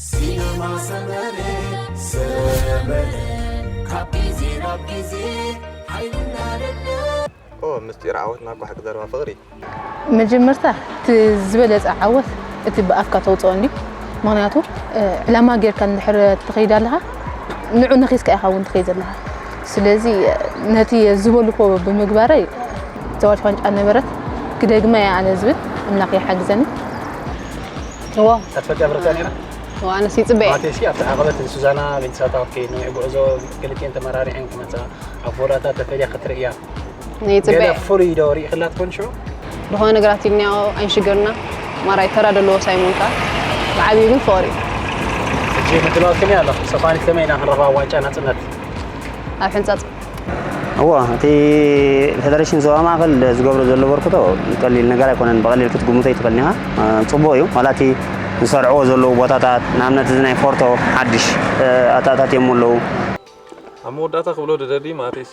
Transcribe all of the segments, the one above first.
ሲነማ ሰመረ ሰመረ ካብ ግዜ ናብ ግዜ ሓይልና ደለ ኦ ምስጢር ዓወትና እኮ ሓቂ ዘረባ ፍቕሪ። መጀመርታ እቲ ዝበለፀ ዓወት እቲ ብኣፍካ ተውፅኦ እንዲ ምክንያቱ ዕላማ ጌርካ እንድሕር ትኸይድ ኣለኻ ንዑ ነኺስካ ኢኻ እውን ትኸይድ ዘለኻ። ስለዚ ነቲ ዝበልኮ ብምግባረይ ዘዋት ዋንጫ ነበረት ክደግማ እየ ኣነ ዝብል ኣምላኽ ይሓግዘኒ። እዎ። ኣትፈልጥያ ብረታ ነይራ? እዎ፣ ኣነስ ይጽበየ። ማቴሲ ኣብቲ ዓቐበት ሱዛና ቤንሳታ ወከይ ናይ ጉዕዞ ክልቲኤን ተመራሪዐን ክመጻ ኣብ ፎራታ ተፈልያ ክትርእያ ይጽበየ። ገለ ፍሉይ ዶ ርኢኽላ ትኾን ሽዑ? ዝኾነ ነገራት ኢልናዮ ኣይንሽገርና። ማራይ ተራ ደለዎ ሳይሞን ከኣ ብዓብዩ ግን ፍቕሪ እዩ። ሕጂ ምድላዋት ከመይ ኣሎ? ሰፋኒት ከመይ ኢና ክንረኽባ ዋንጫ ናጽነት? ኣብ ሕንጻጽ። እዎ፣ እቲ ፌደሬሽን ዞባ ማእከል ዝገብሮ ዘሎ በርክቶ ቀሊል ነገር ኣይኮነን። ብቐሊል ክትግምቶ ኣይትኽእልን ኢኻ። ጽቡቕ እዩ። ዋላ እቲ ዝሰርዕዎ ዘለዉ ቦታታት፣ ንኣብነት እዚ ናይ ፎርቶ ሓድሽ ኣታታት እዮም ኣለዉ። ኣብ መወዳእታ ክብሎ ደደሊ ማቴሲ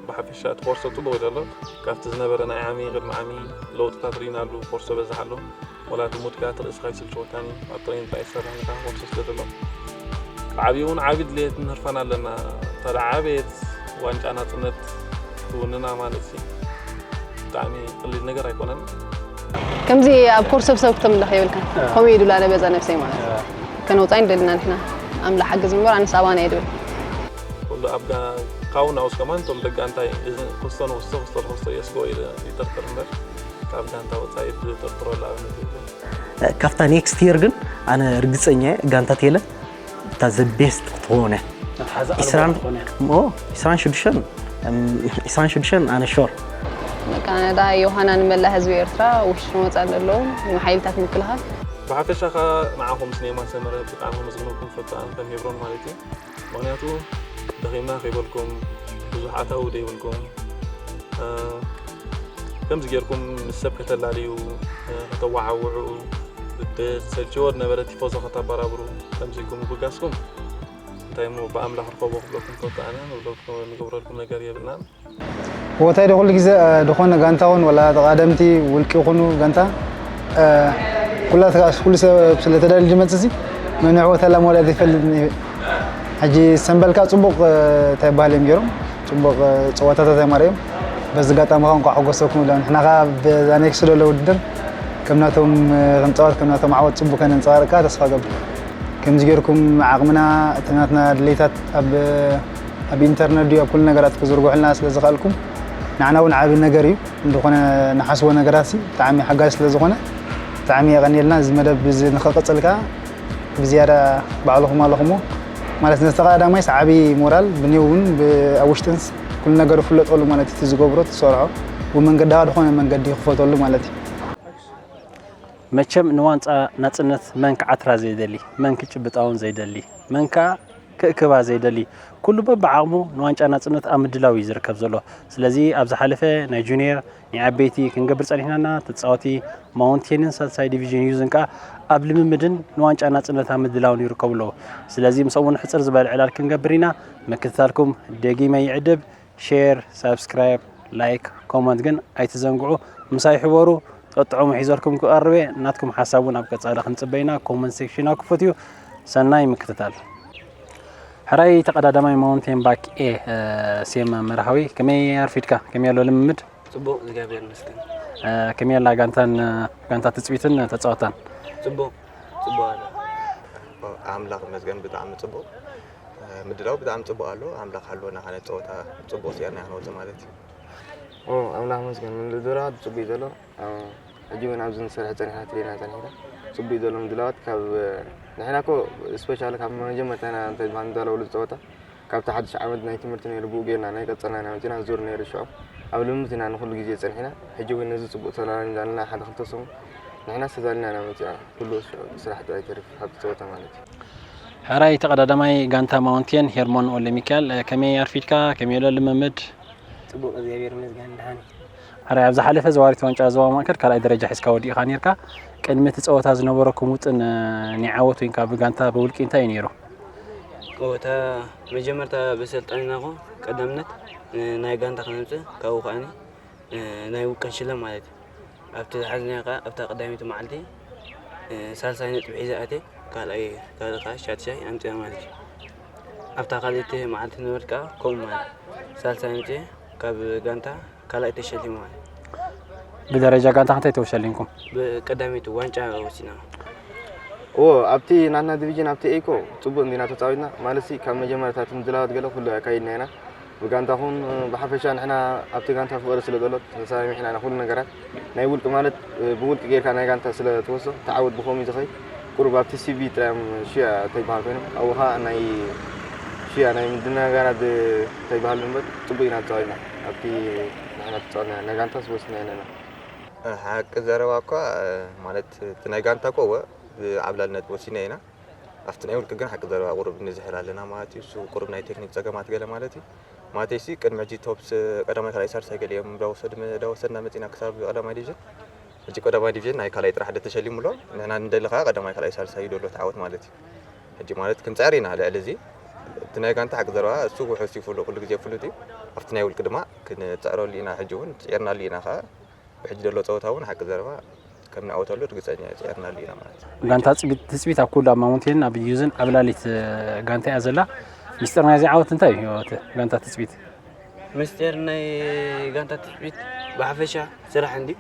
ብሓፈሻ እቲ ኮርሶ ጽቡቕ እዩ ዘሎ። ካብቲ ዝነበረ ናይ ዓሚ ቅድሚ ዓሚ ለውጥታት ርኢናሉ፣ ኮርሶ በዝሕ ኣሎ። ወላ እቲ ሙድካ እቲ ርእስኻ ይስልችወካን እዩ። ኣብ ጥሬን ጥራይ ዝሰርሕ ንኻ ኮርሶ ስለ ዘሎ ብዓብዩ እውን ዓቢ ድሌትን ህርፋን ኣለና። እንተ ደኣ ዓበየት ዋንጫ ናጽነት ትውንና ማለት ሲ ብጣዕሚ ቀሊል ነገር ኣይኮነን። ከምዚ ኣብ ኮርሶ ብሰብ ክተምልኽ የብልካን። ከምኡ እዩ ድብላ ነበዛ ነብሰይ ማለት እዩ። ከነውፃ ንደልና ንሕና ኣምላኽ ሓግዝ እምበር ኣነስ ኣባና እየ ድብል። ኩሉ ኣብ ጋ-፣ ካውና ውስ ከማን እቶም ደቂ ኣንታይ እዚ ክስቶ ንክስቶ ክስቶ ንክስቶ የስግኦ ኢለ ይጥርጥር እምበር ካብ ጋንታ ወፃኢ ዝጥርጥረሉ ኣብነት የብለይን። ካብታ ኔክስት ይር ግን ኣነ ርግፀኛ እየ ጋንታ ቴለ እታ ዘ ቤስት ክትኾነ መትሓዚ ኣልቦ ክትኾነ። ዒስራን ሽዱሽተን ኣነ ሾር። በቃ ነዳ ዮሃና ንመላእ ህዝቢ ኤርትራ ውሽጥን ወፃእን ዘለዉ ንሓይልታት ምክልኻል። ብሓፈሻ ኸኣ ንዓኹም ስኔማ ሰመረ ብጣዕሚ ከመስግነኩም ፈቱ ኣነ ከም ሄብሮን ማለት እዩ። ምኽንያቱ ደኺምና ከይበልኩም ብዙሕ ኣታዊ ደይብልኩም ከምዚ ጌርኩም ምስ ሰብ ከተላልዩ ከተዋዓውዑ ብዝሰልችዎ ዝነበረ ቲፎዞ ከተበራብሩ ከምዚ ኢልኩም ምብጋስኩም እንታይ እሞ ብኣምላኽ ርከቦ ክብለኩም ፈቱ ኣነ ንብለኩም ንገብረልኩም ነገር የብልናን። ወታይ ዶ ኩሉ ግዜ ድኾነ ጋንታ ኹን ወላ ተቓደምቲ ውልቂ ይኹኑ ጋንታ ኩላት ኩሉ ሰብ ስለ ተዳልዩ ዝመጽእ ሲ መን ይዕወት ኣላ መውዳእቲ ይፈልጥ ሕጂ ሰምበልካ ጽቡቕ እንታይ ይበሃል እዮም ገይሮም ጽቡቕ ጸወታታት እዮም ኣርእዮም። በዚ ኣጋጣሚ ኸዓ እንኳዕ ሓጎሰኩም ኢሎም ንሕና ኸዓ በዛ ኔክስት ዘሎ ውድድር ከም ናቶም ክንጻወት ከም ናቶም ዓወት ጽቡቕ ከነንጸባርቅ ከኣ ተስፋ እገብር። ከምዚ ጌርኩም ዓቕምና እቲ ናትና ድሌታት ኣብ ኣብ ኢንተርነት ድዩ ኣብ ኩሉ ነገራት ክዝርግሑልና ስለ ዝኸኣልኩም ንዓና እውን ዓቢ ነገር እዩ። እንተኾነ ንሓስቦ ነገራት ሲ ብጣዕሚ ሓጋዚ ስለ ዝኾነ ብጣዕሚ የቐንየልና። እዚ መደብ እዚ ንኽቕጽል ከኣ ብዝያዳ ባዕልኹም ኣለኹሞ ማለት ነቲ ቀዳማይስ ዓቢ ሞራል ብንየው እውን ኣብ ውሽጥንስ ኩሉ ነገር ይፍለጠሉ ማለት እቲ ዝገብሮ ትሰርዖ ብመንገዲ ዝኾነ መንገዲ ይኽፈተሉ ማለት እዩ። መቸም ንዋንጫ ናጽነት መን ክዓትራ ዘይደሊ፣ መን ክጭብጣውን ዘይደሊ፣ መን ከኣ ክእክባ ዘይደሊ፣ ኩሉ በብዓቕሙ ንዋንጫ ናጽነት ኣብ ምድላው እዩ ዝርከብ ዘሎ። ስለዚ ኣብ ዝሓለፈ ናይ ጁኒየር፣ ናይ ዓበይቲ ክንገብር ጸኒሕናና፣ ተጻወቲ ማውንቴንን ሳልሳይ ዲቪዥን ዩዝን ከኣ ኣብ ልምምድን ንዋንጫ ናጽነት ኣብ ምድላውን ይርከቡ ኣለዉ። ስለዚ ምስኦም እውን ሕጽር ዝበለ ዕላል ክንገብር ኢና። ምክትታልኩም ደጊመ ይዕድብ። ሼር፣ ሳብስክራይብ፣ ላይክ፣ ኮመንት ግን ኣይትዘንግዑ። ምሳይ ሕበሩ፣ ጠጥዑሙ ሒዘልኩም ክቐርብ እየ። ናትኩም ሓሳብ እውን ኣብ ቀጻሊ ክንጽበ ኢና። ኮመንት ሴክሽን ኣብ ክፉት እዩ። ሰናይ ምክትታል። ሕራይ ተቐዳዳማይ ማውንቴን ባክ ኤ፣ እ፣ ሴም መርሃዊ፣ ከመይ ኣርፊድካ? ከመይ ኣሎ ልምምድ? ጽቡቕ፣ እግዚኣብሔር ይመስገን። እ፣ ከመይ ኣላ ጋንታን፣ እ፣ ጋንታ ትጽቢትን ተጻወታን? ጽቡቕ፣ ጽቡቕ ኣላ። ኣምላኽ ይመስገን፣ ብጣዕሚ ጽቡቕ። ምድላው ብጣዕሚ ጽቡቕ ኣሎ። ኣምላኽ ሃልወና፣ ከነ ጸወታ ጽቡቕ ስኢርና ክንወጽእ ማለት እዩ። ኦ፣ ኣምላኽ ይመስገን፣ ምድላዋት ጽቡቕ እዩ ዘሎ። ኣብ፣ ሕጂ እውን ኣብዚ ንሰርሕ ጸኒሕና፣ ትሬና ጸኒሕና። ጽቡቕ እዩ ዘሎ ምድላዋት። ካብ፣ ንሕና እኮ ስፔሻሊ ካብ መጀመርታ ኢና እንተ ዝበሃል ንዳለወሉ ጸወታ፣ ካብቲ ሓድሽ ዓመት ናይ ትምህርቲ ነይሩ፣ ብኡ ጌርና ናይ ቀጸልና ኢና መጺና። ዙር ነይሩ ሽዑ። ኣብ ልምምድ ኢና ንኹሉ ግዜ ጸኒሕና። ሕጂ እውን ነዚ ጽቡቕ ተላላይና ዘለና ሓደ ክልተ ሰሙን ንሕና ተዛሊና ኢና መጺና። ኩሉ ሽዑ ስራሕ ጥራይ ተሪፉ ካብቲ ጸወታ ማለት እዩ። ሕራይ ተቐዳዳማይ ጋንታ ማውንቴን ሄርሞን ወልደሚካኤል፣ ከመይ ኣርፊድካ? ከመይ ኣሎ ልምምድ? ጽቡቕ፣ እግዚኣብሔር ይመስገን፣ ደሓን እየ። ሕራይ ኣብ ዝሓለፈ ዘዋሪት ዋንጫ ዞባ ማእከል ካልኣይ ደረጃ ሒዝካ ወዲእካ ኔርካ። ቅድሚ እቲ ጸወታ ዝነበረኩም ውጥን፣ ናይ ዓወት ወይንካ ብጋንታ ብውልቂ እንታይ እዩ ነይሩ? እታ መጀመርታ ብሰልጠንናኹ ቀዳምነት ናይ ጋንታ ክነምጽእ፣ ካብኡ ከኣ ናይ ውልቀን ሽለ ማለት እዩ። ኣብቲ ዝሓዝናዮ ከኣ ኣብታ ቀዳመይቲ መዓልቲ ሳልሳይ ነጥቢ ሒዘ ኣትየ፣ ካልኣይ ካልእ ከዓ ሻድሻይ ኣምፅኣ ማለት እዩ። ኣብታ ካልኣይቲ መዓልቲ ንብረት ከዓ ከምኡ ማለት ሳልሳይ ኣምፅአ ካብ ጋንታ ካልኣይ ተሸሊሙ ማለት እዩ። ብደረጃ ጋንታ ክንታይ ተሸሊምኩም? ብቀዳመይቲ ዋንጫ ወሲና። እዎ ኣብቲ ናትና ዲቪዥን ኣብቲ ኤኮ ፅቡቅ እንዲና ተፃዊትና ማለት ሲ ካብ መጀመርታ እቲ ምድላዋት ገለ ኩሉ ኣካይድና ኢና። ብጋንታ ኹን ብሓፈሻ ንሕና ኣብቲ ጋንታ ፍቅሪ ስለ ዘሎ ተሰማሚዕና ኢና ኩሉ ነገራት ናይ ውልቂ ማለት ብውልቂ ጌርካ ናይ ጋንታ ስለ ትወስዶ ተዓወት ብኸምኡ እዩ ዝኸይድ። ቁሩብ ኣብቲ ሲቪ ጥራዮም ሽያ ተይበሃል ኮይኖም ኣብኡ ከዓ ናይ ሽያ ናይ ምድናጋራት ተይበሃል እምበር ፅቡቅ ኢና ተፃዊና ኣብቲ ንሕና ተፃወትና ናይ ጋንታ ስወስና ኢና። ሓቂ ዘረባ እኳ ማለት እቲ ናይ ጋንታ እኮ እወ ብዓብላልነት ወሲና ኢና። ኣብቲ ናይ ውልቂ ግን ሓቂ ዘረባ ቁሩብ ንዝሕል ኣለና ማለት እዩ። እሱ ቁሩብ ናይ ቴክኒክ ፀገማት ገለ ማለት እዩ። ማለተይ ሲ ቅድሚ ሕጂ ቶፕስ ቀዳማይ ካልኣይ ሳልሳይ ገለ እዮም እንዳወሰዱ እንዳወሰድና መፂና ክሳብ ቀዳማይ ዲቪዥን። ሕጂ ቀዳማይ ዲቪዥን ናይ ካልኣይ ጥራሕ ደ ተሸሊሙ ኣሎ። ንሕና ንደሊ ከዓ ቀዳማይ ካልኣይ ሳልሳይ እዩ ደሎ ተዓወት ማለት እዩ። ሕጂ ማለት ክንፅዕር ኢና ልዕሊ እዚ እቲ ናይ ጋንታ ሓቂ ዘረባ እሱ ውሑስ እዩ ፍሉጥ ኩሉ ግዜ ፍሉጥ እዩ። ኣብቲ ናይ ውልቂ ድማ ክንፅዕረሉ ኢና። ሕጂ እውን ፅዒርናሉ ኢና ከዓ ብሕጂ ዘሎ ፀወታ እውን ሓቂ ዘረባ ከም ንዓወተሉ ርግፀኛ እየ። ፅዒርናሉ ኢና ማለት እዩ። ጋንታ ትፅቢት ትፅቢት ኣብ ኩሉ ኣብ ማውንቴንን ኣብ ዩዝን ዓብላሊት ጋንታ እያ ዘላ። ሚስጥር ናይዚ ዓወት እንታይ እዩ? እቲ ጋንታ ትፅቢት ምስጢር ናይ ጋንታ ትፅቢት ብሓፈሻ ስራሕ እንዲ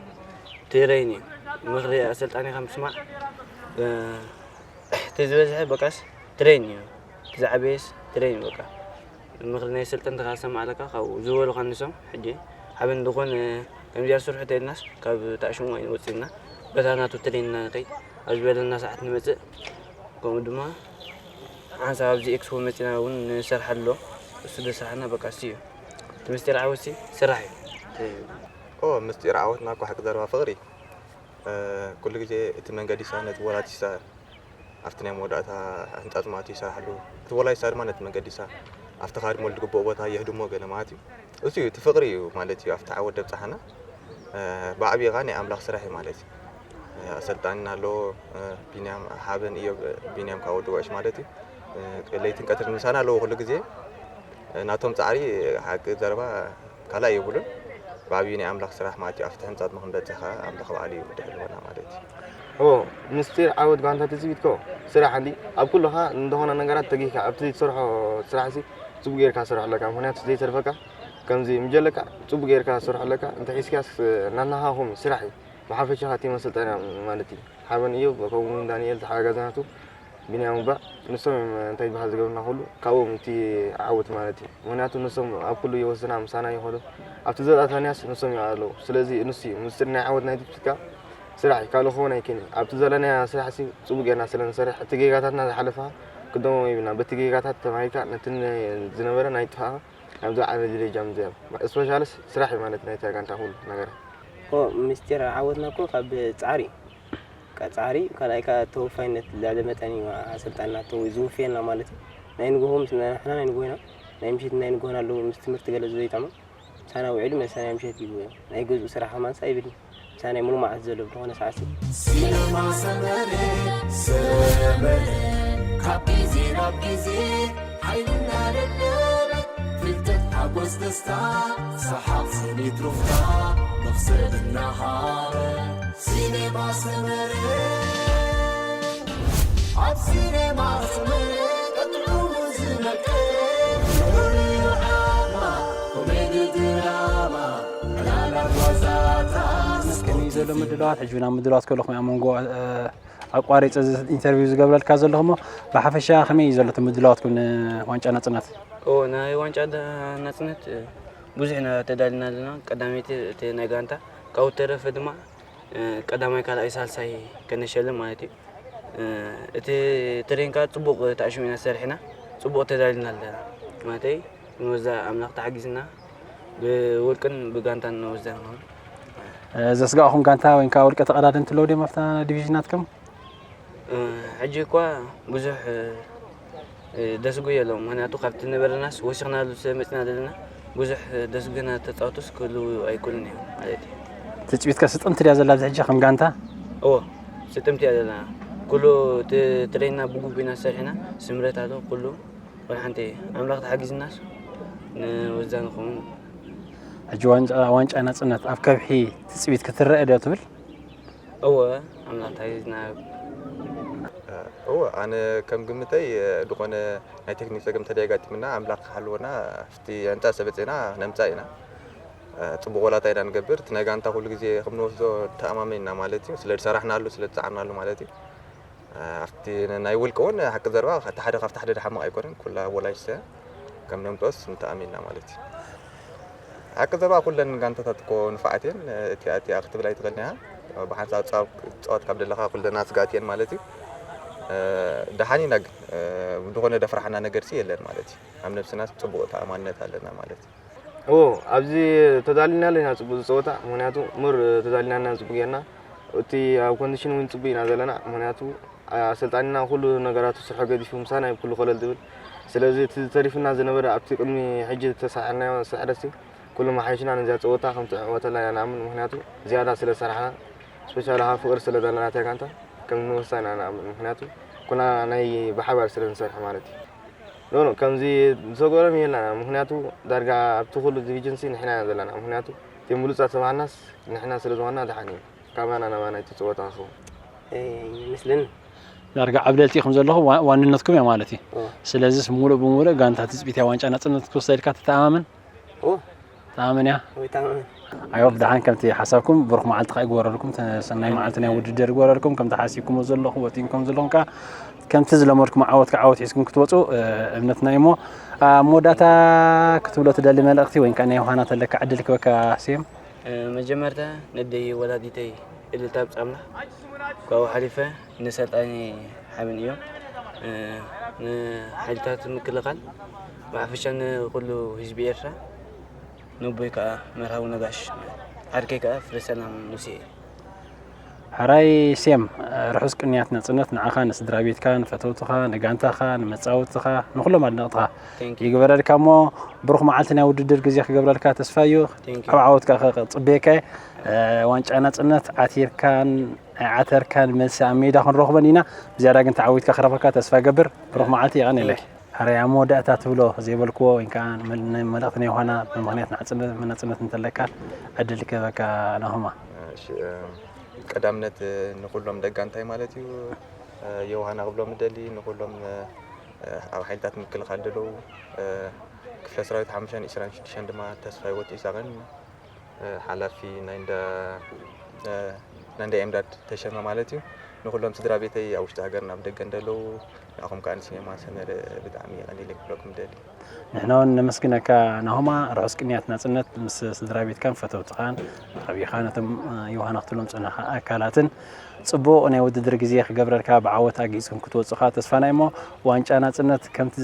ትረይን እዩ። ምኽሪ ኣሰልጣኒኻ ምስማዕ እቲ ዝበዝሐ በቃስ ትሬን እዩ። እቲ ዝዓበየስ ትሬን እዩ በቃ። ምኽሪ ናይ ኣሰልጠንትኻ ዝሰማዕ ኣለካ ካብኡ ዝበሉኻ ንሶም ሕጂ ሓበን ዝኾነ ከምዚኣ ስርሑ ተይልናስ ካብ ታሽሙ ኣይንወፅእና በታ ናቱ ትሬን ኢና ንኸይድ ኣብ ዝበለና ሰዓት ንመፅእ። ከምኡ ድማ ሓንሳብ ኣብዚ ኤክስፖ መፂና እውን ንሰርሓሉ እሱ ደስራሕና በቃ እሱ እዩ እቲ ምስጢር ዓወትሲ ስራሕ እዩ። ኦ ምስጢር ዓወትና እኮ ሓቂ ዘረባ ፍቕሪ ኩሉ ግዜ እቲ መንገዲ ይሳ ነቲ ወላዲት ይሳ ኣብቲ ናይ መወዳእታ ህንፃ ዝማእቱ ይሰርሓሉ እቲ ወላዲት ይሳ ድማ ነቲ መንገዲ ይሳ ኣብቲ ካድሞ ዝግብኦ ቦታ የህድሞ ገለ ማለት እዩ። እሱ እዩ እቲ ፍቕሪ እዩ ማለት እዩ ኣብቲ ዓወት ደብፅሓና። ብዓብዪ ከዓ ናይ ኣምላኽ ስራሕ እዩ ማለት እዩ። ኣሰልጣኒና ኣለዎ ቢንያም ሓበን እዮብ ቢንያም ካብ ወዲ ጉዕሽ ማለት እዩ። ለይትን ቀትርን ምሳና ኣለዎ ኩሉ ግዜ። ናቶም ፃዕሪ ሓቂ ዘረባ ካልኣይ የብሉን። ብዓብዩ ናይ ኣምላኽ ስራሕ ማለት እዩ ኣብቲ ሕንፃት ንክንበፅሕ ከዓ ኣምላኽ ባዕሉ እዩ ድሕር ዝበና ማለት እዩ። እዎ ምስጢር ዓወት ጋንታ ትፅቢት ኮ ስራሕ እንዲ ኣብ ኩሉ ከዓ እንደኾነ ነገራት ተጊህካ ኣብቲ ዘይትሰርሖ ስራሕ ሲ ፅቡቅ ጌርካ ትሰርሖ ኣለካ ምክንያቱ ዘይተርፈካ ከምዚ ምጀለካ ፅቡቅ ጌርካ ትሰርሖ ኣለካ እንተሒዝካስ ናትናኻ ኹም ስራሕ እዩ ብሓፈሻ እቲ መሰልጠንያ ማለት እዩ ሓበን እዩ ከምኡ እውን ዳንኤል ተሓጋጋዝናቱ ቢንያም እባ ንሶም እዮም እንታይ ዝበሃል ዝገብሩና ኩሉ ካብኦም እቲ ዓወት ማለት እዩ ምክንያቱ ንሶም ኣብ ኩሉ ይወስና ምሳና ይኸዱ ኣብቲ ዘላታንያስ ንሶም ኣለዉ ስለዚ ንሱ እዩ ምስጢር ናይ ዓወት ናይ ትብትካ ስራሕ እዩ ካልእ ክኸውን ኣይክእልን እዩ ኣብቲ ዘለናያ ስራሕ ሲ ፅቡቅ ጌርና ስለ ንሰርሕ እቲ ጌጋታትና ዝሓለፋ ክደሞ ይብልና በቲ ጌጋታት ተማሂርካ ነቲ ዝነበረ ናይ ጥፋእካ ናብ ዝዓበየ ደረጃ ምዝያብ ስፔሻልስ ስራሕ እዩ ማለት ናይታ ጋንታ ኩሉ ነገር እኮ ምስጢር ዓወትና እኮ ካብ ፃዕሪ እዩ። ካብ ፃዕሪ እዩ፣ ካልኣይ ከዓ ተወፋይነት ልዕሊ መጠን እዩ ኣሰልጣንና ተው ዝውፍየና ማለት እዩ። ናይ ንጎሆ ምስ ንሕና ናይ ንጎሆ ኢና፣ ናይ ምሽት ናይ ንጎሆና ኣለዉ ምስ ትምህርቲ ገለ ዘይጠቕሞም ምሳና ውዒሉ መሳና ምሸት እዩ ናይ ገዝኡ ስራሕ ከማንስ ኣይብልን ምሳና ናይ ሙሉ መዓልቲ ዘሎ ብዝኾነ ሰዓት እዩ። ሲኒማ ሰመረ ሰመረ ካብ ግዜ ናብ ግዜ ሓይልና ደለበ ፍልጠት ሓጎስ ደስታ ሰሓቕ ስኒት ሩፍታ መኽሰብ እናሃበ ሲኔማ ሰመረ ኣብ ሲኔማ ሰመረ ጥዑሙ ዝነቅል ፍሉይ ዓማ ኮሜዲ ድራማ ዕላላት ዋዛታት ከመይ ዘሎ ምድላዋት ሕጂ ናብ ምድላዋት ከለኹም ኣብ መንጎ ኣቋሪፀ ኢንተርቪው ዝገብረልካ ዘለኹ እሞ ብሓፈሻ ከመይ እዩ ዘሎ እቲ ምድላዋትኩም ንዋንጫ ናፅነት? እዎ ናይ ዋንጫ ናፅነት ብዙሕ ኢና ተዳሊና ኣለና። ቀዳመይቲ እቲ ናይ ጋንታ ካብኡ ተረፈ ድማ ቀዳማይ ካልኣይ ሳልሳይ ከነሸልም ማለት እዩ። እቲ ትሬን ከዓ ፅቡቅ ተኣሽሙ ኢና ሰሪሕና ፅቡቅ ተዳሊና ኣለና ማለተይ ንወዛ ኣምላኽ ተሓጊዝና ብውልቅን ብጋንታን ንወዛ ንኸውን። ዘስጋእኹም ጋንታ ወይ ከዓ ውልቀ ተቐዳደምቲ ኣለዉ ድዮም ኣብታ ዲቪዥን ናትኩም? ሕጂ እኳ ብዙሕ ደስጉ የለውም ምክንያቱ ካብቲ ነበረናስ ወሲኽናሉ ስለ መፅና ዘለና ብዙሕ ደስጉና ተፃወቱስ ክህልዉ ኣይክእሉን እዮም ማለት እዩ። ትፅቢት ከ ስጥምቲ ድያ ዘላ ኣብዚ ሕጂ ከም ጋንታ? እዎ ስጥምቲ እያ ዘለና ኩሉ ትሬንና ብግቡእ ኢና ሰሪሕና ስምረት ኣሎ ኩሉ ወላ ሓንቲ ኣምላኽ ተሓጊዝናስ ንወዛ ንኸውን። ሕጂ ዋንጫ ናፅነት ኣብ ከብሒ ትፅቢት ክትረአ ድያ ትብል? እወ ኣምላኽ ተሓጊዝና ኣነ ከም ግምተይ ዝኾነ ናይ ቴክኒክ ጸገም እንተደይ ኣጋጢምና ኣምላኽ ክሓልወና ኣብቲ ኣንጻር ሰበጽና ነምጻእ ኢና። ጽቡቕ ወላታ ኢና ንገብር። እቲ ናይ ጋንታ ኩሉ ግዜ ከም ንወስዶ ተኣማሚንና ማለት እዩ። ስለ ዝሰራሕናሉ፣ ስለ ዝጸዓርናሉ ማለት እዩ። ኣብቲ ናይ ውልቂ እውን ሓቂ ዘረባ እቲ ሓደ ካብቲ ሓደ ድሓምቕ ኣይኮነን። ኩላ ወላጅ ሰ ከም ነምጦስ ንተኣሚንና ማለት እዩ። ሓቂ ዘረባ ኩለን ጋንታታት እኮ ንፉዓት እየን። እቲኣ እቲኣ ክትብል ኣይትኽእልን ኢኻ። ብሓንሳብ ጻው- ጻወት ካብ ደለኻ ኩለና ስጋት እየን ማለት እዩ። ደሓን ኢና ግን ዝኾነ ደፍራሓና ነገር ሲ የለን ማለት እዩ። ኣብ ነብስና ጽቡቕ ተኣማንነት ኣለና ማለት እዩ። ኦ ኣብዚ ተዳሊና ኣለና ጽቡቕ ዝጸወታ፣ ምክንያቱ ምር ተዳሊና ኣለና ጽቡቕ ጌርና። እቲ ኣብ ኮንዲሽን እውን ጽቡቕ ኢና ዘለና፣ ምክንያቱ ኣሰልጣኒና ኩሉ ነገራቱ ስርሑ ገዲፉ ምሳና እዩ ኩሉ ኮለል ዝብል። ስለዚ እቲ ተሪፍና ዝነበረ ኣብቲ ቅድሚ ሕጂ ዝተሳሕርናዮ ስሕረት ኩሉ መሓይሽና ነዚኣ ጸወታ ከም ትዕወተላ ኢና ንኣምን፣ ምክንያቱ ዝያዳ ስለ ዝሰራሕና፣ ስፔሻሊ ከዓ ፍቕሪ ስለ ዘለና እታ ጋንታ ከም ንወሳ ኢና ንኣምን፣ ምክንያቱ ኩና ናይ ብሓባር ስለ ንሰርሕ ማለት እዩ። ኖ ኖ ከምዚ ዝተገረም የላና፣ ምክንያቱ ዳርጋ ኣብቲ ኩሉ ዲቪዥን ሲ ንሕና ኢና ዘለና፣ ምክንያቱ እቶም ብሉጻት ተባሃልናስ ንሕና ስለ ዝኾንና ደሓን እዩ። ካባና ናባና እቲ ጸወታ ክኸውን ይመስለኒ። ዳርጋ ዓብለልቲ ኢኹም ዘለኹም ዋ- ዋንነትኩም እያ ማለት እዩ። ኦ። ስለዚስ ሙሉእ ብሙሉእ ጋንታ ትጽቢት እያ ዋንጫ ናጽነት ክትወስደልካ ትተኣማመን? ኦ። ተኣማመን እያ? ወይ ተኣማመን። ኣዮ ብደሓን ከምቲ ሓሳብኩም ብሩኽ መዓልቲ ከኣ ይግበረልኩም፣ ተ- ሰናይ መዓልቲ ናይ ውድድር ይግበረልኩም፣ ከምቲ ሓሲብኩሞ ዘለኹም ወጢንኩም ዘለኹም ከኣ ከምቲ ዝለመድኩም ዓወት ከዓወት ሒዝኩም ክትወፁ እ፣ እምነትና እዩ እሞ ኣብ መወዳእታ ክትብሎ ትደሊ መልእኽቲ ወይ ከዓ ናይ ዮሃና ተለካ ዕድል ክበካ ስም? መጀመርታ ነደይ ወላዲተይ እልልታ ኣብጻምና ካብኡ ሓሊፈ ንሰልጣኒ ሓበን እዮም ንሓይልታት ምክልኻል ብሓፈሻ ንኩሉ ህዝቢ ኤርትራ ነቦይ ከዓ መርሃዊ ነጋሽ ዓርከይ ከዓ ፍረ ሰላም ሙሴ እዩ። ሕራይ ሴም ርሑስ ቅንያት ናጽነት ንዓኻ ንስድራ ቤትካ ንፈተውትኻ ንጋንታኻ ንመጻወትኻ ንኹሎም ኣድነቕትኻ ይግበረልካ እሞ ብሩኽ መዓልቲ ናይ ውድድር ግዜ ክገብረልካ ተስፋ እዩ። ኣብ ዓወትካ ክጽበየካ ዋንጫ ናጽነት ዓቲርካን ኣይዓተርካን መልሲ ኣብ ሜዳ ክንረኽበን ኢና። ብዝያዳ ግን ተዓዊትካ ክረኽበካ ተስፋ ገብር። ብሩኽ መዓልቲ የቐንየለይ። ሕራይ ኣብ መወዳእታ ትብሎ ዘይበልክዎ ወይ ከዓ መልእኽቲ ናይ ዮሃና ብምኽንያት ናጽነት እንተለካ ዕድል ክህበካ ናሆማ። እሺ፣ ቀዳምነት ንኩሎም ደጋንታይ ማለት እዩ። ዮሃና ክብሎም እደሊ ንኩሎም ኣብ ሓይልታት ምክልኻል ዘለዉ ክፍለ ሰራዊት ሓሙሽተን ዕስራን ሽዱሽተን ድማ ተስፋይ ወዲ ኢሳቕን ሓላፊ ናይ እንዳ ናይ እንዳ ኤምዳድ ተሸመ ማለት እዩ። ንኩሎም ስድራ ቤተይ ኣብ ውሽጢ ሃገርን ኣብ ደገን ዘለዉ ንኣኹም ከዓ ንሲኔማ ሰመረ ብጣዕሚ ቀሊለ ክብለኩም ደሊ። ንሕና እውን ነመስግነካ ናሆማ። ርሑስ ቅንያት ናጽነት ምስ ስድራ ቤትካን ፈተውትኻን ዓቢኻ ነቶም ዮሃና ክትብሎም ጸናኻ ኣካላትን ጽቡቕ ናይ ውድድር ግዜ ክገብረልካ ብዓወት ኣጊጽኩም ክትወጹኻ ተስፋና እሞ ዋንጫ ናጽነት ከምቲ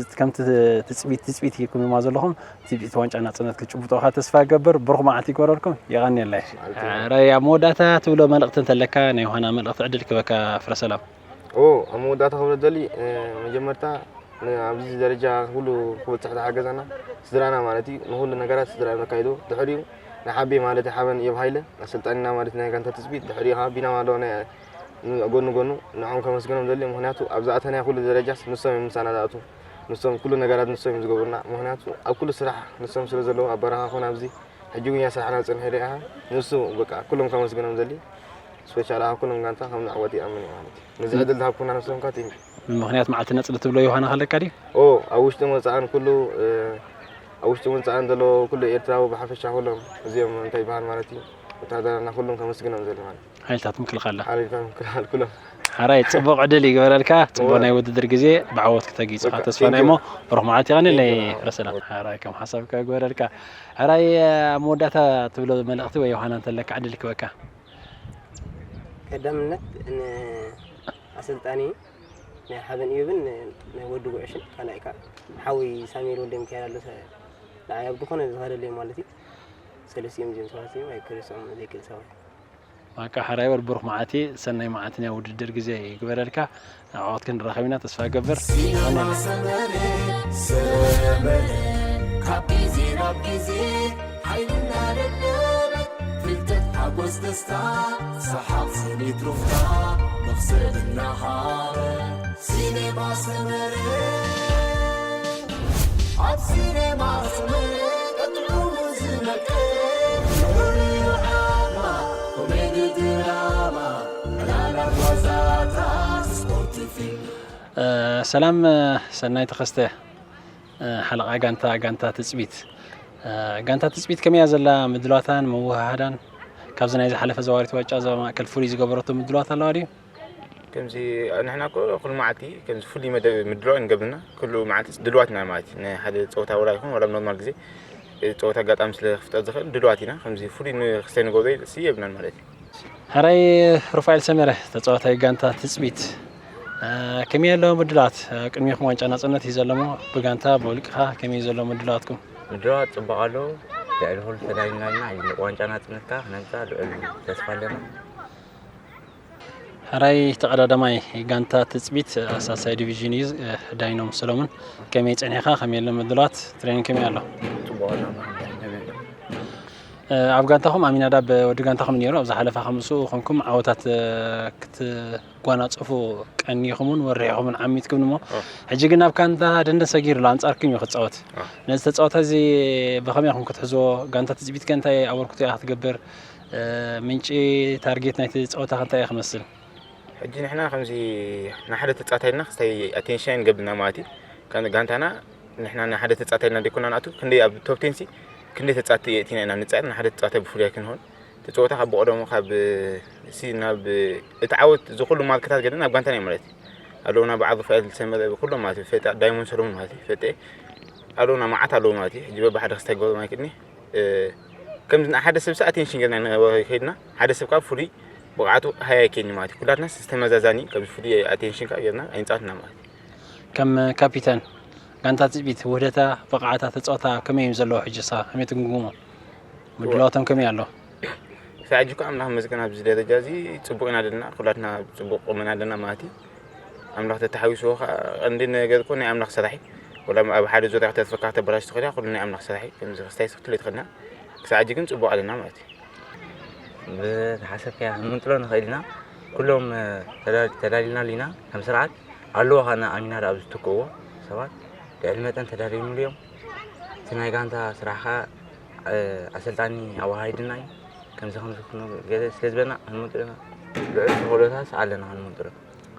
ትጽቢት ትጽቢት ኢልኩም ድማ ዘለኹም ትጽቢት ዋንጫ ናጽነት ክትጭብጡኻ ተስፋ ገብር። ብሩኽ መዓልቲ ይግበረልኩም። የቐንየለይ። ራይ ኣብ መወዳእታ ትብሎ መልእኽቲ እንተለካ ናይ ዮሃና መልእኽቲ ዕድል ክበካ ፍረ ሰላም። ኦ ኣብ መወዳእታ ክብሎ ደሊ መጀመርታ ኣብዚ ደረጃ ኩሉ ክበጽሕ ዝሓገዘና ስድራና ማለት እዩ። ንኩሉ ነገራት ስድራ መካይዶ ድሕሪኡ ንሓቤ ማለት ሓበን እዮብ ሃይለ ኣሰልጣኒና ማለት ናይ ጋንታ ትጽቢት ድሕሪኡ ከዓ ቢናም ኣለዎ ናይ ጎኑ ጎኑ ንዖም ከመስግኖም ደሊ ምክንያቱ ኣብ ዝኣተናዮ ኩሉ ደረጃስ ንሶም እዮም ምሳና ዝኣቱ ንሶም ኩሉ ነገራት ንሶም እዮም ዝገብሩና ምክንያቱ ኣብ ኩሉ ስራሕ ንሶም ስለ ዘለዉ ኣብ በረኻ ኮነ ኣብዚ ሕጂ እውን እያ ስራሕና ዝጸንሐ ሪኢኻ ንሱ በቃ ኩሎም ከመስግኖም ደሊ ስፔሻል ኣብ ኩሎም ጋንታ ከም ንዕወት ይኣምን እየ ማለት እዩ ነዚ ዕድል ዝሃብኩና ንሶም ካ ቴንኪ ምክንያት መዓልቲ ነጽሊ ትብሎ ዮሃና ከለካ ድዩ? ኦ ኣብ ውሽጥን ወጻእን ኩሉ ኣብ ውሽጥን ወጻእን ዘለዎ ኩሉ ኤርትራዊ ብሓፈሻ ኩሎም እዚኦም እንታይ ይበሃል ማለት እዩ ወታደራና ኩሎም ከመስግኖም ዘለ ማለት እዩ ሓይልታት ምክልኻል ሓይልታት ምክልኻል ኩሎም ሓራይ ጽቡቕ ዕድል ይግበረልካ ጽቡቕ ናይ ውድድር ግዜ ብዓወት ክተጊጽኻ ተስፋ ናይ ሞ ብሩኽ መዓልቲ ይቐንለይ ረሰላ ሓራይ ከም ሓሳብካ ይግበረልካ ሕራይ ኣብ መወዳእታ ትብሎ መልእኽቲ ወይ ዮሃና እንተለካ ዕድል ክበካ ቀዳምነት ንኣሰልጣኒ ናይ ሓበን እዮብን ናይ ወዲ ጉዕሽን ካልኣይ ከዓ ሓወይ ሳሚር ወልደ ሚካኤል ኣሎ ንዓይ ኣብ ዝኾነ ዝኸደለይ ማለት እዩ ሰለስቲኦም እዚኦም ሰባት እዮም ኣይክርስዖም ዘይክእል ሰባት ዋቃ ሓራይ በል ብሩኽ መዓልቲ ሰናይ መዓልቲ ናይ ውድድር ግዜ ይግበረልካ ንዕወት ክንራኸብ ኢና ተስፋ ገብር ሲነማ ሰመረ ሰመረ ካብ ግዜ ናብ ግዜ ሓይልና ደደበ ፍልጠት ሓጎስ ደስታ ሰሓቕ ስኒት ሩፍታ መኽሰብ እናሃረ ሲኔማ ሰመረ ኣብ ሲኔማ ሰመረ ቀጥዑ ዝመቀ ፍሉይ ዓማ ኮሜዲ ድራማ ዕላላት ዋዛታት ስፖርት ፊልም ሰላም፣ ሰናይ ተኸስተ፣ ሓለቓ ጋንታ፣ ጋንታ ትጽቢት። ጋንታ ትጽቢት ከመይ እያ ዘላ ምድላዋታን ምውህሃዳን? ካብዚ ናይ ዝሓለፈ ዘዋሪት ዋንጫ እዛ ማእከል ፍሉይ ዝገበረቶ ምድላዋት ኣለዋ ድዩ? ከምዚ ንሕና እኮ ኩሉ መዓልቲ ከምዚ ፍሉይ መደብ ምድላው ንገብርና። ኩሉ መዓልቲ ድልዋት ኢና ማለት እዩ። ንሓደ ጸወታ ወላ ይኹን ወላ ኖርማል ግዜ ጸወታ ኣጋጣሚ ስለ ክፍጠር ዝኽእል ድልዋት ኢና። ከምዚ ፍሉይ ንክስተ ንገብሮ ሲ የብልናን ማለት እዩ። ሕራይ ሩፋኤል ሰመረ፣ ተጻዋታይ ጋንታ ትጽቢት። ከመይ ኣለዎ ምድላዋት? ቅድሚኹም ዋንጫ ናጽነት እዩ ዘለሞ። ብጋንታ ብውልቅኻ ከመይ ዘሎ ምድላዋትኩም? ምድላዋት ጽቡቕ ኣሎ። ልዕሊ ኩሉ ተዳሊና ኢና። ዋንጫ ናጽነትካ ክነምጽኣ ልዑል ተስፋ ኣለና። ሕራይ ተቐዳዳማይ ጋንታ ትጽቢት ሳልሳይ ዲቪዥን እዩ። ዳይኖም ሰሎሙን፣ ከመይ ጸኒሕካ? ከመይ ኣሎ ምድላዋት? ትሬኒንግ ከመይ ኣሎ? ጽቡቕ ኣሎ። ኣብ ጋንታኹም ኣሚናዳብ ወዲ ጋንታኹም ነይሩ። ኣብ ዝሓለፈ ከምሱ ኮንኩም ዓወታት ክትጓናጽፉ ቀኒኹምን ወሪሕኹምን ዓሚትኩም እሞ፣ ሕጂ ግን ኣብ ጋንታ ደንደን ሰጊሩ ኣሎ፣ ኣንጻርኩም እዩ ክጻወት። ነዚ ተጻዋታይ እዚ ብኸመይ ኢኹም ክትሕዝዎ? ጋንታ ትጽቢት ከ እንታይ ኣበርክቶ እያ ክትገብር? ምንጪ ታርጌት ናይቲ ጸወታ ከ እንታይ እዩ ክመስል? ሕጂ ንሕና ከምዚ ንሓደ ተጻታይልና ክስታይ ኣቴንሽን ንገብርና ማለት እዩ። ከም ጋንታና ንሕና ንሓደ ተጻታይልና ደይኮና ንኣቱ ክንደይ ኣብ ቶፕ ቴን ሲ ክንደይ ተጻቲ የእቲና ኢና ንጻር ንሓደ ተጻታይ ብፍሉይ ክንሆን ተጻወታ ካብ ብቐደሙ ካብ ሲ ናብ እቲ ዓወት እዚ ኩሉ ማርክታት ገለ ናብ ጋንታና እዩ ማለት እዩ። ኣለውና በዓል ሩፋኤል ሰመረ ኩሎም ማለት እዩ። ፈጣ ዳይሞንድ ሰሎሞን ማለት እዩ። ፈጤ ኣለውና መዓት ኣለዉ ማለት እዩ። ሕጂ በብሓደ ክስታይ ገብሩ ማይክድኒ ከምዚ ንሓደ ሰብ ሲ ኣቴንሽን ጌርና ኢና ከይድና ሓደ ሰብ ካብ ፍሉይ ብቕዓቱ ሃይ ኣይከይድኒ ማለት እዩ። ኩላትና ዝተመዛዛኒ ከምዚ ፍሉይ ኣቴንሽን ካብ ጌርና ኣይንጻወትና ማለት እዩ። ከም ካፒተን ጋንታ ትጽቢት ውህደታ ብቕዓታ ተጻወታ ከመይ እዮም ዘለዉ? ሕጂ ሳ ከመይ ትግምግሞ? ምድላዋቶም ከመይ ኣሎ? ክሳብ ሕጂ እኮ ኣምላኽ ይመስገን ኣብዚ ደረጃ እዚ ጽቡቕ ኢና ዘለና። ኩላትና ጽቡቕ ቁመና ኣለና ማለት እዩ። ኣምላኽ ተተሓዊስዎ ኸዓ ቀንዲ ነገር እኮ ናይ ኣምላኽ ስራሕ እዩ። ወላ ኣብ ሓደ ዙርያ ክተርፈካ ክተበላሽ ትኽእል እያ። ኩሉ ናይ ኣምላኽ ስራሕ እዩ። ከምዚ ክስታይ ስክትል ኣይትኽእልና። ክሳብ ሕጂ ግን ጽቡቕ ኣለና ማለት እዩ። ብዝሓሰብካዮ ክንምንጥሎ ንኽእል ኢና። ኩሎም ተዳ- ተዳሊና ኣሊና ከም ስርዓት ኣለዎ ኻና ኣሚና ደኣ ኣብ ዝትክእዎ ሰባት ልዕሊ መጠን ተዳሊምሉ እዮም። እቲ ናይ ጋንታ ስራሕ ኸዓ ኣሰልጣኒ ኣወሃሂድና እዩ። ከምዚ ከምዚ ክንብል ገለ ስለ ዝበልና ክንምንጥሎ ኢና። ልዑል ተኽእሎታት ኣለና ክንምንጥሎ።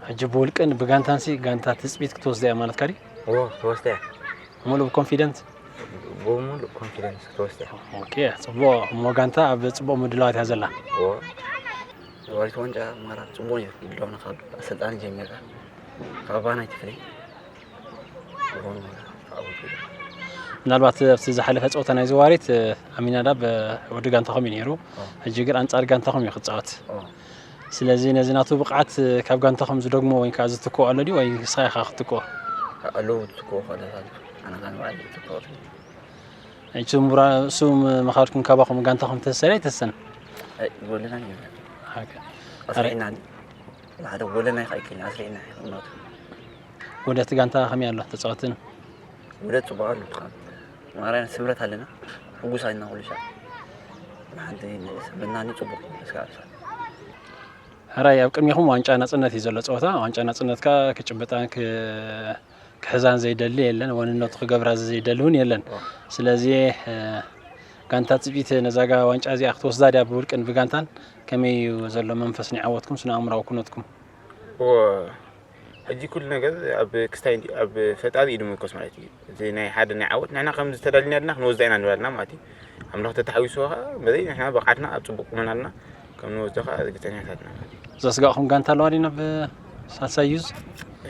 ሕጂ ብውልቅን ብጋንታን ሲ ጋንታ ትጽቢት ክትወስዳ እያ ማለትካ ድዩ? እዎ ክትወስዳ እያ። ሙሉእ ብኮንፊደንት? ብሙሉእ ኮንፊደንስ ክትወስዳ እያ። ኦኬ፣ ጽቡቕ። እሞ ጋንታ ኣብ ጽቡቕ ምድላዋት እያ ዘላ። እዎ። ነባሪት ዋንጫ ማራ ጽቡቕ ነይሩ። ምድላውና ካብ ኣሰልጣኒ ጀሚርካ ካብ ኣባና ኣይትፍለይ። ዝኾነ ተዓወቱ። ምናልባት ኣብቲ ዝሓለፈ ጸወታ ናይ ዘዋሪት ኣሚናዳብ ወዲ ጋንታኹም እዩ ነይሩ። ሕጂ ግን ኣንጻር ጋንታኹም እዩ ክጻወት። ስለዚ ነዚ ናቱ ብቕዓት ካብ ጋንታኹም ዝደግሞ ወይ ከዓ ዝትክኦ ኣሎ ድዩ ወይ ንስኻ ኢኻ ክትትክኦ? ኣለዉ ዝትክኡ ካልኦት ኣለዉ። ኣነ ከዓ ንባዕለይ ዝትክኦ። እሱ ምኻድኩም ካባኹም ጋንታኹም ተሰለ ኣይተሰን? ኣይጎለናን እዩ። ኣስሪዕና ሓደ ጎለና ይኽእል ኣስሪዕና ይኽእልናቱ። ወደቲ ጋንታ ከመይ ኣሎ ተፃወትን? ወደ ፅቡቅ ኣሎ። ማርያን ስምረት ኣለና። ሕጉስ ኣይና ኩሉ ሻዕ ሓንቲ ሰብናኒ ፅቡቅ። እስካ ሕራይ ኣብ ቅድሚኹም ዋንጫ ናፅነት እዩ ዘሎ ፀወታ። ዋንጫ ናፅነትካ ክጭብጣን ክሕዛን ዘይደሊ የለን፣ ወንነቱ ክገብራ ዘይደሊ እውን የለን። ስለዚ ጋንታ ትፅቢት ነዛጋ ዋንጫ እዚኣ ክትወስዳ ድያ ብውልቅን ብጋንታን? ከመይ እዩ ዘሎ መንፈስ ናይ ዓወትኩም ስነ ኣእምራዊ ኩነትኩም? ሕጂ ኩሉ ነገር ኣብ ክስታይ ኣብ ፈጣሪ እዩ ድምርኮስ ማለት እዩ። እቲ ናይ ሓደ ናይ ዓወት ንሕና ከም ዝተዳልና ድና ክንወስዳ ኢና ንባልና ማለት እዩ። ኣምላኽ ተተሓዊስዎ ከዓ በዚ ንሕና ብቕዓትና ኣብ ፅቡቅ ቁመና ኣለና ከም ንወስዶ ከዓ ርግፀኛታት ኢና ማለት እዩ። ዘስጋእኹም ጋንታ ኣለዋ ድዩ ናብ ሳልሳይ ዩዝ?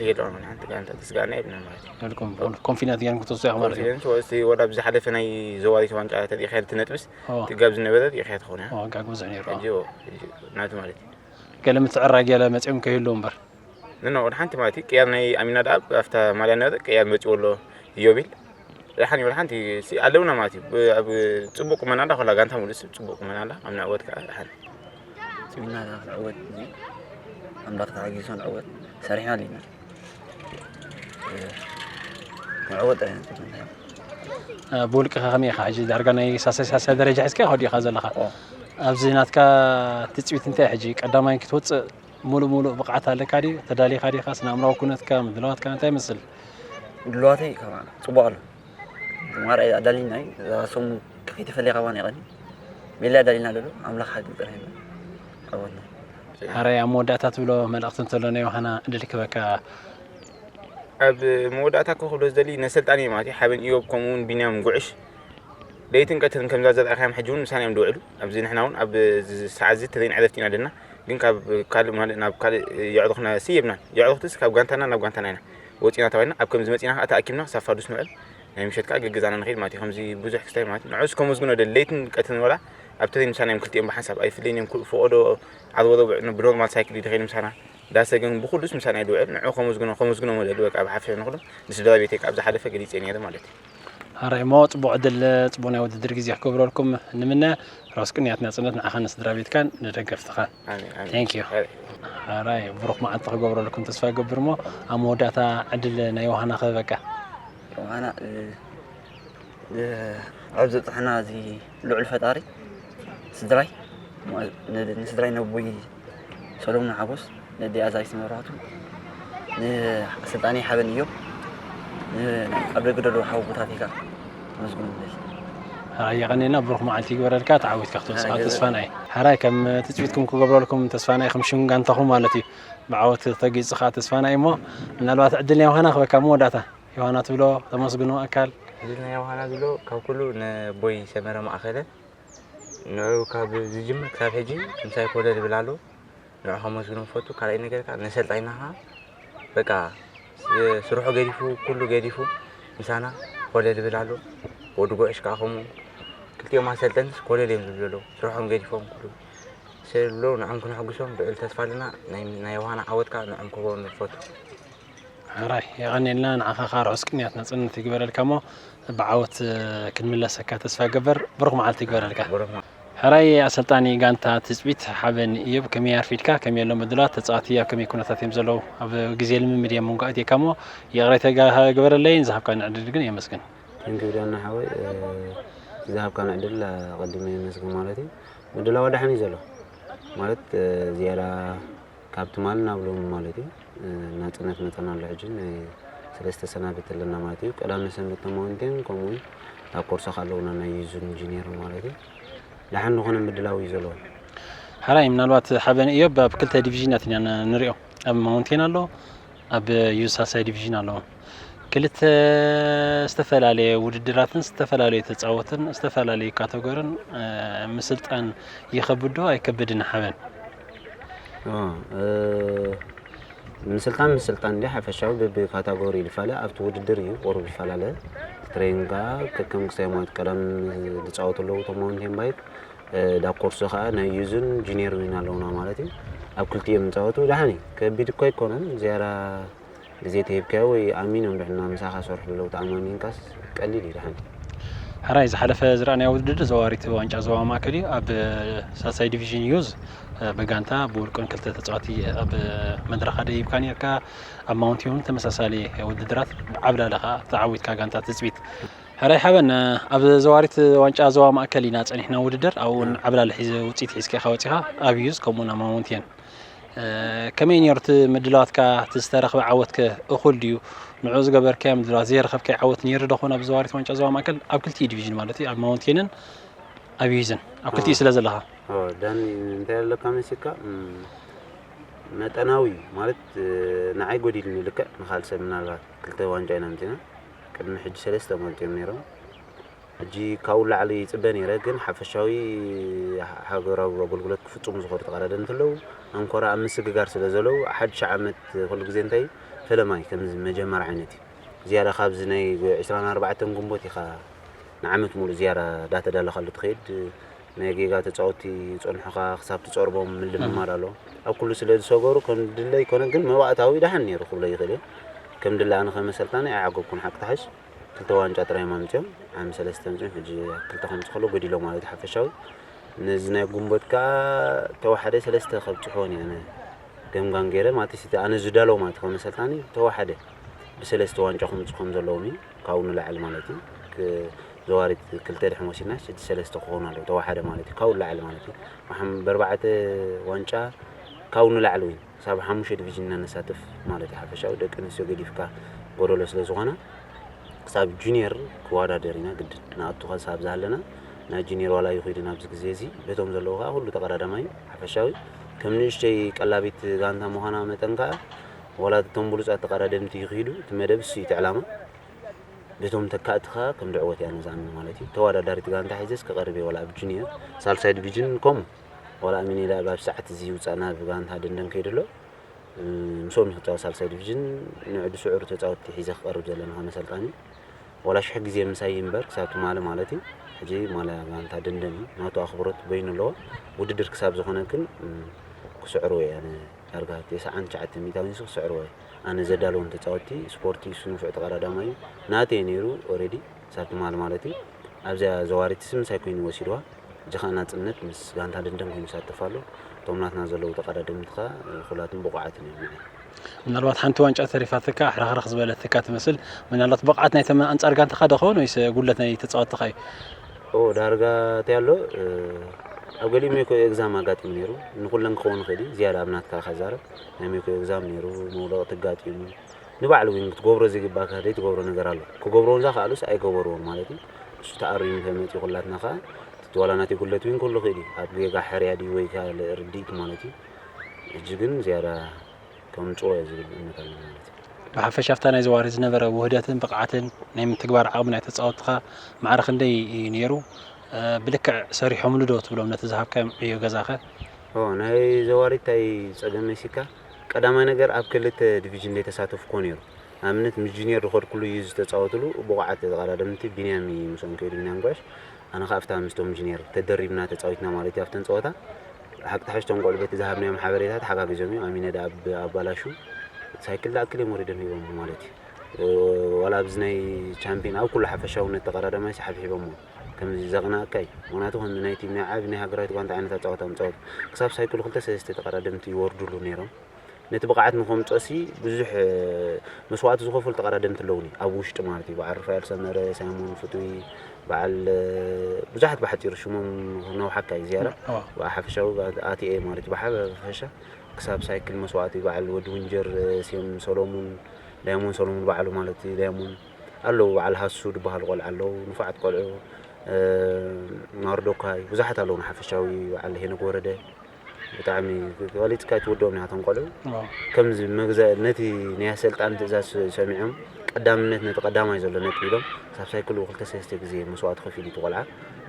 የለዋን ሓንቲ ጋንታ ተስጋእና የብልና ማለት እዩ። የብልኩም ኮንፊደንት ጌርኩም ክትወስዱ ኢኹም ማለት እዩ። ኮንፊደንስ ወላ ብዝሓለፈ ናይ ዘዋሪት ዋንጫ ተሪኢኻ እቲ ነጥብስ ትጋብ ዝነበረ ሪኢኻ ትኸውን እያ። ዋጋ ብዙሕ ነይሩ። ሕጂ ናቱ ማለት እዩ። ገለ ምትዕራግ ገለ መፂኦም ከይህሉ እምበር። ንና ወደ ሓንቲ ማለት እዩ ቅያር ናይ ኣሚና ደኣ ኣብታ ማልያ ነበረ ቅያር መፂኡ ኣሎ። ኢዮቢል ደሓን ወደ ሓንቲ ኣለውና ማለት እዩ። ኣብ ፅቡቅ ቁመና ኣላ ኮላ ጋንታ ሙሉእ ሰብ ፅቡቅ ቁመና ኣላ ኣብ ንዕወት ከዓ ደሓን። ፅሚና ክንዕወት እዚ ኣምላኽ ተሓጊዞ ንዕወት ሰሪሕና ኣለና። ክንዕወት ጥራይ ኢና ንፅበ። ብውልቅኻ ከመይ ኢኻ ሕጂ ዳርጋ ናይ ሳልሳይ ሳልሳይ ደረጃ ሒዝካ ኢኻ ወዲእኻ ዘለኻ? ኣብዚ ናትካ ትፅቢት እንታይ ሕጂ ቀዳማይ ክትወፅእ ሙሉእ ሙሉእ ብቕዓት ኣለካ ድዩ? ተዳሊኻ ዲኻ? ስነ ኣእምራዊ ኩነትካ፣ ምድላዋትካ እንታይ ይመስል? ምድላዋተይ ከማን ጽቡቕ ኣሎ። ማርኣይ ኣዳሊናይ እዛ ሰሙን ከይተፈለየ ካባና ይቐኒ። ቤላ ኣዳሊና ኣለሎ። ኣምላኽ ሓግዝ ጥራሕ ኢና። ኣወና። ሓራይ ኣብ መወዳእታ ትብሎ መልእኽቲ እንተሎ ናይ ዮሃና ዕድል ክበካ። ኣብ መወዳእታ እኮ ክብሎ ዝደሊ ነሰልጣኒ ማለት እዩ ሓበን ኢዮብ ከምኡ እውን ቢንያም ጉዕሽ ለይትን ቀትርን ከምዛ ዘርኣኻዮም ሕጂ እውን ምሳና እዮም ዝውዕሉ። ኣብዚ ንሕና እውን ኣብ ሰዓት እዚ ተዘይንዕረፍቲ ኢና ዘለና። ግን ካብ ካልእ ማለት ናብ ካልእ የዕሩኽና ሲ የብናን። የዕሩኽትስ ካብ ጋንታና ናብ ጋንታና ኢና ወፂና ተባሂልና ኣብ ከምዚ መፂና ከዓ ተኣኪብና ክሳብ ፋዱስ ንውዕል። ናይ ምሸት ከዓ ገገዛና ንኸይድ ማለት እዩ። ከምዚ ብዙሕ ክስታይ ማለት እዩ። ንዑስ ከመስግኖ ደሊ ለይትን ቀትርን ወላ ኣብ ተዘይ ምሳና እዮም ክልቲኦም ብሓንሳብ ኣይፍለይን እዮም። ኩ- ፍቆዶ ዓርቦ ረቡዕ ን- ብኖርማል ሳይክል እዩ ዝኸይድ ምሳና። ዳሰ ግን ብኩሉስ ምሳና እዩ ዝውዕል። ንዑ ከመስግኖ ከመስግኖ መደሊ በቃ ብሓፈ ንኹሎም ንስድራ ቤተይ ካብ ዝሓለፈ ገሊፀ ነይረ ማለት እዩ። ኣራይ እሞ ፅቡቅ ዕድል፣ ፅቡቅ ናይ ውድድር ግዜ ክገብረልኩም ንምነ። ራስ ቅንያት ናፅነት ንዓኻን ንስድራ ቤትካን ንደገፍትኻን። ኣሜን፣ ኣሜን። Thank you። ኣሜን። ኣራይ ብሩክ መዓልቲ ክገብረልኩም ተስፋ ይገብር። እሞ ኣብ መወዳእታ ዕድል ናይ ዮሃና ክህበካ። ዮሃና፣ እ፣ እ፣ ኣብ ዘብፅሐና እዚ ልዑል ፈጣሪ ስድራይ፣ ን- ንስድራይ ነቦይ ሰሎሙን ሓጎስ፣ ነዲኣ ዛይት መብራህቱ፣ ንኣሰልጣኒ ሓበን እዮም፣ ን- ኣብ ደገ ደሎ ሓወቦታተይ ከዓ ኣመስግኖም ደሊ። ሕራይ የቐኔና፣ ብሩክ መዓልቲ ይግበረልካ። ተዓዊትካ ክትወፅኻ ሕራይ ተስፋና እዩ። ሕራይ ከም ትፅቢትኩም ክገብረልኩም ተስፋና እዩ፣ ከም ሽም ጋንታኹም ማለት እዩ። ብዓወት ተጊፅኻ ተስፋና እዩ። እሞ ምናልባት ዕድል ናይ ዮሃና ክበካ መወዳእታ ዮሃና ትብሎ ተመስግኖ ኣካል። ዕድል ናይ ዮሃና ዝብሎ ካብ ኩሉ ነቦይ ሰመረ ማእኸለ ንዑ ካብ ዝጅምር ክሳብ ሕጂ ምሳይ ኮለል ይብል ኣሎ። ንዑ ከመስግኖ ፈቱ። ካልኣይ ነገር ከዓ ነሰልጣይና ከዓ በቃ ስ- ስርሑ ገዲፉ ኩሉ ገዲፉ ምሳና ኮለል ይብል ኣሎ። ወዲ ጉዕሽ ከዓ ከምኡ ክልቲኦም ኣሰልጠንስ ኮለል እዮም ዝብሉ ኣለዉ። ስርሖም ገዲፎም ኩሉ ስለዝብሉ ንዖም ክነሕጉሶም ልዑል ተስፋ ኣለና። ናይ ናይ ዮሃና ዓወት ከዓ ንዖም ክህቦም ንፈቱ። ሕራይ የቐኔልና፣ ንዓኻ ከዓ ርሑስ ቅንያት ናፅነት ይግበረልካ። እሞ ብዓወት ክንምለሰካ ተስፋ ገበር። ብሩክ መዓልቲ ይግበረልካ። ብሩክ ሕራይ ኣሰልጣኒ ጋንታ ትፅቢት ሓበን እዮብ፣ ከመይ ኣርፊድካ? ከመይ ኣሎ ምድላት ተፃዋቲ ኣብ ከመይ ኩነታት እዮም ዘለዉ? ኣብ ግዜ ልምምድ እዮም መንጎ ኣትየካ። እሞ ይቕሬታ ግበረለይ፣ ንዝሃብካኒ ዕድል ግን የመስግን። ቴንኪው ዳና ሓወይ፣ እ፣ ዝሃብካኒ ዕድል ኣቐዲመ የመስግን ማለት እዩ። ምድላው ኣድሓን እዩ ዘሎ ማለት፣ እ፣ ዝያዳ ካብ ትማሊ ናብ ሎሚ ማለት እዩ፣ እ፣ ናፅነት መፀና ኣሎ። ሕጂ ናይ ሰለስተ ሰናብት ኣለና ማለት እዩ። ቀዳመ ሰንበት ተማውንቴን ከምኡ እውን ኣብ ኮርሶ ኣለውና ናይ ዩዝ ኢንጂኒር ማለት እዩ። ደሓን ዝኾነ ምድላው እዩ ዘለዎ። ሕራይ ምናልባት ሓበን እዮብ ኣብ ክልተ ዲቪዥናት ኢና ን- ንሪኦ። ኣብ ማውንቴን ኣሎ፣ ኣብ ዩዝ ሳልሳይ ዲቪዥን ኣሎ። ክልተ ዝተፈላለየ ውድድራትን ዝተፈላለዩ ተፃወትን ዝተፈላለዩ ካተጎርን፣ እ፣ ምስልጣን ይኸብድ ዶ ኣይከብድን ሓበን? ኦ፣ እ፣ ምስልጣን ምስልጣን እንዲ ሓፈሻዊ በቢ ካታጎሪ ይፈላለ ኣብቲ ውድድር እዩ ቁሩብ ይፈላለ። ትሬኒንግ ከከም ክሳይ ማለት ቀደም ዝፃወቱ ኣለዉ እቶም ማውንቴን ባይክ፣ እ፣ ዳብ ኮርሶ ከዓ ናይ ዩዝን ጁኒየር ዊን ኣለውና ማለት እዩ። ኣብ ክልቲኦም ዝፃወቱ ደሓን እዩ። ከቢድ እኮ ኣይኮነን። ዝያዳ ግዜ ተሂብካዮ ወይ ኣሚኖም ድሕና ምሳኻ ሰርሑ ኣለዉ ተኣማሚንካስ ቀሊል እዩ ደሓን። ሕራይ ዝሓለፈ ዝረኣናዮ ውድድር ዘዋሪት ዋንጫ ዞባ ማእከል እዩ። ኣብ ሳልሳይ ዲቪዥን ዩዝ ብጋንታ ብውልቅን ክልተ ተፃዋቲ ኣብ መድረኻ ደይብካ ነርካ። ኣብ ማውንቴን እውን ተመሳሳሊ ውድድራት ብዓብላሊ ከዓ ተዓዊትካ ጋንታ ትፅቢት። ሕራይ ሓበን ኣብ ዘዋሪት ዋንጫ ዞባ ማእከል ኢና ፀኒሕና ውድድር። ኣብኡ እውን ዓብላሊ ሒዘ ውፅኢት ሒዝካ ኢኻ ወፂኻ። ኣብ ዩዝ ከምኡ እውን ኣብ ማውንቴን እ፣ ከመይ ነይሩ እቲ ምድላዋትካ? እቲ ዝተረኽበ ዓወትከ እኹል ድዩ? ንዑ ዝገበርካዮ ምድላዋት ዘይረኸብካዮ ዓወት ነይሩ ዶ ኾን? ኣብ ዘዋሪት ዋንጫ ዞባ ማእከል ኣብ ክልቲኡ ዲቪዥን ማለት እዩ፣ ኣብ ማውንቴንን ኣብ ዩዝን ኣብ ክልቲኡ ስለ ዘለኻ። ኦ፣ ዳኒ እንታይ ኣለካ መሲልካ? እም፣ መጠናዊ ማለት፣ እ፣ ንዓይ ጎዲልኒ ልክዕ ንኻል ሰብ ምናልባት ክልተ ዋንጫ ኢና ኣምፂና። ቅድሚ ሕጂ ሰለስተ ማለት እዮም ነይሮም። ሕጂ ካብኡ ላዕሊ ይፅበ ነይረ፣ ግን ሓፈሻዊ ሃገራዊ ኣገልግሎት ክፍፅሙ ዝኽእሉ ተቐዳደምቲ ኣለዉ። ኣንኮራ ኣብ ምስግጋር ስለ ዘለዉ ሓድሽ ዓመት ኩሉ ግዜ እንታይ ፈለማይ ከምዚ መጀመር ዓይነት እዩ። ዝያዳ ካብዚ ናይ ዕስራን ኣርባዕተን ግንቦት ኢኻ ንዓመት ሙሉእ ዝያዳ ዳተዳለኻሉ ትኸይድ። ናይ ጌጋ ተፃወቲ ይፀንሑኻ ክሳብ ትፀርቦም ምልምማድ ኣሎ። ኣብ ኩሉ ስለ ዝሰገሩ ከም ድለ ኣይኮነ፣ ግን መባእታዊ ደሓን ነይሩ ክብሎ ይኽእል እየ። ከም ድለ ኣነ ከመሰልጣኒ ኣይዓገብኩን ሓቂ ተሓሽ። ክልተ ዋንጫ ጥራይ እዮም ኣምፅኦም። ዓሚ ሰለስተ ኣምፅኦም፣ ሕጂ ክልተ ከምፅእ ከሎ ጎዲሎ ማለት እዩ ሓፈሻዊ። ነዚ ናይ ጉንበት ከዓ ተወሓደ ሰለስተ ከብፅሕዎ እየ ኣነ ገምጋም ገይረ ማለት እዩ። ኣነ ዝዳለው ማለት ከም ኣሰልጣኒ ተወሓደ ብሰለስተ ዋንጫ ከምፅኡ ከም ዘለዎም እዩ ካብኡ ንላዕሊ ማለት እዩ። ክ- ዘዋሪት ክልተ ድሕን ወሲድና ሕጂ ሰለስተ ክኾኑ ኣለዉ ተወሓደ ማለት እዩ ካብኡ ንላዕሊ ማለት እዩ። ብሓም- ብኣርባዕተ ዋንጫ ካብኡ ንላዕሊ እውን ክሳብ ሓሙሽተ ዲቪዥን ኢና ነሳትፍ ማለት እዩ። ሓፈሻዊ ደቂ ኣንስትዮ ገዲፍካ ጎደሎ ስለ ዝኾና ክሳብ ጁኒየር ክወዳደር ኢና ግድን ንኣቱ ክሳብ ዝሃለና ናይ ጁኒየር ዋላ ይኹይዱ ናብዚ ግዜ እዚ በቶም ዘለዉ ከዓ ኩሉ ተቐዳዳማይ ሓፈሻዊ ከም ንእሽተይ ቀላቢት ጋንታ ምዃና መጠን ከዓ ዋላ እቶም ብሉጻት ተቐዳደምቲ ይኽይዱ፣ እቲ መደብ እሱ እዩ እቲ ዕላማ። በቶም ተካእትኻ ከም ድዕወት እያ ነዛምን ማለት እዩ። ተወዳዳሪት ጋንታ ሒዘስ ክቐርብ እየ፣ ዋላ ኣብ ጁኒየር፣ ሳልሳይ ዲቪዥን ከምኡ። ዋላ ኣሚነ ዳኣ ኣብ ሰዓት እዚ ይውጻእ ናብ ጋንታ ደንደን ከይዱ ኣሎ። እ፣ ምስኦም እዩ ክጻወት ሳልሳይ ዲቪዥን፣ ንዕዱ ስዑር ተጻወትቲ ሒዘ ክቐርብ ዘለና ከም ኣሰልጣኒ። ዋላ ሽሕ ግዜ ምሳይ ይንበር ክሳብ ትማሊ ማለት እዩ። ሕጂ ማልያ ጋንታ ደንደን እዩ። ናቱ ኣኽብሮት በይኑ ኣለዎ። ውድድር ክሳብ ዝኾነ ግን፣ እ፣ ክስዕሮ እየ ኣነ። ዳርጋ ተስዓን ትሽዓተን ሚእታዊት ንሱ ክስዕርዎ እዩ። ኣነ ዘዳለዎም ተጻወትቲ ስፖርቲ እሱ ንፉዕ ተቐዳዳማይ እዩ። ናተይ ነይሩ ኦሬዲ ክሳብ ትማሊ ማለት እዩ። ኣብዚኣ ዘዋሪት ስምሳይ ኮይኑ ወሲድዋ። ሕጂ ኸኣ ናጽነት ምስ ጋንታ ደንደን ኮይኑ ይሳተፍ ኣሎ። እቶም ናትና ዘለዉ ተቐዳደምቲ ኸኣ ኩላቶም ብቑዓት እዮም ንዓይ። ምናልባት ሓንቲ ዋንጫ ተሪፋትካ ሕርኽርኽ ዝበለትካ ትመስል። ምናልባት ብቕዓት ናይቶም ኣንጻር ጋንታኻ ዶ ኸውን ወይስ ጉድለት ናይ ተጻወትኻ እዩ? ኦ፣ ዳርጋ እንታይ ኣሎ፣ እ፣ ኣብ ገሊኡ ሜኮ ኤግዛም ኣጋጢሙ ነይሩ። ንኹለን ክኸውን ይኽእል እዩ። ዝያዳ ኣብ ናትካ ከዛረብ፣ ናይ ሜኮ ኤግዛም ነይሩ፣ መውደቕቲ ኣጋጢሙ። ንባዕሉ እውን ክትገብሮ ዘይግባእካ ዘይትገብሮ ነገር ኣሎ። ክገብሮ እውን ዝኸኣሉስ ኣይገበርዎን ማለት እዩ። እሱ ተኣሪሙ ተመፂኡ፣ ኩላትና ከኣ እቲ ዋላ ናተይ ጉድለት እውን ክህሉ ይኽእል እዩ። ኣብ ጌጋ ሕርያ ድዩ ወይ ካልእ ርድኢት ማለት እዩ። ሕጂ ግን ዝያዳ ከምጽኦ እየ ዝብል እምነት ኣለኒ ማለት እዩ። ብሓፈሻ ኣብታ ናይ ዘዋሪ ዝነበረ ውህደትን ብቕዓትን ናይ ምትግባር ዓቕሚ ናይ ተጻወትኻ ማዕረ ክንደይ እዩ ነይሩ? እ፣ ብልክዕ ሰሪሖምሉ ዶ ትብሎም ነቲ ዝሃብካዮም ዕዮ ገዛኸ? ኦ፣ ናይ ዘዋሪ እንታይ ጸገም መሲካ? ቀዳማይ ነገር ኣብ ክልተ ዲቪዥን ዘይተሳተፍኩዎ ነይሩ። ንኣብነት ምስ ጁኒየር ዝኸድኩሉ እዩ ዝተጻወትሉ ብቑዓት ተቐዳደምቲ ቢንያም እዩ ምስኦም ከይዱ ቢንያም ጉዕሽ። ኣነ ኸኣ ኣብታ ምስቶም ጁኒየር ተደሪብና ተጻዊትና ማለት እዩ ኣብተን ጸወታ። ሓቂ ተሓሽ እቶም ቆልዑ በቲ ዝሃብናዮም ሓበሬታ ተሓጋጊዞም እዮም። ኣሚነ ደኣ ብ-፣ ኣባላሹ ሳይክል ደኣ ኣክል እዮም ወሪዶም ሂቦም ማለት እዩ። እ፣ ዋላ ኣብዚ ናይ ቻምፒዮን ኣብ ኩሉ ሓፈሻውነት ተቐዳዳማይ ሰሓብ ሂቦሞ። ከምዚ ዘቕናእካ እዩ። ምኽንያቱ ከምዚ ናይ ቲም ናይ ዓቢ ናይ ሃገራዊት ጋንታ ዓይነት ኣጻወታ ምጻወቱ። ክሳብ ሳይክሉ ክልተ ሰለስተ ተቐዳደምቲ ይወርዱሉ ነይሮም። ነቲ ብቕዓት ንኸምጽኦሲ ብዙሕ፣ እ፣ መስዋእቲ ዝኸፈሉ ተቐዳደምቲ ኣለዉኒ። ኣብ ውሽጢ ማለት እዩ። በዓል ሩፋኤል ሰመረ፣ ሳይሞን ፍቱይ፣ በዓል፣ እ፣ ብዙሓት ብሓጺሩ ሽሞም ነውሓካ እዩ ዝያዳ። እዋ። ብሓፈሻዊ ኣቲኤ ማለት እዩ። ብሓፈሻ ክሳብ ሳይክል መስዋእቲ በዓል ወዲ ውንጀር፣ እ፣ ሴም ሰሎሙን፣ ዳያሞን ሰሎሙን ባዕሉ ማለት እዩ። ዳያሞን ኣለዉ። በዓል ሃሱ ዝበሃሉ ቆልዓ ኣለዉ። ንፉዓት ቆልዑ፣ እ፣ ማርዶካይ፣ ብዙሓት ኣለዉ። ንሓፈሻዊ በዓል ሄኖክ ወረደ። ብጣዕሚ በሊጽካ ኣይትወድኦም ኢኻ እቶም ቆልዑ። ዋው። ከምዚ መግዛእ ነቲ ናይ ኣሰልጣን ትእዛዝ ሰ-፣ ሰሚዖም ቀዳምነት ነቲ ቀዳማይ ዘሎ ነጥቢ ኢሎም ክሳብ ሳይክሉ ክልተ ሰለስተ ግዜ መስዋእቲ ከፊሉ እቲ ቆልዓ።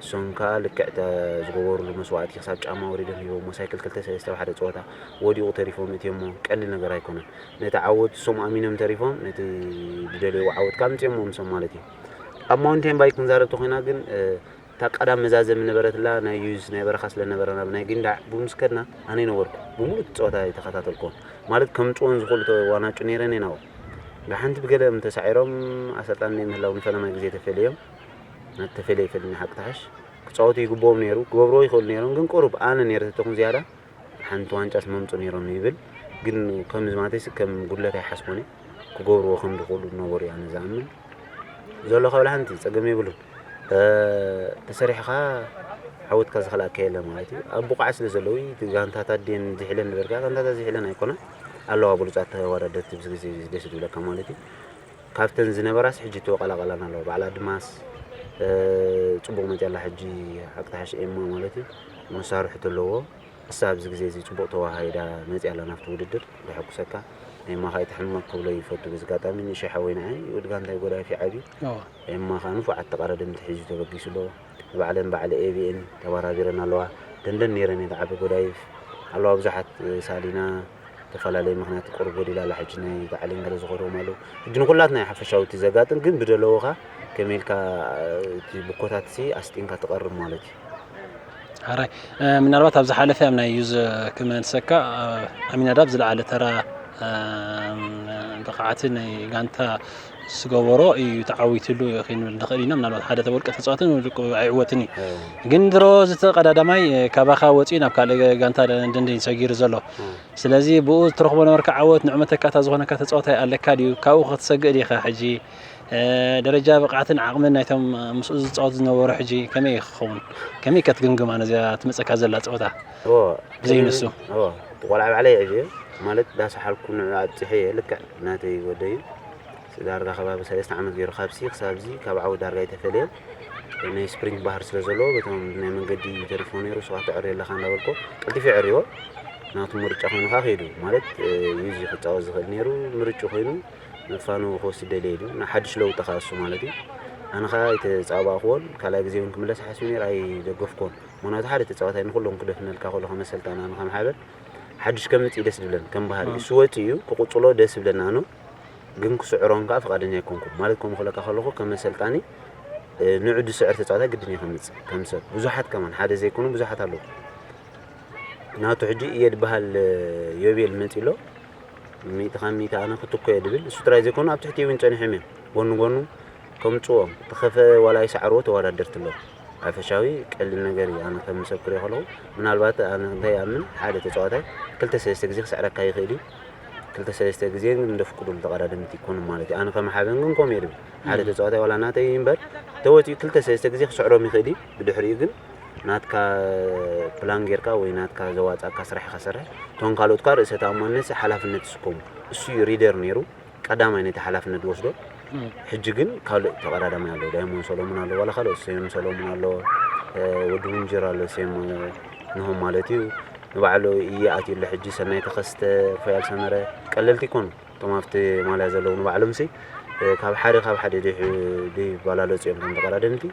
እሶም ከኣ ልክዕ እታ ዝገበሩሉ መስዋእቲ ክሳብ ጫማ ወሪዶም ሂቦሞ። ሳይክል ክልተ ሰለስተ ኣብ ሓደ ጸወታ ወዲቑ ተሪፎም እትዮሞ። ቀሊል ነገር ኣይኮነን። ነቲ ዓወት እሶም ኣሚኖም ተሪፎም ነቲ ዝደለይዎ ዓወት ከኣ ኣምጺኦሞ ንሶም ማለት እዩ። ኣብ ማውንቴን ባይክ ክንዛረብ ተኾይና ግን፣ እ፣ እታ ቀዳም መዛዘሚ ነበረትላ ናይ ዩዝ ናይ በረኻ ስለ ነበረና ብናይ ጊንዳዕ ብኡ ምስ ከድና ኣነ ነበርኩ። ብምሉእ እቲ ጸወታ ኣይተኸታተልኩዎን። ማለት ከምጽኦን ዝኽእሉ ተዋናጩ ነይረ እየ ናብኡ። ብሓንቲ ብገለኦም ተሳዒሮም ኣሰልጣኒ ምህላው ንፈለማይ ግዜ ተፈልዮም። ናቲ ተፈልየ ይፈልኒ ሓቂ ተሓሽ። ክጻወቱ ይግብኦም ነይሩ፣ ክገብርዎ ይኽእሉ ነይሮም፣ ግን ቁሩብ ኣነ ነይረ ተተኹን ዝያዳ ሓንቲ ዋንጫስ መምጹ ነይሮም ይብል። ግን ከምዚ ማለተይሲ ከም ጉድለት ኣይሓስቦን እየ። ክገብርዎ ከም ዝኽእሉ ነበሩ እየ ኣነ ዝኣምን። ዘሎ ካብ ሓንቲ ጸገም የብሉን። እ፣ ተሰሪሕኻ ዓወትካ ዝኸልኣካ የለን ማለት እዩ። ኣብ ብቑዓት ስለ ዘለዉ እቲ ጋንታታት ድየን ዝሕለን ዝበልካ፣ ጋንታታት ዝሕለን ኣይኮናን። ኣለዋ ብሉጻት ተወዳደርቲ ብዚ ግዜ እዚ ደስ ዝብለካ ማለት እዩ። ካብተን ዝነበራስ ሕጂ ተቐላቐላን ኣለዋ። ባዕላ ድማስ፣ እ፣ ጽቡቕ መጺኣ ኣላ ሕጂ ሓቂ ተሓሽ ኤማ ማለት እዩ። መሳርሕቲ ኣለዎ። እሳ ኣብዚ ግዜ እዚ ጽቡቕ ተወሃሂዳ መጺኣ ኣላ ናብቲ ውድድር። ዘሐጉሰካ ናይ ኤማ ኸኣ ኣይትሕመቕ ክብሎ ይፈቱ። በዚ ኣጋጣሚ ንእሽተይ ሓወይ ንዓይ ውድ ጋንታይ ጎዳይፍ ይዓብዩ። እዋ። ኤማ ኸኣ ንፉዓት ተቐዳደምቲ ሒዙ ተበጊሱ ኣሎ። ንባዕለን በዓል ኤ ቢ ኤን ተበራቢረን ኣለዋ። ደንደን ነይረን እየን ዓቢ ጎዳይፍ ኣለዋ። ብዙሓት፣ እ፣ ሳሊና ዝተፈላለየ ምኽንያት ቁሩብ ጎዲላ ኣላ። ሕጂ ናይ ባዕለን ገለ ዝኸድዎም ኣለዉ። ሕጂ ንኹላትና እዩ ሓፈሻዊ እቲ ዘጋጥም፣ ግን ብደለዎኻ ከመይ ኢልካ፣ እ፣ እቲ ብኮታትሲ ኣስጢንካ ትቐርብ ማለት እዩ። ሓራይ፣ እ፣ ምናልባት ኣብ ዝሓለፈ ኣብ ናይ ዩዝ ክመልሰካ፣ እ፣ ኣሚናዳብ ዝለዓለ ተራ፣ እ፣ ብቕዓቲ ናይ ጋንታ ዝገበሮ እዩ ተዓዊትሉ እዩ ክንብል ንኽእል ኢና። ምናልባት ሓደ ውልቀ ተጻዋትን ውልቀ ኣይዕወትን እዩ። እ። ግን ድሮ ዝተቐዳዳማይ፣ እ፣ ካባኻ ወጺኡ ናብ ካልእ ጋንታ ደንደን ሰጊሩ ዘሎ። እ። ስለዚ ብኡ ትረኽቦ ነበርካ ዓወት ንዑ መተካእታ ዝኾነካ ተጻዋታይ ኣለካ ድዩ? ካብኡ ክትሰግእ ዲኻ ሕጂ? እ፣ ደረጃ ብቕዓትን ዓቕምን ናይቶም ምስኡ ዝጻወቱ ዝነበሩ ሕጂ ከመይ ክኸውን? ከመይ ከትግምግማ ነዚኣ ትመጸካ ዘላ ጸወታ? እዎ፣ ብዘይ ንሱ። እዎ፣ እቲ ቆልዓ ባዕለይ የዕብዮ፣ ማለት ዳሰሓልኩ ንዑ ኣብጽሐ እየ፣ ልክዕ ናተይ ወደይ እዩ። ዳርጋ ከባቢ ሰለስተ ዓመት ገይሩ ካብሲ ክሳብዚ ካብ ዓወት ዳርጋ ኣይተፈለየን። ናይ ስፕሪንት ባህሪ ስለ ዘለዎ፣ በቶም ናይ መንገዲ ተሪፎ ነይሩ፣ ንስኻ ተዕርዮ ኣለኻ እንዳበልኩ፣ ቀልጢፈ የዕርዮ። ናቱ ምርጫ ኮይኑ ከዓ ከይዱ ማለት እዩ። እዚ ክፃወት ዝኽእል ነይሩ፣ ምርጫ ኮይኑ መፋኑ ክወስድ ደልየ ኢሉ፣ ንሓድሽ ለውጢ ከዓ እሱ ማለት እዩ። ኣነ ከዓ ኣይተፃባእክዎን፣ ካልኣይ ግዜ እውን ክምለስ ሓስቢ ነይሩ፣ ኣይደገፍክዎን። ምክንያቱ ሓደ ተፃዋታይ ንኩሎም ክደፍነልካ ከሎ ከመሰልጣን ኣነ ከም ሓበን ሓድሽ ከምፅእ ደስ ዝብለን ከም ባህሪ። እሱ ወፂኡ እዩ ክቕፅሎ ደስ ዝብለና ኣነ ግን ክስዕሮም ከዓ ፍቓደኛ ኣይኮንኩም። ማለት ከምኡ ክለካ ከለኹ ከም ኣሰልጣኒ ንዑ ዝስዕር ተፃዋታይ ግድን እዩ ከምፅእ ከም ሰብ ብዙሓት ከማን ሓደ ዘይኮኑ ብዙሓት ኣለዉ። ናቱ ሕጂ እየ ዝበሃል ዮቤል መፂ ኣሎ። ሚእቲ ካብ ሚእቲ ኣነ ክትኮ እየ ድብል እሱ ጥራይ ዘይኮኑ ኣብ ትሕቲ እውን ፀኒሖም እዮም ጎኑ ጎኑ ከምፅዎም ተኸፈ ዋላ ይሰዕርዎ ተወዳደርቲ ኣለዉ። ሓፈሻዊ ቀሊል ነገር እዩ። ኣነ ከም ሰብ ክሪኦ ከለኹ ምናልባት ኣነ እንታይ ይኣምን ሓደ ተፃዋታይ ክልተ ሰለስተ ግዜ ክስዕረካ ይኽእል እዩ። ክልተ ሰለስተ ግዜ ግን እንደፍቅዱሉ ተቐዳደምቲ ይኮኑ ማለት እዩ። ኣነ ከም ሓበን ግን ከምኡ እየ ድብል ሓደ ተፃዋታይ ዋላ ናተይ እምበር ተወፂኡ ክልተ ሰለስተ ግዜ ክስዕሮም ይኽእል እዩ። ብድሕሪኡ ግን ናትካ ፕላን ጌርካ ወይ ናትካ ዘዋፃካ ስራሕ ኢኻ ሰርሕ። እቶም ካልኦትካ ርእሰ ተኣማንነት ሓላፍነት ዝስከሙ እሱ እዩ ሪደር ነይሩ። ቀዳማይ ነቲ ሓላፍነት ዝወስዶ። ሕጂ ግን ካልእ ተቐዳዳማይ ኣሎ፣ ዳይሞን ሰሎሙን ኣሎ፣ ዋላ ካልኦት ሰዮም ሰሎሙን ኣሎ፣ ወዲ ውንጅር ኣሎ፣ ሰዮም ንሆም ማለት እዩ። ንባዕሉ እየ ኣትዩ ኣሎ ሕጂ ሰናይ ተኸስተ፣ ሩፋኤል ሰመረ ቀለልቲ ይኮኑ። እቶም ኣብቲ ማልያ ዘለዉ ንባዕሎም ሲ ካብ ሓደ ካብ ሓደ ድይባላለፁ እዮም ከም ተቐዳደምቲ።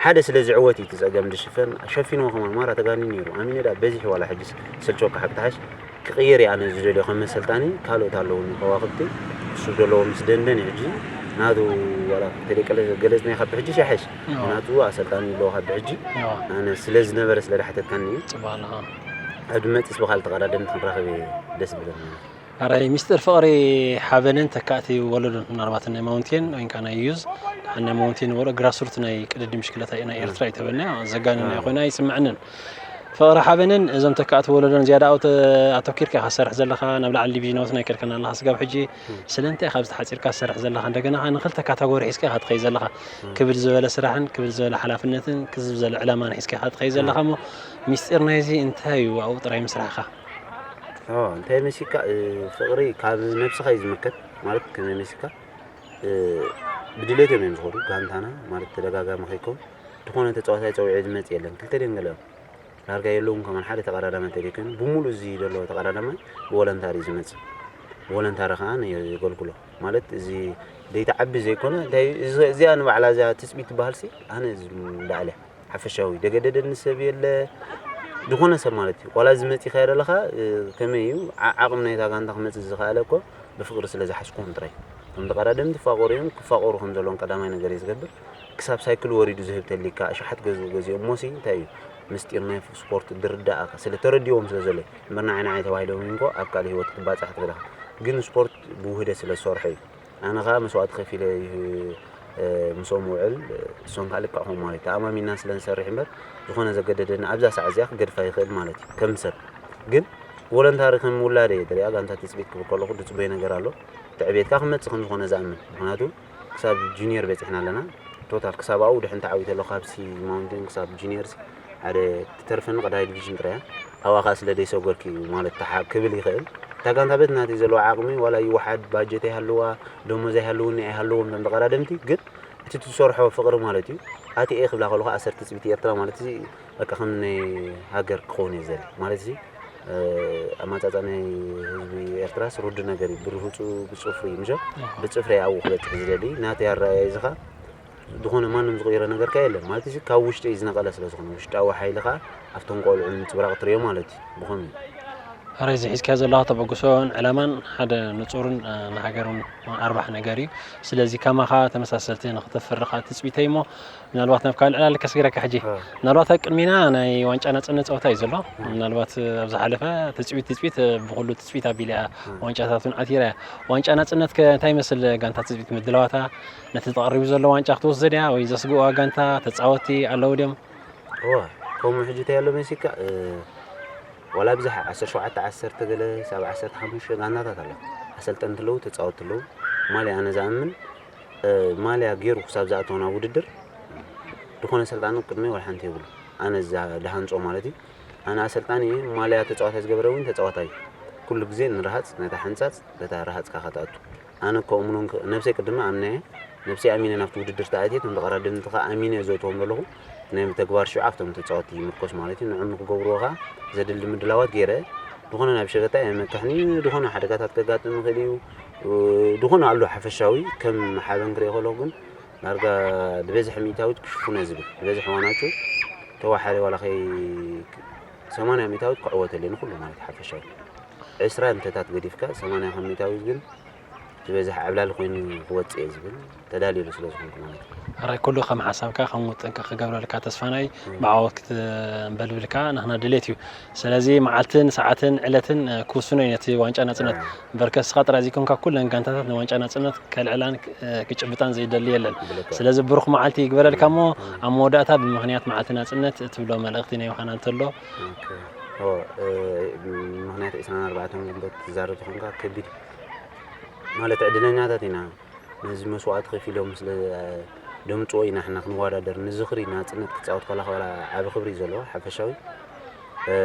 ሓደ ስለ ዝዕወት እዩ እቲ ፀገም ዝሽፈን ሸፊንዎ ከማን ማራ ተጋኒኑ ነይሩ ኣሚነ ዳ በዚሕ ዋላ ሕጂ ስልቸካ ሓቂ ተሓሽ ክቕየር እየ ኣነ ዝደልዮ ከም ኣሰልጣኒ ካልኦት ኣለውኒ ከዋኽብቲ እሱ ዘለዎ ምስ ደንደን እዩ ሕጂ ናቱ ዋላ ተደቀለ ገለፅናዮ ካብ ብሕጂ ሻሕሽ ናቱ ኣሰልጣኒ ኣለዎ ካብ ብሕጂ ኣነ ስለ ዝነበረ ስለ ዳሕተትካኒ እዩ ጽባላኻ ኣብ ድመፅስ ብኻል ተቐዳደምቲ ክንራኸብ እየ ደስ ብለኒ ኣራይ ሚስጥር ፍቕሪ ሓበንን ተካእቲ ወለዶን ምናልባት ናይ ማውንቴን ወይ ከዓ ናይ ዩዝ ናይ ማውንቴን ወረ ግራስሩት ናይ ቅድድም ሽክለታ ናይ ኤርትራ እዩ ተበልና ዘጋነና ኮይኑ ኣይስምዐንን ፍቕሪ ሓበንን እዞም ተካእቲ ወለዶን ዝያዳ ኣተኪርካ ኢኻ ትሰርሕ ዘለኻ ናብ ላዕሊ ዲቪዥናውት ናይ ከድካና ኣለኻ ስጋብ ሕጂ ስለምንታይ ኢኻ ኣብዚ ተሓፂርካ ትሰርሕ ዘለኻ እንደገና ንክልተ ካታጎሪ ሒዝካ ኢኻ ትኸይድ ዘለኻ ክብድ ዝበለ ስራሕን ክብድ ዝበለ ሓላፍነትን ክዝብ ዝበለ ዕላማን ሒዝካ ኢኻ ትኸይድ ዘለኻ እሞ ሚስጢር ናይዚ እንታይ እዩ ኣብኡ ጥራይ ምስራሕኻ እንታይ መሲካ ፍቕሪ ካብ ነብስኻ እዩ ዝምከት ማለት ከመይ መሲካ ብድሌት እዮም እዮም ዝኸዱ ጋንታና ማለት ተደጋጋሚ ከይከውን ዝኾነ ተፃዋታይ ፀዊዑ ዝመፅ የለን ክልተ ደንገለ እዮም ዳርጋ የለውን ከማን ሓደ ተቐዳዳማይ ተደይኮይኑ ብሙሉ እዚ ዘሎ ተቐዳዳማይ ብወለንታሪ ዝመፅ ብወለንታሪ ከዓ የገልግሎ ማለት እዚ ደይተዓቢ ዘይኮነ እንታይ እዚኣ ንባዕላ እዚኣ ትፅቢት ትበሃል ሲ ኣነ ዳኣለ ሓፈሻዊ ደገደደኒ ሰብ የለ ዝኾነ ሰብ ማለት እዩ ቆላ ዝመፂ ከያ ዘለካ ከመይ እዩ ዓቕሚ ናይታ ጋንታ ክመፅእ ዝኽኣለ እኮ ብፍቕሪ ስለ ዝሓዝኩም ጥራይ እቶም ተቐዳደምቲ ፋቆሩ እዮም ክፋቆሩ ከም ዘለዎም ቀዳማይ ነገር እዩ ዝገብር ክሳብ ሳይክል ወሪዱ ዝህብ ተሊካ ኣሽሓት ገዝኡ ገዚኦም ሞሲ እንታይ እዩ ምስጢር ናይ ስፖርት ድርዳኣ ስለ ተረዲዎም ስለ ዘሎ እምበር ንዓይ ንዓይ ተባሂሎም እንኮ ኣብ ካልእ ህይወት ክትባፃሕ ትኽእል ኢኻ ግን ስፖርት ብውህደት ስለ ዝሰርሑ እዩ ኣነ ከዓ መስዋእቲ ከፊለ ምስኦም ውዕል እሶም ከዓ ልክዕኹም ማለት እዩ ተኣማሚና ስለ ንሰርሕ እምበር ዝኾነ ዘገደደኒ ኣብዛ ሰዓት እዚኣ ክገድፋ ይኽእል ማለት እዩ ከም ሰብ ግን ቮለንታሪ ከም ውላደ እየ ደሪኣ ጋንታ ትፅቢት ክብል ከለኹ ድፅበይ ነገር ኣሎ ትዕቤትካ ክመፅእ ከም ዝኾነ ዝኣምን ምክንያቱ ክሳብ ጁኒየር በፂሕና ኣለና ቶታል ክሳብ ኣብኡ ድሕን ተዓዊተ ኣለኹ ካብ ሲ ማውንቴን ክሳብ ጁኒየር ሓደ ትተርፈኒ ቀዳማይ ዲቪዥን ጥራያ ኣብኣ ከዓ ስለ ደይሰጎርኪ እዩ ማለት ተሓ ክብል ይኽእል እታ ጋንታ በት ናተይ ዘለዎ ዓቕሚ ዋላ ይወሓድ ባጀት ኣይሃልዋ ደሞዝ ኣይሃልውኒ ኣይሃልዎም እቶም ተቐዳደምቲ ግን እቲ ትሰርሖ ፍቕሪ ማለት እዩ ኣቲ እየ ክብላ ከለኹ ኣሰር ትፅቢት ኤርትራ ማለት እዚ በቃ ከም ናይ ሃገር ክኸውን እየ ዘል ማለት እዚ ኣማፃፃ ናይ ህዝቢ ኤርትራስ ሩድ ነገር እዩ ብርሁፁ ብፅፍሪ እዩ ምሸ ብፅፍሪ ኣብኡ ክበፅሕ ዝደሊ ናተይ ኣረኣያ እዚ ከዓ ዝኾነ ማንም ዝቕይሮ ነገርካ የለን ማለት እዚ ካብ ውሽጢ እዩ ዝነቐለ ስለ ዝኾነ ውሽጣዊ ሓይሊ ከዓ ኣብቶም ቆልዑ ምንፅብራቕ ትሪኦ ማለት እዩ ብኸም ኣረ እዚ ሒዝካ ዘለኻ ተበግሶን ዕላማን ሓደ ንፁርን ንሃገርን ኣርባሕ ነገር እዩ ስለዚ ከማኻ ተመሳሰልቲ ንክተፍርኻ ትፅቢተይ እሞ ምናልባት ናብ ካልእ ዕላል ከስግረካ ሕጂ ምናልባት ኣብ ቅድሚና ናይ ዋንጫ ናፅነት ፀወታ እዩ ዘሎ ምናልባት ኣብ ዝሓለፈ ትፅቢት ትፅቢት ብኩሉ ትፅቢት ኣቢላ ዋንጫታት እውን ዓቲራ እያ ዋንጫ ናፅነት እንታይ ይመስል ጋንታ ትፅቢት ምድላዋታ ነቲ ተቐሪቡ ዘሎ ዋንጫ ክትወስድ እያ ወይ ዘስግእዋ ጋንታ ተፃወቲ ኣለዉ ድዮም እዋ ከምኡ ሕጂ እንታይ ኣሎ መሲካ ዋላ ብዛሕ ዓሰርተ ሸውዓተ ዓሰርተ ገለ ሳብ ዓሰርተ ሓሙሽተ ጋንታታት ኣሎ ኣሰልጠንቲ ኣለዉ ተፃወቲ ኣለዉ ማልያ ኣነ ዝኣምን ማልያ ገይሩ ክሳብ ዝኣተው ናብ ውድድር ዝኾነ ኣሰልጣኒ ቅድመይ ዋላ ሓንቲ የብሉ ኣነ ዝሃንፆ ማለት እዩ ኣነ ኣሰልጣኒ እየ ማልያ ተፃዋታይ ዝገበረ እውን ተፃዋታይ ኩሉ ግዜ ንረሃፅ ነታ ሓንፃፅ በታ ረሃፅካ ከተኣቱ ኣነ ከእምኖን ነብሰይ ቅድሚ ኣምነየ ነብሰይ ኣሚነ ናብቲ ውድድር ተኣትየ እቶም ተቐዳደምቲ ከዓ ኣሚነ ዘእትዎም ዘለኹ ናይ ተግባር ሽዑ ኣብቶም ተፃወቲ ይምርኮስ ማለት እዩ ንዕም ንክገብርዎ ከዓ ዘድሊ ምድላዋት ገይረ ዝኾነ ናብ ሸገታ የመክሕኒ፣ ዝኾነ ሓደጋታት ከጋጥም ይኽእል እዩ። እ፣ ዝኾነ ኣሎ ሓፈሻዊ ከም ሓበን ክርኢ ከለኹ ግን ዳርጋ ዝበዝሕ ሚእታዊት ክሽፍኖ ዝብል፣ ዝበዝሕ ዋናቹ ተዋሓደ ዋላ ከይ ሰማንያ ሚእታዊት ክዕወተለይ ንኹሉ ማለት ሓፈሻዊ። ዕስራ እንተታት ገዲፍካ ሰማንያ ከም ሚእታዊት ግን ዝበዝሕ ዓብላሊ ኮይኑ ክወጽእ እየ ዝብል ተዳልየሉ ስለ ዝኾንኩ ማለት እዩ። ሕራይ ኩሉ ከም ሓሳብካ ከም ውጥንካ ክገብረልካ ተስፋና እዩ። ብዓወት ክትንበልብልካ ናህና ድሌት እዩ። ስለዚ መዓልትን ሰዓትን ዕለትን፣ እ፣ ክውስኖ እዩ ነቲ ዋንጫ ናጽነት። እምበርከ እስኻ ጥራይ ዘይኮንካ ኩለን ጋንታታት ንዋንጫ ናጽነት ከልዕላን፣ እ፣ ክጭብጣን ዘይደሊ የለን። ብልክዕ። ስለዚ ብሩኽ መዓልቲ ይግበረልካ እሞ ኣብ መወዳእታ ብምኽንያት መዓልቲ ናጽነት እትብሎ መልእኽቲ ናይ ዮሃና እንተሎ። ኦኬ። ኦ፣ እ፣ ምኽንያት ዕስራን ኣርባዕተን ግንቦት ትዛረብ ተኾንካ ከቢድ ማለት ዕድለኛታት ኢና። ነዚ መስዋእቲ ከፊሎም ስለ ደምፅዎ ኢና ሕና ክንወዳደር። ንዝኽሪ ናፅነት ክትፃወት ከለኻ ዋላ ዓቢ ክብሪ እዩ ዘለዎ ሓፈሻዊ። እ፣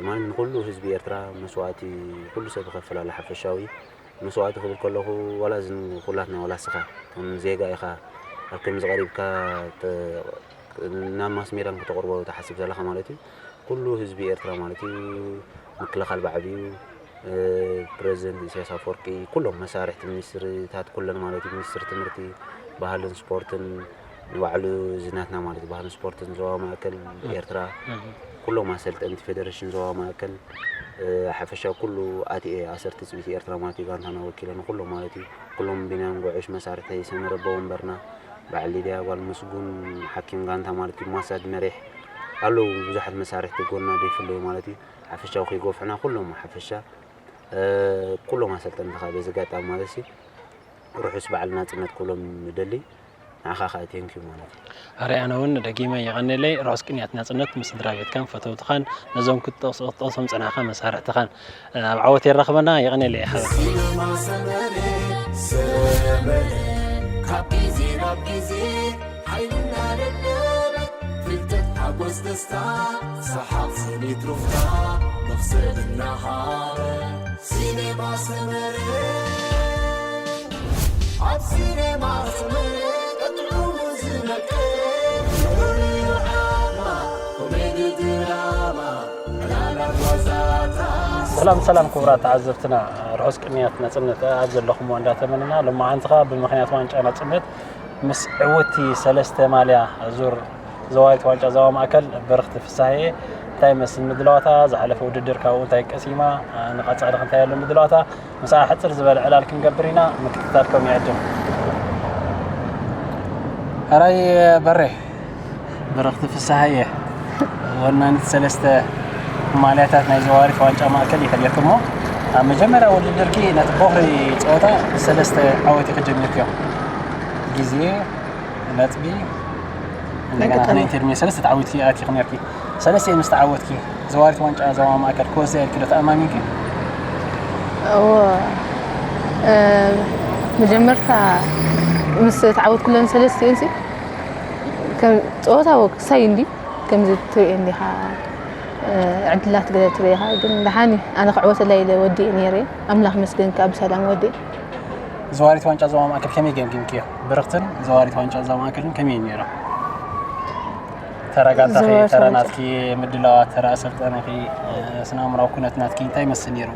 ማለት ንኹሉ ህዝቢ ኤርትራ መስዋእቲ ኩሉ ሰብ ይኸፍል ኣሎ ሓፈሻዊ። መስዋእቲ ክብል ከለኹ ዋላ እዚ ንኹላትና ዋላ እስኻ ከም ዜጋ ኢኻ ኣብ ከምዚ ቀሪብካ ተ-፣ ናብ ማስ ሜዳን ከተቕርቦ ትሓስብ ዘለኻ ማለት እዩ። ኩሉ ህዝቢ ኤርትራ ማለት እዩ ምክልኻል ብዓብዩ፣ እ፣ ፕረዚደንት ኢሳያስ ኣፈወርቂ፣ ኩሎም መሳርሕቲ ሚኒስትርታት ኩለን ማለት እዩ፣ ሚኒስትር ትምህርቲ፣ ባህልን ስፖርትን፣ ንባዕሉ እዚ ናትና ማለት እዩ፣ ባህልን ስፖርትን ዞባ ማእከል ኤርትራ፣ እህ። ኩሎም ኣሰልጠንቲ ፌደሬሽን ዞባ ማእከል፣ እ፣ ሓፈሻ ኩሉ ኣቲኤ ኣሰርቲ ጽቢት ኤርትራ ማለት እዩ፣ ጋንታና ወኪለ ንኩሎም ማለት እዩ፣ ኩሎም ቢንያም ጉዕሽ፣ መሳርሕተይ ሰመረ ኣቦ ወንበርና፣ በዓል ሊድያ ጓል ምስጉን፣ ሓኪም ጋንታ ማለት እዩ፣ ማሳጅ መሪሕ ኣለዉ፣ ብዙሓት መሳርሕቲ ጎና ደይፍለዩ ማለት እዩ። ሓፈሻዊ ከይገፍሑና ኩሎም ሓፈሻ፣ እ፣ ኩሎም ኣሰልጠንቲ ከዓ በዚ ኣጋጣሚ ማለት እዩ፣ ርሑስ በዓል ናጽነት ክብሎም ንደሊ፣ ንዓኻ ከዓ ቴንኪዩ ማለት እዩ። ኣረ ኣነ እውን ደጊመ የቐንየለይ፣ ርሑስ ቅንያት ናጽነት ምስ ስድራ ቤትካን ፈተውትኻን፣ ነዞም ክትጠቕሶ-፣ ክትጠቕሶም ጸናሕካ መሳርሕትኻን፣ እ፣ ኣብ ዓወት የራኽበና፣ የቐንየለይ ሓበን። ሲኒማ ሰመረ፣ ሰመረ፣ ካብ ግዜ ናብ ግዜ ሓይልና ደደበ፣ ፍልጠት ሓጎስ ደስታ፣ ሰሓቕ ስኒት ሩፍታ፣ መኽሰብ እናሃበ። ሲኒማ ሰመረ፣ ኣብ ሲኒማ ሰመረ፣ ጥዑሙ ዝነቅል፣ ፍሉይ ዓማ፣ ኮሜዲ ድራማ፣ ዕላላት ዋዛታት። ሰላም ሰላም ክቡራት ተዓዘብትና፣ ርሑስ ቅንያት ናጽነት ኣብ ዘለኹምዎ እንዳተመነና፣ ሎማዓንቲ ኸኣ ብምኽንያት ዋንጫ ናጽነት ምስ ዕውቲ ሰለስተ ማልያ ዙር ዘዋሪት ዋንጫ ዞባ ማእከል ብርኽቲ ፍሳሐየ እንታይ ይመስል ምድላዋታ፣ ዝሓለፈ ውድድር ካብኡ እንታይ ቀሲማ፣ ንቐጻሊ ኸ እንታይ ኣሎ ምድላዋታ፣ ምስኣ ሕጽር ዝበለ ዕላል ክንገብር ኢና፣ ምክትታልኩም ይዕድም። ሕራይ በሬ። ብርኽቲ ፍስሃየ፣ ወናኒት ሰለስተ ማልያታት ናይ ዘዋሪት ዋንጫ ማእከል ኢኺ ነርኪ እሞ፣ ኣብ መጀመርያ ውድድርኪ ነቲ ቦኽሪ ጸወታ ብሰለስተ ዓወት ኢኺ ጀሚርክዮ። ግዜ፣ ነጥቢ፣ እንደገና ኣጋጣሚ። ናይ ኢንተርሚዮ ሰለስተ ተዓዊትኪ ኣቲኺ ነርኪ። ሰለስተ ምስ ተዓወትኪ፣ ዘዋሪት ዋንጫ ዞባ ማእከል ክወስዳ ኢልኪ ዶ ተኣማሚንኪ? እወ፣ እ፣ መጀመርታ ምስ ተዓወትኩለን ሰለስቲኤንሲ፣ ከም ጸወታ ወ-፣ ክሳይ እንዲ ከምዚ ትርእየን ዲኻ፣ እ፣ ዕድላት ገለ ትርእኻ፣ ግን ደሓን እዩ። ኣነ ክዕወተላ ኢለ ወዲኤ ነይረ። ኣምላኽ ይመስገን ከኣ ብሰላም ወዲኤ። ዘዋሪት ዋንጫ ዞባ ማእከል ከመይ ገምጊምክዮ? ብርኽትን ዘዋሪት ዋንጫ ዞባ ማእከልን ከመይ እዩ ነይሩ? ተራ ጋንታኺ፣ ዘዋሪት ተራ ዋንጫ። ናትኪ ምድላዋት፣ ተራ ኣሰልጣኒኺ፣ እ፣ ስነ ኣእምራዊ ኩነት ናትኪ እንታይ ይመስል ነይሩ?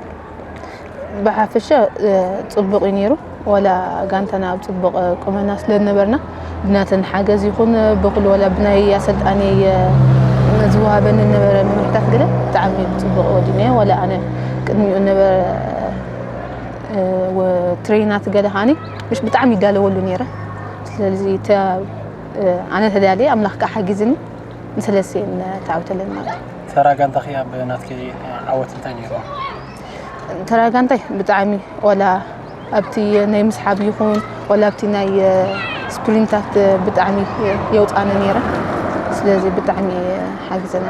ብሓፈሻ፣ እ፣ ጽቡቕ እዩ ነይሩ። ዋላ ጋንታና ኣብ ጽቡቕ ቁመና ስለ ዝነበርና፣ ብናተን ሓገዝ ይኹን ብኹሉ ዋላ ብናይ ኣሰልጣኒ፣ እ፣ ዝወሃበኒ ዝነበረ መምርሕታት ገለ ብጣዕሚ ጽቡቕ ወዲናዮ። ዋላ ኣነ ቅድሚኡ ነበረ፣ እ፣ ወ-፣ ትሬናት ገለ ከዓኒ ምሽ ብጣዕሚ ይዳለወሉ ነይረ። ስለዚ ተ-፣ እ፣ ኣነ ተዳልየ ኣምላኽ ከኣ ሓጊዝኒ ንሰለስቲኤን ተዓዊተለን ማለት እዩ። ተራ ጋንታኺ ኣብ ናትኪ ዓወት እንታይ ነይሩ? ተራ ጋንታይ ብጣዕሚ ዋላ ኣብቲ ናይ ምስሓብ ይኹን ዋላ ኣብቲ ናይ፣ እ፣ ስፕሪንታት፣ እ፣ ብጣዕሚ የውጻነ ነይረ። ስለዚ ብጣዕሚ ሓጊዘና።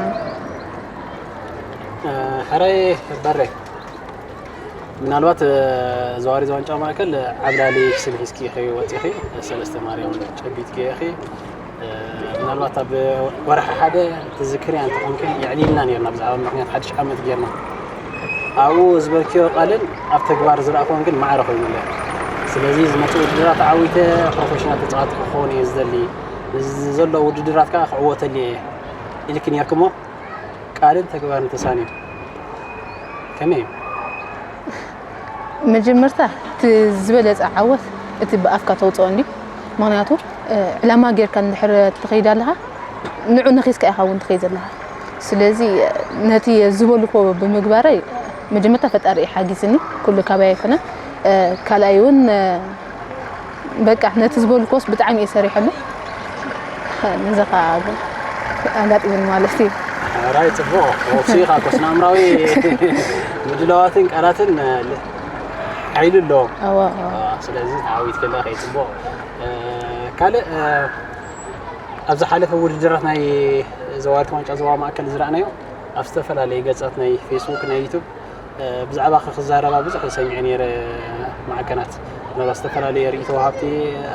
እ፣ ሕራይ በሬ፣ ምናልባት፣ እ፣ ዘዋሪ ዋንጫ ማእከል ዓብላሊ ስም ሒዝኪ ኢኺ ወጺኺ፣ ሰለስተ ማርያም ጨቢጥኪ ኢኺ። እ፣ ምናልባት ኣብ ወርሒ ሓደ ትዝክርያ እንተኾንኪ፣ የዕሊልና ነይርና ብዛዕባ ምኽንያት ሓድሽ ዓመት ጌርና። ኣብኡ ዝበልክዮ ቃልን ኣብ ተግባር ዝረኣኹዎን ግን ማዕረ ኮይኑ ኣሎ። ስለዚ ዝመጽእ ውድድራት ተዓዊተ ፕሮፌሽናል ተጻዋቲ ክኸውን እየ ዝደሊ። ንዘሎ ውድድራት ከኣ ክዕወተሉ እየ ኢልኪ ነይርኪ እሞ፣ ቃልን ተግባርን ተሳንዩ። ከመይ እዩ? መጀመርታ እቲ ዝበለፀ ዓወት እቲ ብኣፍካ ተውፅኦ እንዲ። ምክንያቱ ዕላማ ጌርካ እንድሕር ትኸይድ ኣለኻ፣ ንዑ ነኺስካ ኢኻ እውን ትኸይድ ዘለኻ። ስለዚ ነቲ ዝበልኮ ብምግባረይ መጀመርታ ፈጣሪ ሓጊዝኒ፣ ኩሉ ካባይ ኣይኮነን። ካልኣይ እውን በቃ ነቲ ዝበልኮስ ብጣዕሚ እየ ሰሪሐሉ። ነዚ ከዓ ኣጋጢሙን ማለት እዩ። ራይ ፅቡቕ ወብሲ ኢኻ ኮስና ኣምራዊ ምድላዋትን ቃላትን ሓይሊ ኣለዎም። ስለዚ ተዓዊት ከላ ከይ ፅቡቕ ካልእ ኣብ ዝሓለፈ ውድድራት ናይ ዘዋርት ዋንጫ ዞባ ማእከል ዝረኣናዮ ኣብ ዝተፈላለዩ ገጻት ናይ ፌስቡክ ናይ ዩቱብ ብዛዕባ ክዛረባ ብዙሕ ሰሚዐ ነይረ። ማዕከናት ምናልባት ዝተፈላለየ ርእይቶ ወሃብቲ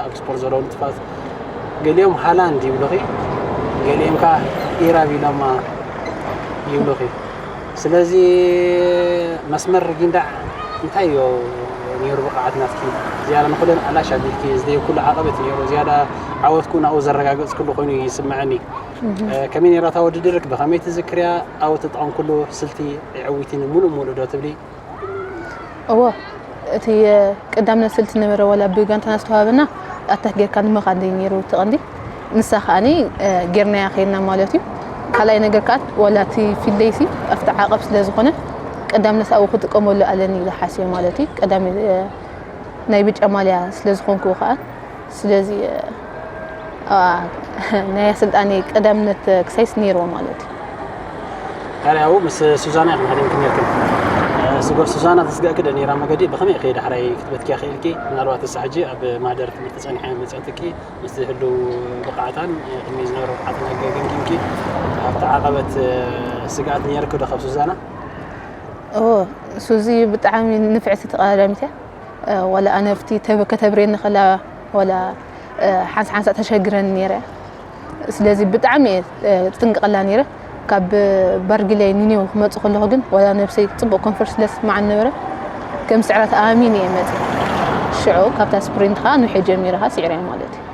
ኣብ ስፖርት ዘለዉ ንጥፋት ገሊኦም ሃላንድ ይብሉኺ፣ ገሊኦም ከዓ ኢራብ ኢሎማ ይብሉኺ። ስለዚ መስመር ጊንዳዕ እንታይ እዮ ነይሩ ብቕዓት ናትኪ ዝያዳ ንኩለን ኣላሽ ኣቢልኪ ዝደየ ኩሉ ዓቐበት ነይሩ ዝያዳ ዓወትኩ ናብኡ ዘረጋገፅኩሉ ኮይኑ ይስምዐኒ። ከመይ ነይራ እታ ውድድር ብኸመይ ትዝክርያ? ኣብ ተጠቐምኩሉ ስልቲ የዕዊትኒ ሙሉእ ሙሉእ ዶ ትብሊ? እዎ፣ እቲ ቀዳምነት ስልቲ ነበረ ዋላ ብጋንታና ዝተዋሃበና ኣታክ ጌርካ ንምኻድ እዩ ነይሩ እቲ ቀንዲ። ንሳ ከዓኒ ጌርናያ ከይድና ማለት እዩ። ካልኣይ ነገር ከዓ ዋላ እቲ ፊልደይሲ ኣብቲ ዓቐብ ስለ ዝኾነ ቀዳምነት ኣብኡ ክጥቀመሉ ኣለኒ ኢለ ሓሲበ ማለት እዩ። ቀዳሚ ናይ ብጫ ማልያ ስለ ዝኾንኩ ከዓ ስለዚ ናይ ኣሰልጣኒ ቀዳምነት ክሳይስ ነይርዎ ማለት እዩ። ታዲያ ኣብኡ ምስ ሱዛና ኢኹም ሃዲምኩም ነርኩም። ስጎ ሱዛና ተስጋእኪ ዶ ነይራ መገዲ ብኸመይ ኢኺ ዳሕራይ ክትበትኪያ ክኢልኪ? ምናልባት እሳ ሕጂ ኣብ ማህደር ትምህርቲ ጸኒሓ መጽኣትኪ ምስቲ ህልው ብቕዓታን ቅድሚ ዝነበረ ብቕዓትን ገምጊምኪ ኣብቲ ዓቐበት ስግኣት ነይርኪ ዶ ካብ ሱዛና? እዎ፣ ሱዚ ብጣዕሚ ንፍዕቲ ተቐዳዳሚት እያ። ዋላ ኣነ ኣብቲ ተብ- ከተብርየኒ ከላ ዋላ ሓንሳ ሓንሳ ተሸግረኒ ነይረ። ስለዚ ብጣዕሚ እየ ጥንቀቐላ ነይረ። ካብ ባርጊላይ ኒኒው ክመፅእ ከለኹ ግን ዋላ ነብሰይ ፅቡቕ ኮንፈርት ስለ ዝስማዓኒ ነበረ ከም ስዕራ ተኣማሚነ እየ መፅእ። ሽዑ ካብታ ስፕሪንት ከዓ ንውሐ ጀሚረ ከዓ ስዒረ እየ ማለት እዩ።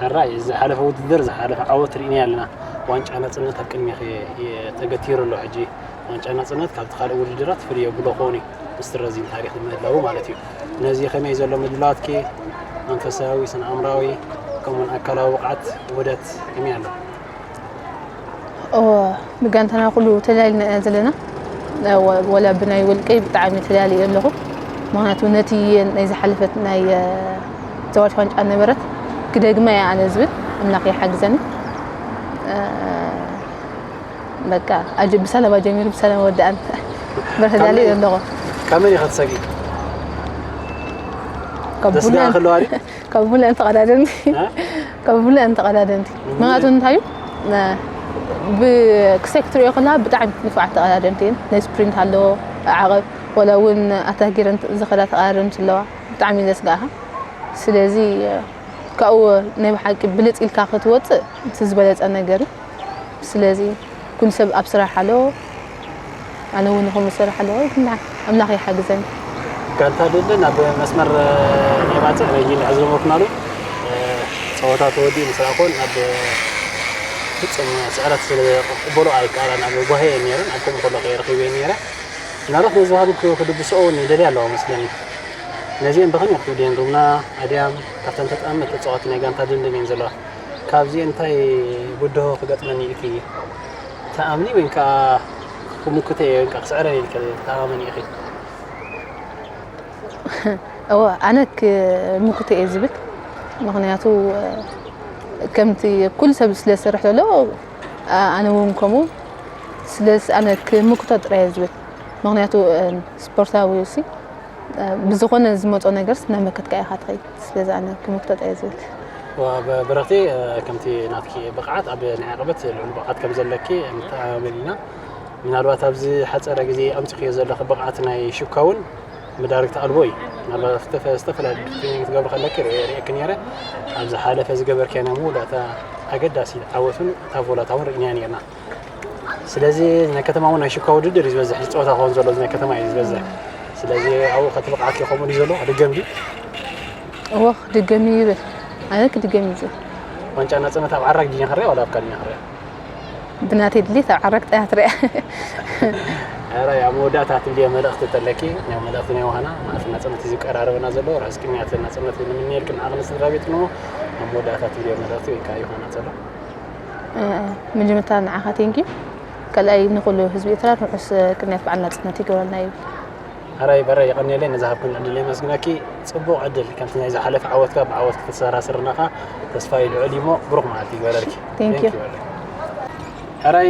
ሕራይ ዝሓለፈ ውድድር ዝሓለፈ ዓወት ርኢናዮ ኣለና። ዋንጫ ናፅነት ኣብ ቅድሚኺ ተገቲሩ ኣሎ። ሕጂ ዋንጫ ናፅነት ካብቲ ካልእ ውድድራት ፍልይ የብሎ ክኸውን እዩ። ምስ ረዚን ታሪኽ ምህላዉ ማለት እዩ። ነዚ ከመይ ዘሎ ምድላዋትኪ መንፈሳዊ፣ ስነ ኣእምራዊ ከምኡን ኣካላዊ ብቕዓት ውህደት ከመይ ኣሎ? እወ፣ ብጋንታና ኩሉ ተላሊና ኢና ዘለና። ወላ ብናይ ውልቀይ ብጣዕሚ ተላልየ ኣለኹ። ምክንያቱ ነቲ ናይ ዝሓለፈት ናይ ዘዋርት ዋንጫ ነበረት ክደግማ እየ ኣነ ዝብል ኣምላኽ ይሓግዘኒ። በቃ ኣጀ ብሰላም ኣጀሚሩ ብሰላም ወድኣን በርተዳሊ ኣለኹ። ካብ መን ኢኻ ትሰጊ? ካብ ደስጋ ቡለን ከለዋ ድዩ? ካብ ቡለን ተቐዳደምቲ እ? ካብ ቡለን ተቐዳደምቲ ምክንያቱ እንታይ እዩ ነ- ብ- ክሳይ ክትሪኦ ከለካ ብጣዕሚ ንፉዓት ተቐዳደምቲ እየን። ናይ ስፕሪንት ኣለዎ ዓቐብ ወላ እውን ኣታጊረን ዝኸዳ ተቐዳደምቲ ኣለዋ። ብጣዕሚ እዩ ዘስጋእካ። ስለዚ ካብኡ ናይ ብሓቂ ብልፅ ኢልካ ክትወፅእ እቲ ዝበለፀ ነገር እዩ። ስለዚ ኩሉ ሰብ ኣብ ስራሕ ኣሎ፣ ኣነ እውን ከምኡ ዝሰርሕ ኣለኹ። ኣምላኽ ይሓግዘኒ። ጋንታ ደደን ኣብ መስመር ናይ ባፅዕ ናይ ጊን ዝለመድኩናሉ ፀወታ ተወዲኡ ምስ ረኣኹን ኣብ ፍፁም ስዕረት ስለ ክቕበሎ ኣይከኣላን። ኣብ ጓሄ እየን ነይረን። ኣብ ከምኡ ከሎ ከይረኺበ ነይረ። ምናልባት ነዚ ባህሊ ክድግስኦ እውን ይደልያ ኣለዋ መስለኒ። ነዚአን ብኸመይ ክትብልየን? ሩምና፣ ኣድያም፣ ካብተን ተጠቐመ ተፃዋቲ ናይ ጋንታ ድንድን እየን ዘለዋ። ካብዚአን እንታይ ብድሆ ክገጥመኒ ኢልኪ ትኣምኒ ወይ ከዓ ክምክተ እየ ወይ ከዓ ክስዕረን ኢልኪ ትኣማመኒ ኢኺ? እወ ኣነ ክምክቶ እየ ዝብል። ምክንያቱ ከምቲ ኩሉ ሰብ ስለ ዝሰርሕ ዘሎ ኣነ እውን ከምኡ። ስለዚ ኣነ ክምክቶ ጥራይ እየ ዝብል። ምክንያቱ ስፖርታዊ ሲ ብዝኾነ ዝመፆ ነገርስ እናመከትካ ኢኻ ትኸይድ። ስለዚ ኣነ ክምክቶ ጥራይ እየ ዝብል። ብረኽቲ ከምቲ ናትኪ ብቕዓት ኣብ ናይ ዓቐበት ልዑል ብቕዓት ከም ዘለኪ ንተኣማመን ኢና። ምናልባት ኣብዚ ሓፀረ ግዜ ኣምፂኽዮ ዘለኺ ብቕዓት ናይ ሽካ እውን መዳርግቲ ኣልቦ እዩ። ምናልባት ዝተፈላለየ ትሬኒንግ ትገብሪ ከለኪ ርእየኪ ነይረ። ኣብ ዝሓለፈ ዝገበርክያ ናይ መወዳእታ ኣገዳሲ ዓወት እውን እታ ቮለታ እውን ርኢናያ ነይርና። ስለዚ ናይ ከተማ እውን ናይ ሽካ ውድድር እዩ ዝበዝሕ፣ እዚ ፀወታ ክኸውን ዘሎ ናይ ከተማ እዩ ዝበዝሕ። ስለዚ ኣብኡ ከቲ ብቕዓትኪ ከምኡ ድዩ ዘሎ? ድገም ድዩ? እወ ክድገም እዩ ይብል። ኣነ ክድገም እዩ ዝብል። ዋንጫ ናፅነት ኣብ ዓራግ ድየ ክሪኣ ዋላ ኣብ ካልእ ድየ ክሪኣ? ብናተይ ድሌት ኣብ ዓራግ ጥራሕ ትሪኣ። ሕራይ ኣብ መወዳእታ ትብልዮ መልእኽቲ ተለኪ፣ ናይ መልእኽቲ ናይ ዮሃና፣ ማለት ናጽነት እዩ ዝቀራረበና ዘሎ፣ ርሑስ ቅንያት ናጽነት ንምንየልክን ንዓቕን ስድራ ቤት ነው። ኣብ መወዳእታ ትብልዮ መልእኽቲ ወይ ከዓ ዮሃና ዘሎ። መጀመርታ ንዓኻ ቴንኪ፣ ካልኣይ ንኹሉ ህዝቢ ኤርትራ ርሑስ ቅንያት በዓል ናጽነት ይገብረልና ይብል። ሕራይ በረ የቐንየለይ ነዚ ሃብክን ዕድል የመስግነኪ። ጽቡቕ ዕድል ከምቲ ናይ ዝሓለፈ ዓወትካ ብዓወት ክትሰራስርናኻ ተስፋ ልዑል እሞ ብሩኽ መዓልቲ ይግበረልኪ። Thank you። ሕራይ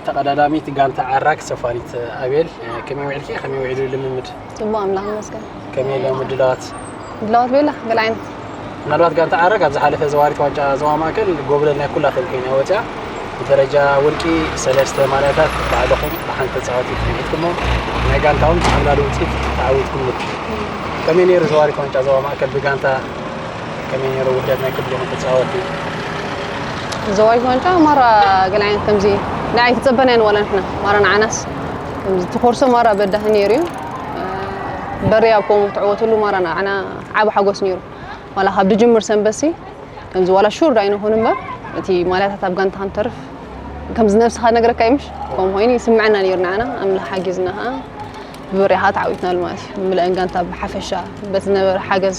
ተቐዳዳሚት ጋንታ ዓራግ ሰፋሪት ኣቤል፣ ከመይ ውዒልኪ? ከመይ ውዒሉ ልምምድ? ጽቡቕ ኣምላኽ ይመስገን። ከመይ ኢሎም ምድላዋት? ድላዋት ቤላ ገለ ዓይነት ምናልባት ጋንታ ዓራግ ኣብ ዝሓለፈ ዘዋሪት ዋንጫ ዞባ ማእከል ጎብለል ናይ ኩላቶም ኮይና ወፅያ። ብደረጃ ውልቂ ሰለስተ ማልያታት ባዕልኹም ብሓንቲ ተፃወቲት ሒዝኩሞ ናይ ጋንታውን ዓብላሊ ውፅኢት ተዓዊትኩምሉ። ከመይ ነይሩ ዘዋሪት ዋንጫ ዞባ ማእከል ብጋንታ ከመይ ነይሩ ውህደት ናይ ክልቲኦም ተፃወቲ? ዘዋሪት ዋንጫ ማራ ገለ ዓይነት ከምዚ ንዓይ ተጸበናያን ዋላ ንሕና ማራ ንዓናስ ከምዚ ትኾርሶ ማራ በዳህ ነይሩ እዩ። በሪ ኣብ ከምኡ ክትዕወትሉ ማራ ንዓና ዓቢ ሓጎስ ነይሩ። ዋላ ካብ ድጅምር ሰንበሲ ከምዚ ዋላ ሹር ዳይንኹን እምበር እቲ ማልያታት ኣብ ጋንታ ክንተርፍ ከምዚ ነብስኻ ነግረካ ይምሽ ከምኡ ኮይኑ ይስምዐና ነይሩ ንዓና። ኣምላኽ ሓጊዝና ኸዓ ብበሪኻ ተዓዊትናሉ ማለት እዩ። ምልአን ጋንታ ብሓፈሻ በቲ ዝነበረ ሓገዝ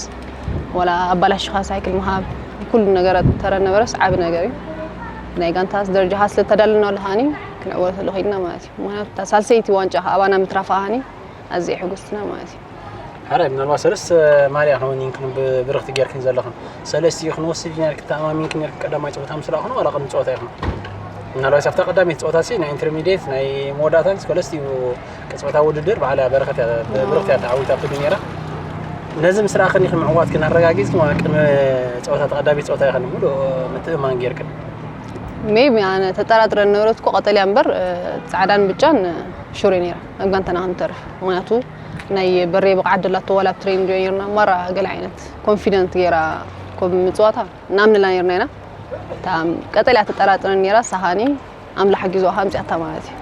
ዋላ ኣባላሽኻ ሳይክል ምሃብ ኩሉ ነገራት ተረ ነበረስ ዓቢ ነገር እዩ። ናይ ጋንታ ደረጃኻ ስለ ተዳለናሉ ኸዓኒ ክንዕወተሉ ኸይድና ማለት እዩ። ምክንያቱ እታ ሳልሰይቲ ዋንጫ ኸዓ ኣባና ምትራፋ ኸዓኒ ኣዝየ ሕጉስትና ማለት እዩ። ሕራይ ምናልባት ሰለስተ ማልያ ኸውን ይንክን ብብርኽቲ ጌርክን ዘለኽን ሰለስቲኡ ክንወስድ ኢና ኢልክን ተኣማሚንክን ኢልክን ቀዳማይ ፀወታ ምስ ረኣኹን ዋላ ቅድሚ ፀወታ ኢኹም? ምናልባት ኣብታ ቀዳመይቲ ፀወታ ሲ ናይ ኢንተርሚዲየት ናይ መወዳእታን ሰለስቲኡ ቅፅበታዊ ውድድር ባዕላ በረኸት እያ ብብርኽቲ እያ ተዓዊታትሉ ነይራ። ነዚ ምስ ረኣኽን ኢኽን ምዕዋትክን ኣረጋጊፅክን ዋላ ቅድሚ ፀወታ ተቐዳሚት ፀወታ ኢኽን ምሉእ ምትእምማን ጌርክን? ሜቢ ኣነ ተጠራጥረ ነበረት እኮ ቀጠልያ እምበር ፃዕዳን ብጫን ሹር ነይራ ኣብ ጋንታና ክንተርፍ ምክንያቱ ናይ በሬ ብቕዓት ደላቶ ዋላ ኣብ ትሬን ዶ ነርና ማራ ገለ ዓይነት ኮንፊደንት ገይራ ኮም ምፅዋታ እናምንላ ነርና ኢና እታ ቀጠልያ ተጠራጥረ ነራ ሳኻኒ ኣምላ ሓጊዞ ኣምፅኣታ ማለት እዩ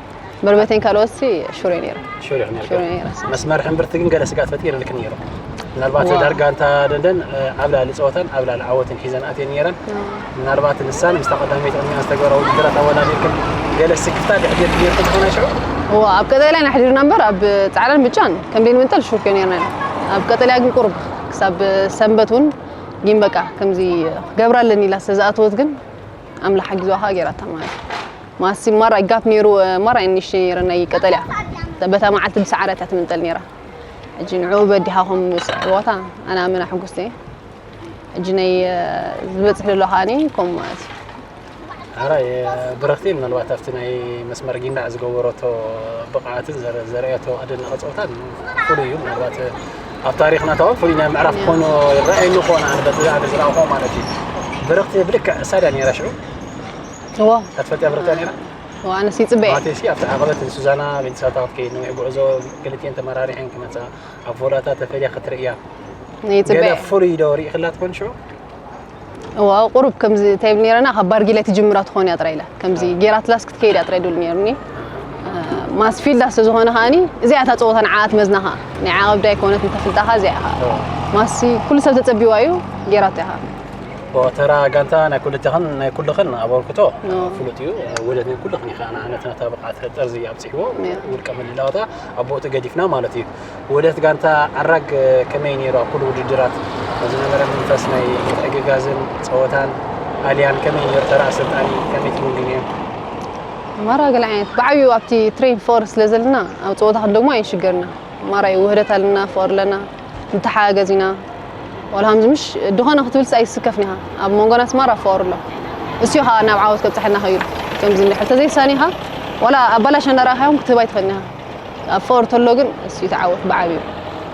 በርበተን ካልኦትሲ ሹር ነይራ ሹር ኢኹ ነርካ ሹር ነይራ መስመር ሕምብርቲ ግን ገለ ስጋት ፈጢርልክ ነይሩ ምናልባት ዋው። ዳርጋ እንታ ደንደን ኣብ ላሊ ፀወታን ኣብ ላሊ ዓወትን ሒዘን ኣትየን ነይረን ምናልባት ንሳን ምስታ ቀዳመይቲ ቅድሚያ ዝተገበረ ውድድራት ኣወዳዲርክን ገለ ስክፍታ ድሕድር ነርኩ ዝኾነ ሽዑ እዋ ኣብ ቀጠልያ ንሕድርና እምበር ኣብ ፃዕዳን ብጫን ከም ደይንምንጠል ሹር ነርና ኢና ኣብ ቀጠልያ ግን ቁሩብ ክሳብ ሰንበት እውን ግን በቃ ከምዚ ክገብራ ኣለኒ ኢላ ዝተዝኣተወት ግን ኣምላኽ ሓጊዝዋ ከዓ ገይራታ ማለት እዩ ማሲ ማራ ጋፕ ነይሩ ማራ ንሽ ነይረ ናይ ቀጠልያ በታ መዓልቲ ብሰዓራት እያ ትምንጠል ነይራ ሕጂ ንዑ በዲኻ ኹም ምስ ዕወታ ኣና ኣመና ሕጉስቲ እየ ሕጂ ናይ ዝበፅሕ ዘሎ ከዓኒ ከምኡ ማለት እዩ ሕራይ ብርኽቲ ምናልባት ኣብቲ ናይ መስመር ጊንዳዕ ዝገበረቶ ብቕዓትን ዘረ- ዘርእየቶ ኣደናቒ ፀወታን ፍሉይ እዩ ምናልባት ኣብ ታሪኽና ተባብ ፍሉይ ናይ ምዕራፍ ክኾኑ ይረኣየኒ ክኾን ኣነ በቲ ኣነ ዝረኣኹዎ ማለት እዩ ብርኽቲ ብልክዕ እሳ ድያ ነይራ ሽዑ እዎ እታ ትፈልጥያ ብርኽቲ ነይራ እዎ ኣነስ ይፅበየ ማቴሲ ኣብቲ ዓቐበት ንሱዛና ቤንሳታ ክትከይድ ነዊሕ ጉዕዞ ክልቲኤን ተመራሪሐን ክመፃ ኣብ ፎላታ ተፈልያ ክትርእያ ይፅበየ ገለ ፍሉይ ዶ ርኢኽላ ትኾን ሽዑ እዋ ቁሩብ ከምዚ እንታይ ብል ነይረና ካብ ባርጊላይ ትጅምራ ትኾን እያ ጥራይ ኢላ ከምዚ ጌራትላስ ክትከይድ እያ ጥራይ ድብል ነይሩኒ ማስፊልዳ ስለ ዝኾነ ከዓኒ እዚኣ እታ ፀወታ ንዓኣ ትመዝና ከዓ ናይ ዓቐብዳ ኣይኮነት እንተፍልጣኻ እዚኣ ኢኻ ማሲ ኩሉ ሰብ ተፀቢዋ እዩ ጌራቶ ኢኻ ተራ ጋንታ ናይ ኩልትኽን ናይ ኩልኽን ኣበርክቶ ፍሉጥ እዩ ውህደት ናይ ኩልኽን እዩ ከዓ ንዓነት ነታ ብቕዓት ጠርዚ ኣብፅሕዎ ውልቀ ምልላዋታ ኣብ ቦቱ ገዲፍና ማለት እዩ ውህደት ጋንታ ዓራግ ከመይ ነይሩ ኣብ ኩሉ ውድድራት ዝነበረ መንፈስ ናይ ምትሕግጋዝን ፀወታን ኣልያን ከመይ ነይሩ ተራ ኣሰልጣኒ ከመይ ትግምግምዮ ማራ ገለ ዓይነት ብዓብዩ ኣብቲ ትሬን ፎር ስለ ዘለና ኣብ ፀወታ ክንደግሞ ኣይንሽገርና ማራ እዩ ውህደት ኣለና ፍቕሪ ኣለና ንተሓጋገዝ ኢና ዋላ ከምዚ ምሽ ድኾነ ክትብልስ ኣይስከፍን ኢኻ ኣብ መንጎና ስማራ ፍቕሪ ኣሎ እሱ እዩ ከዓ ናብ ዓወት ከብፅሐና ኸይዱ ከምዚ እንድሕር ተዘይሳኒኻ ዋላ ኣባላሽ እናረኣኻዮም ክትህብ ኣይትኽእልን ኢኻ ኣብ ፍቕሪ ተሎ ግን እሱ እዩ ተዓወት ብዓብዩ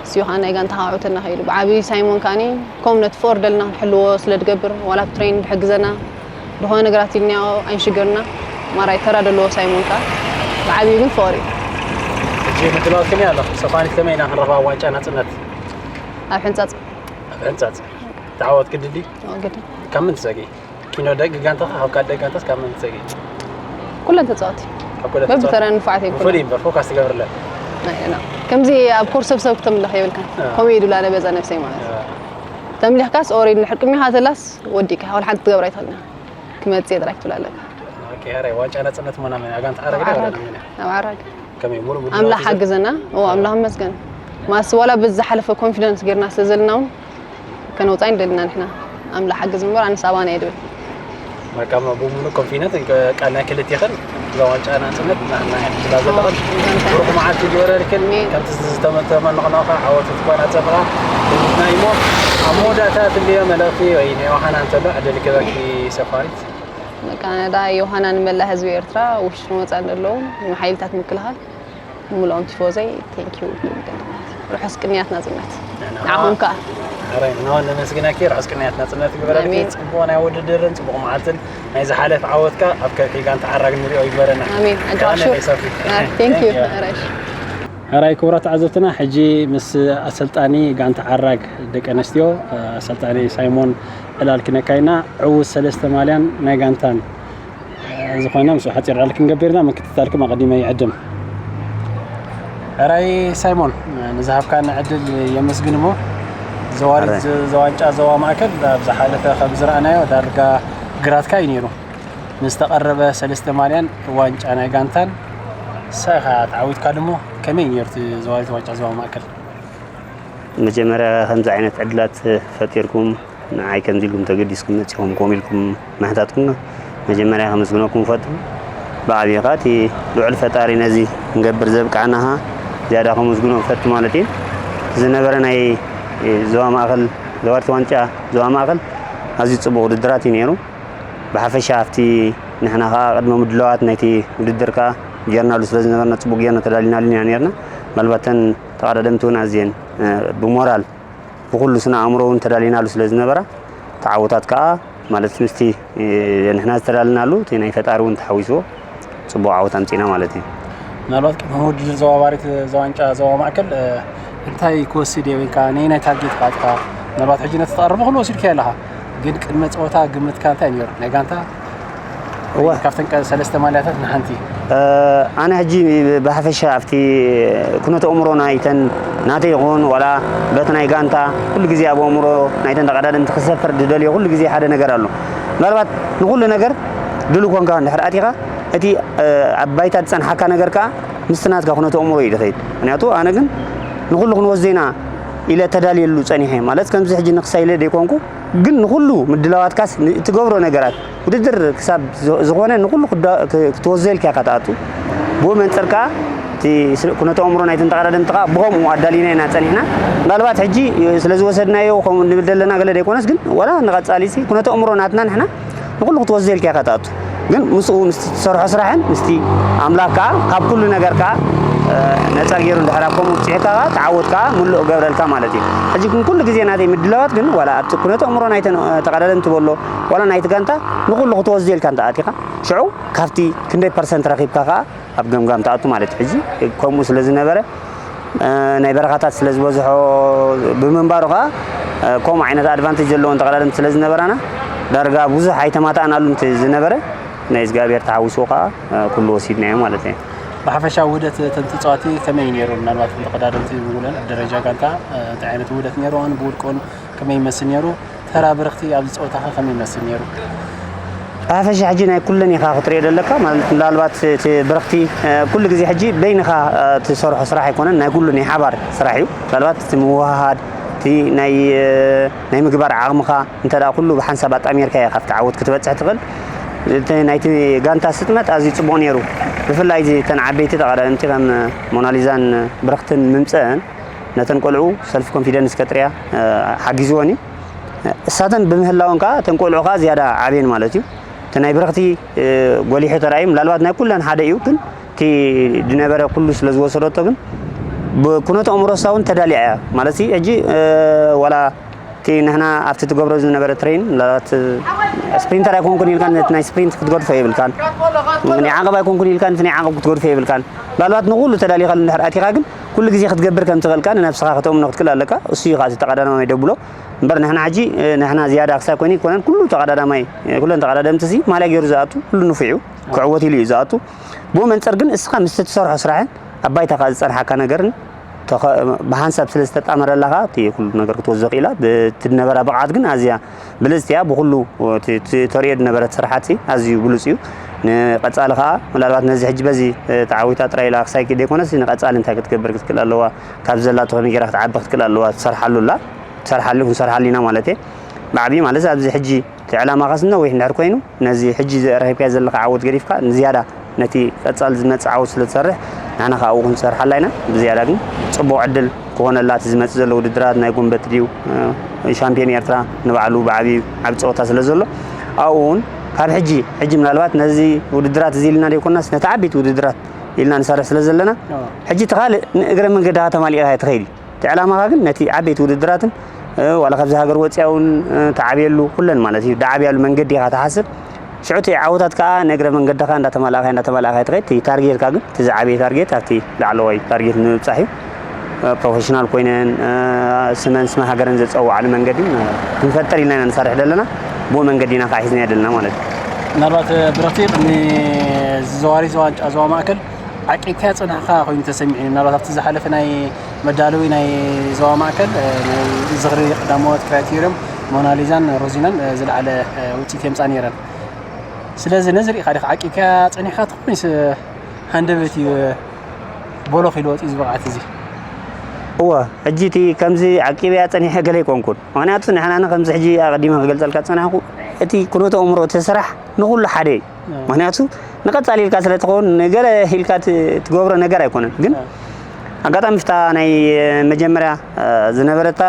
እሱ እዩ ከዓ ናይ ጋንታ ካውዕተና ኸይዱ ብዓብዩ ሳይሞን ከዓኒ ከም ነቲ ፍቕሪ ደልና ክንሕልዎ ስለ ድገብር ዋላ ኣብ ትሬን ድሕግዘና ዝኾነ ነገራት ኢልናዮ ኣይንሽገርና ማራይ ተራ ደለዎ ሳይሞን ከኣ ብዓብዩ ግን ፍቕሪ እዩ ሕጂ ምድላዋት ከመይ ኣሎ ሰፋኒት ከመይ ኢና ክንረኽባ ዋንጫ ናፅነት ኣብ ሕንፃፅ ኣብ ሕንፃፅ ተዓወት ግድዲ ግዲ ካብ ምን ትሰጊ ኪኖ ደቂ ጋንታኻ ካብ ካልእ ደቂ ጋንታስ ካብ ምን ትሰጊ ኩለን ተፃወቲ ካብ ኩለ በብተራ ንፉዓት ኣይኮነ ብፍሉይ እምበር ፎካስ ትገብርለን ከምዚ ኣብ ኮርስ ሰብ ሰብ ክተምልኽ የብልካ ከምኡ እዩ ድብላ ነበዛ ነብሰይ ማለት እዩ ተምሊኽካስ ኦሬድ ንድሕር ቅድሚኻ ተላስ ወዲእካ ወላ ሓንቲ ትገብራ ኣይትኽእልና ክመፅእ ጥራይ ክትብል ኣለካ ኦኬ፣ ኣረ ዋንጫ ናፅነት ሞና መን ኣጋንት ዓረግ ዳ ወላ መን ኣብ ዓራግ ከመይ ሙሉ ሙሉ ኣምላኽ ናቱ ሓግዘና። ኦ ኣምላኽ ይመስገን። ማስ ዋላ በዚ ዝሓለፈ ኮንፊደንስ ጌርና ስለ ዘለና እውን ከነውፃ ንደልና ንሕና። ኣምላኽ ሓግዝ እምበር ኣነስ ኣባና እየ ድብል። ማካማ ብሙሉ ኮንፊደንት ቃል ናይ ክልቲኽን እዛ ዋንጫ ናፅነት ናሕና ስላ ዘለኽን ጋንታ። ብሩኽ መዓልቲ ይግበረልክን። ኣሜን። ከምቲ ዝተመተመንቕናኻ ዓወት ትኮና ፀብራ ናይሞ ኣብ መወዳእታ ትልዮ መልእኽቲ ወይ ናይ ዋሓና እንተሎ ዕድል ክበኪ ሰፋሪት። በቃ ነዳ ዮሃና ንመላእ ህዝቢ ኤርትራ ውሽጥን ወፃን ዘለዉ ንሓይልታት ምክልኻል ንምልኦም ቲፎዘይ ቴንኪዩ። ርሑስ ቅንያት ናፅነት ንዓኹም ከዓ። ሕራይ ንሕና እውን ነመስግነኪ። ርሑስ ቅንያት ናፅነት ይግበረልኪ። ኣሜን። ፅቡቕ ናይ ውድድርን ፅቡቕ መዓልትን ናይ ዝሓለፈ ዓወትካ ኣብ ከብሒ ጋንታ ዓራግ ንሪኦ ይግበረና። ኣሜን። ኣጆኻ ከኣ ሹር። ነለይ ሰፊ። ቴንኪዩ። ሕራይ ክቡራት ተዓዘብትና፣ ሕጂ ምስ ኣሰልጣኒ ጋንታ ዓራግ ደቂ ኣንስትዮ ኣሰልጣኒ ሳይሞን ዕላል ክነካይና ዕዉት ሰለስተ ማልያን ናይ ጋንታን ዝኾነ ምስ ሓፂር ዕላል ክንገብርና ምክትታልኩም ኣቐዲመ ይዕድም። ሕራይ ሳይሞን፣ ንዝሃብካን ዕድል የመስግን እሞ ዘዋሪት ሕራይ። ዘ- ዘዋንጫ ዘዋ ማእከል ኣብ ዝሓለፈ ከም ዝረኣናዮ ዳርጋ ግራትካ እዩ ነይሩ። ምስ ተቐረበ ሰለስተ ማልያን ዋንጫ ናይ ጋንታን ሳይኻ ተዓዊትካ ድሞ ከመይ ነይሩ እቲ ዘዋሪት ዋንጫ ዘዋ ማእከል? መጀመርያ ከምዚ ዓይነት ዕድላት ፈጢርኩም ንዓይ ከምዚ ኢልኩም ተገዲስኩም መፂኹም ኮም ኢልኩም ምሕታትኩም መጀመርያ ከመስግነኩም ፈቱ። ብዓብዪ ከዓ እቲ ልዑል ፈጣሪ ነዚ ክንገብር ዘብቃዕናኻ ዝያዳ ከመስግኖ ፈቱ ማለት እዩ። ዝነበረ ናይ ዞባ ማእኸል ዘዋርቲ ዋንጫ ዞባ ማእኸል ኣዝዩ ፅቡቕ ውድድራት እዩ ነይሩ። ብሓፈሻ ኣብቲ ንሕና ከዓ ቅድመ ምድላዋት ናይቲ ውድድር ከዓ ጌርናሉ ስለ ዝነበርና ፅቡቕ ጌርና ተዳሊናሉ ኢና ነርና። ምናልባት ተን ተቐዳደምቲ እውን ኣዝየን ብሞራል ብኩሉ ስነ ኣእምሮ እውን ተዳሊናሉ ስለ ዝነበራ ተዓወታት ከዓ ማለት ምስቲ ንሕና ዝተዳልናሉ እቲ ናይ ፈጣሪ እውን ተሓዊስዎ ፅቡቕ ዓወት ኣምፂና ማለት እዩ። ምናልባት ቅድሚ ውድድር ዘዋባሪት ዘዋንጫ ዘዋ ማእከል እንታይ ክወስድ እየ ወይ ከዓ ነየናይ ታርጌት ክኣትካ ምናልባት ሕጂ ነቲ ተቐርቦ ኩሉ ወሲድካ ኣለኻ ግን ቅድመ ፀወታ ግምትካ እንታይ ነይሩ ናይ ጋንታ እወ። ካብተን ቀ- ሰለስተ ማልያታት ንሓንቲ ኣነ ሕጂ ብሓፈሻ ኣብቲ ኩነተ እምሮ ናይተን ናተይ ይኹን ዋላ በቲ ናይ ጋንታ ኩሉ ግዜ ኣብ ኣእምሮ ናይተን ተቐዳደምቲ ክሰፍር ዝደልዮ ኩሉ ግዜ ሓደ ነገር ኣሎ። ምናልባት ንኩሉ ነገር ድሉ ኮንካ እንድሕር ኣቲኻ እቲ ኣብ ባይታ ዝፀንሓካ ነገር ከዓ ምስቲ ናትካ ኩነተ እምሮ እዩ ዝኸይድ። ምክንያቱ ኣነ ግን ንኩሉ ክንወስዶ ኢና ኢለ ተዳልየሉ ፀኒሐ ማለት ከምዚ ሕጂ ንክሳይ ኢለ ዘይኮንኩ ግን ንኩሉ ምድላዋትካስ ትገብሮ ነገራት ውድድር ክሳብ ዝኾነ ንኩሉ ክትወዘልካ ኢካ ትኣቱ። ብኡ መንፅር ከዓ እቲ ኩነተ ኣእምሮ ናይቶም ተቐዳደምቲ ከዓ ብከምኡ ኣዳሊና ኢና ፀኒሕና። ምናልባት ሕጂ ስለዝወሰድናዮ ከምኡ ንብል ዘለና ገለ ዘይኮነስ ግን ዋላ ንቐፃሊ ሲ ኩነተ ኣእምሮ ናትና ንሕና ንኩሉ ክትወዘልካ ኢካ ትኣቱ። ግን ምስኡ ምስቲ ትሰርሖ ስራሕን ምስቲ ኣምላኽ ከዓ ካብ ኩሉ ነገር ከዓ ነፃ ገይሩ እንድሕር ኣብ ከምኡ ብፅሒካ ከዓ ተዓወት ከዓ ምሉእ ገብረልካ ማለት እዩ። ሕጂ ግን ኩሉ ግዜ ናተይ ምድላዋት ግን ዋላ ኣብቲ ኩነተ ኣእምሮ ናይተን ተቐዳደምቲ በሎ ዋላ ናይቲ ጋንታ ንኹሉ ክትወዝዮ ኢልካ እንተ ኣቲኻ ሽዑ ካብቲ ክንደይ ፐርሰንት ረኺብካ ከዓ ኣብ ገምጋም ትኣቱ ማለት እዩ። ሕጂ ከምኡ ስለ ዝነበረ ናይ በረኻታት ስለ ዝበዝሖ ብምንባሩ ከዓ ከምኡ ዓይነት ኣድቫንቴጅ ዘለዎን ተቐዳደምቲ ስለ ዝነበራና ዳርጋ ብዙሕ ኣይተማታእናሉን እቲ ዝነበረ ናይ እግዚኣብሔር ተሓዊስዎ ከዓ ኩሉ ወሲድናዮ ማለት እዩ። ብሓፈሻ ውህደት እተን ተፃዋቲ ከመይ ነይሩ? ምናልባት ተቐዳደምቲ ብውለን ደረጃ ጋንታ እንታይ ዓይነት ውህደት ነይርዎን ብውድቆን ከመይ ይመስል ነይሩ? ተራ ብርኽቲ ኣብዚ ፀወታኸ ከመይ ይመስል ነይሩ? ብሓፈሻ ሕጂ ናይ ኩለን ኢኻ ክትሪኦ ዘለካ ማለት ምናልባት እቲ ብርኽቲ ኩሉ ግዜ ሕጂ በይንኻ ትሰርሖ ስራሕ ኣይኮነን ናይ ኩሉ ናይ ሓባር ስራሕ እዩ። ምናልባት እቲ ምውሃሃድ እቲ ናይ ናይ ምግባር ዓቕምኻ እንተ ደኣ ኩሉ ብሓንሳብ ኣጣሚርካ ኢኻ ኣብቲ ዓወት ክትበፅሕ ትኽእል። እቲ ናይቲ ጋንታ ስጥመት ኣዝዩ ፅቡቕ ነይሩ። ብፍላይ እዚ እተን ዓበይቲ ተቐዳደምቲ ከም ሞናሊዛን ብርኽትን ምምፀአን ነተን ቆልዑ ሰልፍ ኮንፊደንስ ከጥርያ ሓጊዝወን እዩ። እሳተን ብምህላወን ከዓ እተን ቆልዑ ከዓ ዝያዳ ዓብየን ማለት እዩ። እቲ ናይ ብርኽቲ ጎሊሑ ተራእዩ ምናልባት ናይ ኩለን ሓደ እዩ ግን እቲ ዝነበረ ኩሉ ስለ ዝወሰደቶ ግን ብኩነተ ኣእምሮ እሳ እውን ተዳሊያ እያ ማለት ሕጂ ዋላ እቲ ንሕና ኣብቲ ትገብሮ ዝነበረ ትሬን ምናልባት ስፕሪንተር ኣይኮንኩን ኢልካ ነቲ ናይ ስፕሪንት ክትገድፎ የብልካን ናይ ዓቐብ ኣይኮንኩን ኢልካ ነቲ ናይ ዓቐብ ክትገድፎ የብልካን ምናልባት ንኩሉ ተዳሊኻሉ እንድሕር ኣቲኻ ግን ኩሉ ግዜ ክትገብር ከም ትኽእልካ ንነብስኻ ከተእምኖ ክትክእል ኣለካ እሱ እዩ ከዓ ተቐዳዳማይ ደብሎ እምበር ንሕና ሕጂ ንሕና ዝያዳ ክሳብ ኮይኑ ይኮነን ኩሉ ተቐዳዳማይ ኩለን ተቐዳደምቲ ሲ ማልያ ገይሩ ዝኣቱ ኩሉ ንፉዕ እዩ ክዕወት ኢሉ እዩ ዝኣቱ ብኡ መንፅር ግን እስኻ ምስ ትሰርሖ ስራሕን ኣብ ባይታ ከዓ ዝፀንሓካ ነገርን ብሓንሳብ ስለ ዝተጣመረላኻ እቲ ኩሉ ነገር ክትወዞ ክኢላ ብትነበራ ብቕዓት ግን ኣዝያ ብልፅቲ እያ ብኩሉ ተሪኦ ዝነበረት ስራሓት ኣዝዩ ብሉፅ እዩ ንቐጻሊ ከኣ ምናልባት ነዚ ሕጂ በዚ ተዓዊታ ጥራይ ኢላ ክሳይ ዘይኮነስ ንቐጻሊ እንታይ ክትገብር ክትክእል ኣለዋ፣ ካብ ዘላቶ ከመይ ገይራ ክትዓቢ ክትክእል ኣለዋ፣ ትሰርሓሉ ኣላ፣ ትሰርሓሉ፣ ክንሰርሓሉ ኢና ማለት እየ። ብዓብዪ ማለት ኣብዚ ሕጂ እቲ ዕላማኻስ ነዊሕ እንድሕር ኮይኑ ነዚ ሕጂ ረኺብካዮ ዘለኻ ዓወት ገዲፍካ ንዝያዳ ነቲ ቀጻሊ ዝመጽእ ዓወት ስለ ትሰርሕ ንሕና ከኣ ኣብኡ ክንሰርሓላ ኢና። ብዝያዳ ግን ጽቡቕ ዕድል ክኾነላ እቲ ዝመጽእ ዘሎ ውድድራት ናይ ጉንበት ድዩ ሻምፒዮን ኤርትራ ንባዕሉ ብዓብዩ ዓቢ ጸወታ ስለ ዘሎ ኣብኡ እውን ካብ ሕጂ ሕጂ ምናልባት ነዚ ውድድራት እዚ ኢልና ዘይኮናስ ነቲ ዓበይቲ ውድድራት ኢልና ንሰርሕ ስለ ዘለና ሕጂ እቲ ካልእ ንእግረ መንገድኻ ተማሊእካ ትኸይድ እዩ። እቲ ዕላማኻ ግን ነቲ ዓበይቲ ውድድራትን ዋላ ካብዚ ሃገር ወፂኣ እውን ተዓብየሉ ኩለን ማለት እዩ ዳዓብያሉ መንገዲ ኢኻ ትሓስብ። ሽዑ እቲ ዓወታት ከዓ ንእግረ መንገድኻ እንዳተማላእካ እንዳተማላእካ ትኸይድ። እቲ ታርጌትካ ግን እቲ ዝዓበየ ታርጌት ኣብቲ ላዕለዋይ ታርጌት ንምብፃሕ እዩ። ፕሮፌሽናል ኮይነን ስመን ስመ ሃገረን ዘፀዋዓሉ መንገዲ ክንፈጥር ኢልና ኢና ንሰርሕ ዘለና። ብኡ መንገዲ ኢና ከዓ ሒዝና ዘለና ማለት እዩ። ምናልባት ብረቲ ቅድሚ ዝዘዋሪ ዋንጫ ዞባ ማእከል ዓቂብካያ ጸኒሕካ ኮይኑ ተሰሚዑኒ። ምናልባት ኣብቲ ዝሓለፈ ናይ መዳለዊ ናይ ዞባ ማእከል ናይ ዝኽሪ ቀዳሞት ክራይቴርዮም ሞናሊዛን ሮዚናን ዝለዓለ ውፅኢት የምፃ ነይረን። ስለዚ ነዚ ሪኢኻ ዲኻ ዓቂብካያ ጸኒሕካ ትኾንስ ሃንደበት እዩ ቦሎኽ ኢሉ ወፂኡ ዝበቕዓት እዚ? እወ፣ ሕጂ እቲ ከምዚ ዓቂበያ ጸኒሐ ገለ ኣይኮንኩን። ምኽንያቱ ንሕና ከምዚ ሕጂ ኣቐዲመ ክገልጸልካ ዝጸናሕኩ እቲ ኩነተ ኣእምሮ እቲ ስራሕ ንኹሉ ሓደ እዩ። ምኽንያቱ ንቐጻሊ ኢልካ ስለ ትኸውን ንገለ ኢልካ ት- ትገብሮ ነገር ኣይኮነን። ግን ኣጋጣሚ ፍታ ናይ መጀመርያ ዝነበረታ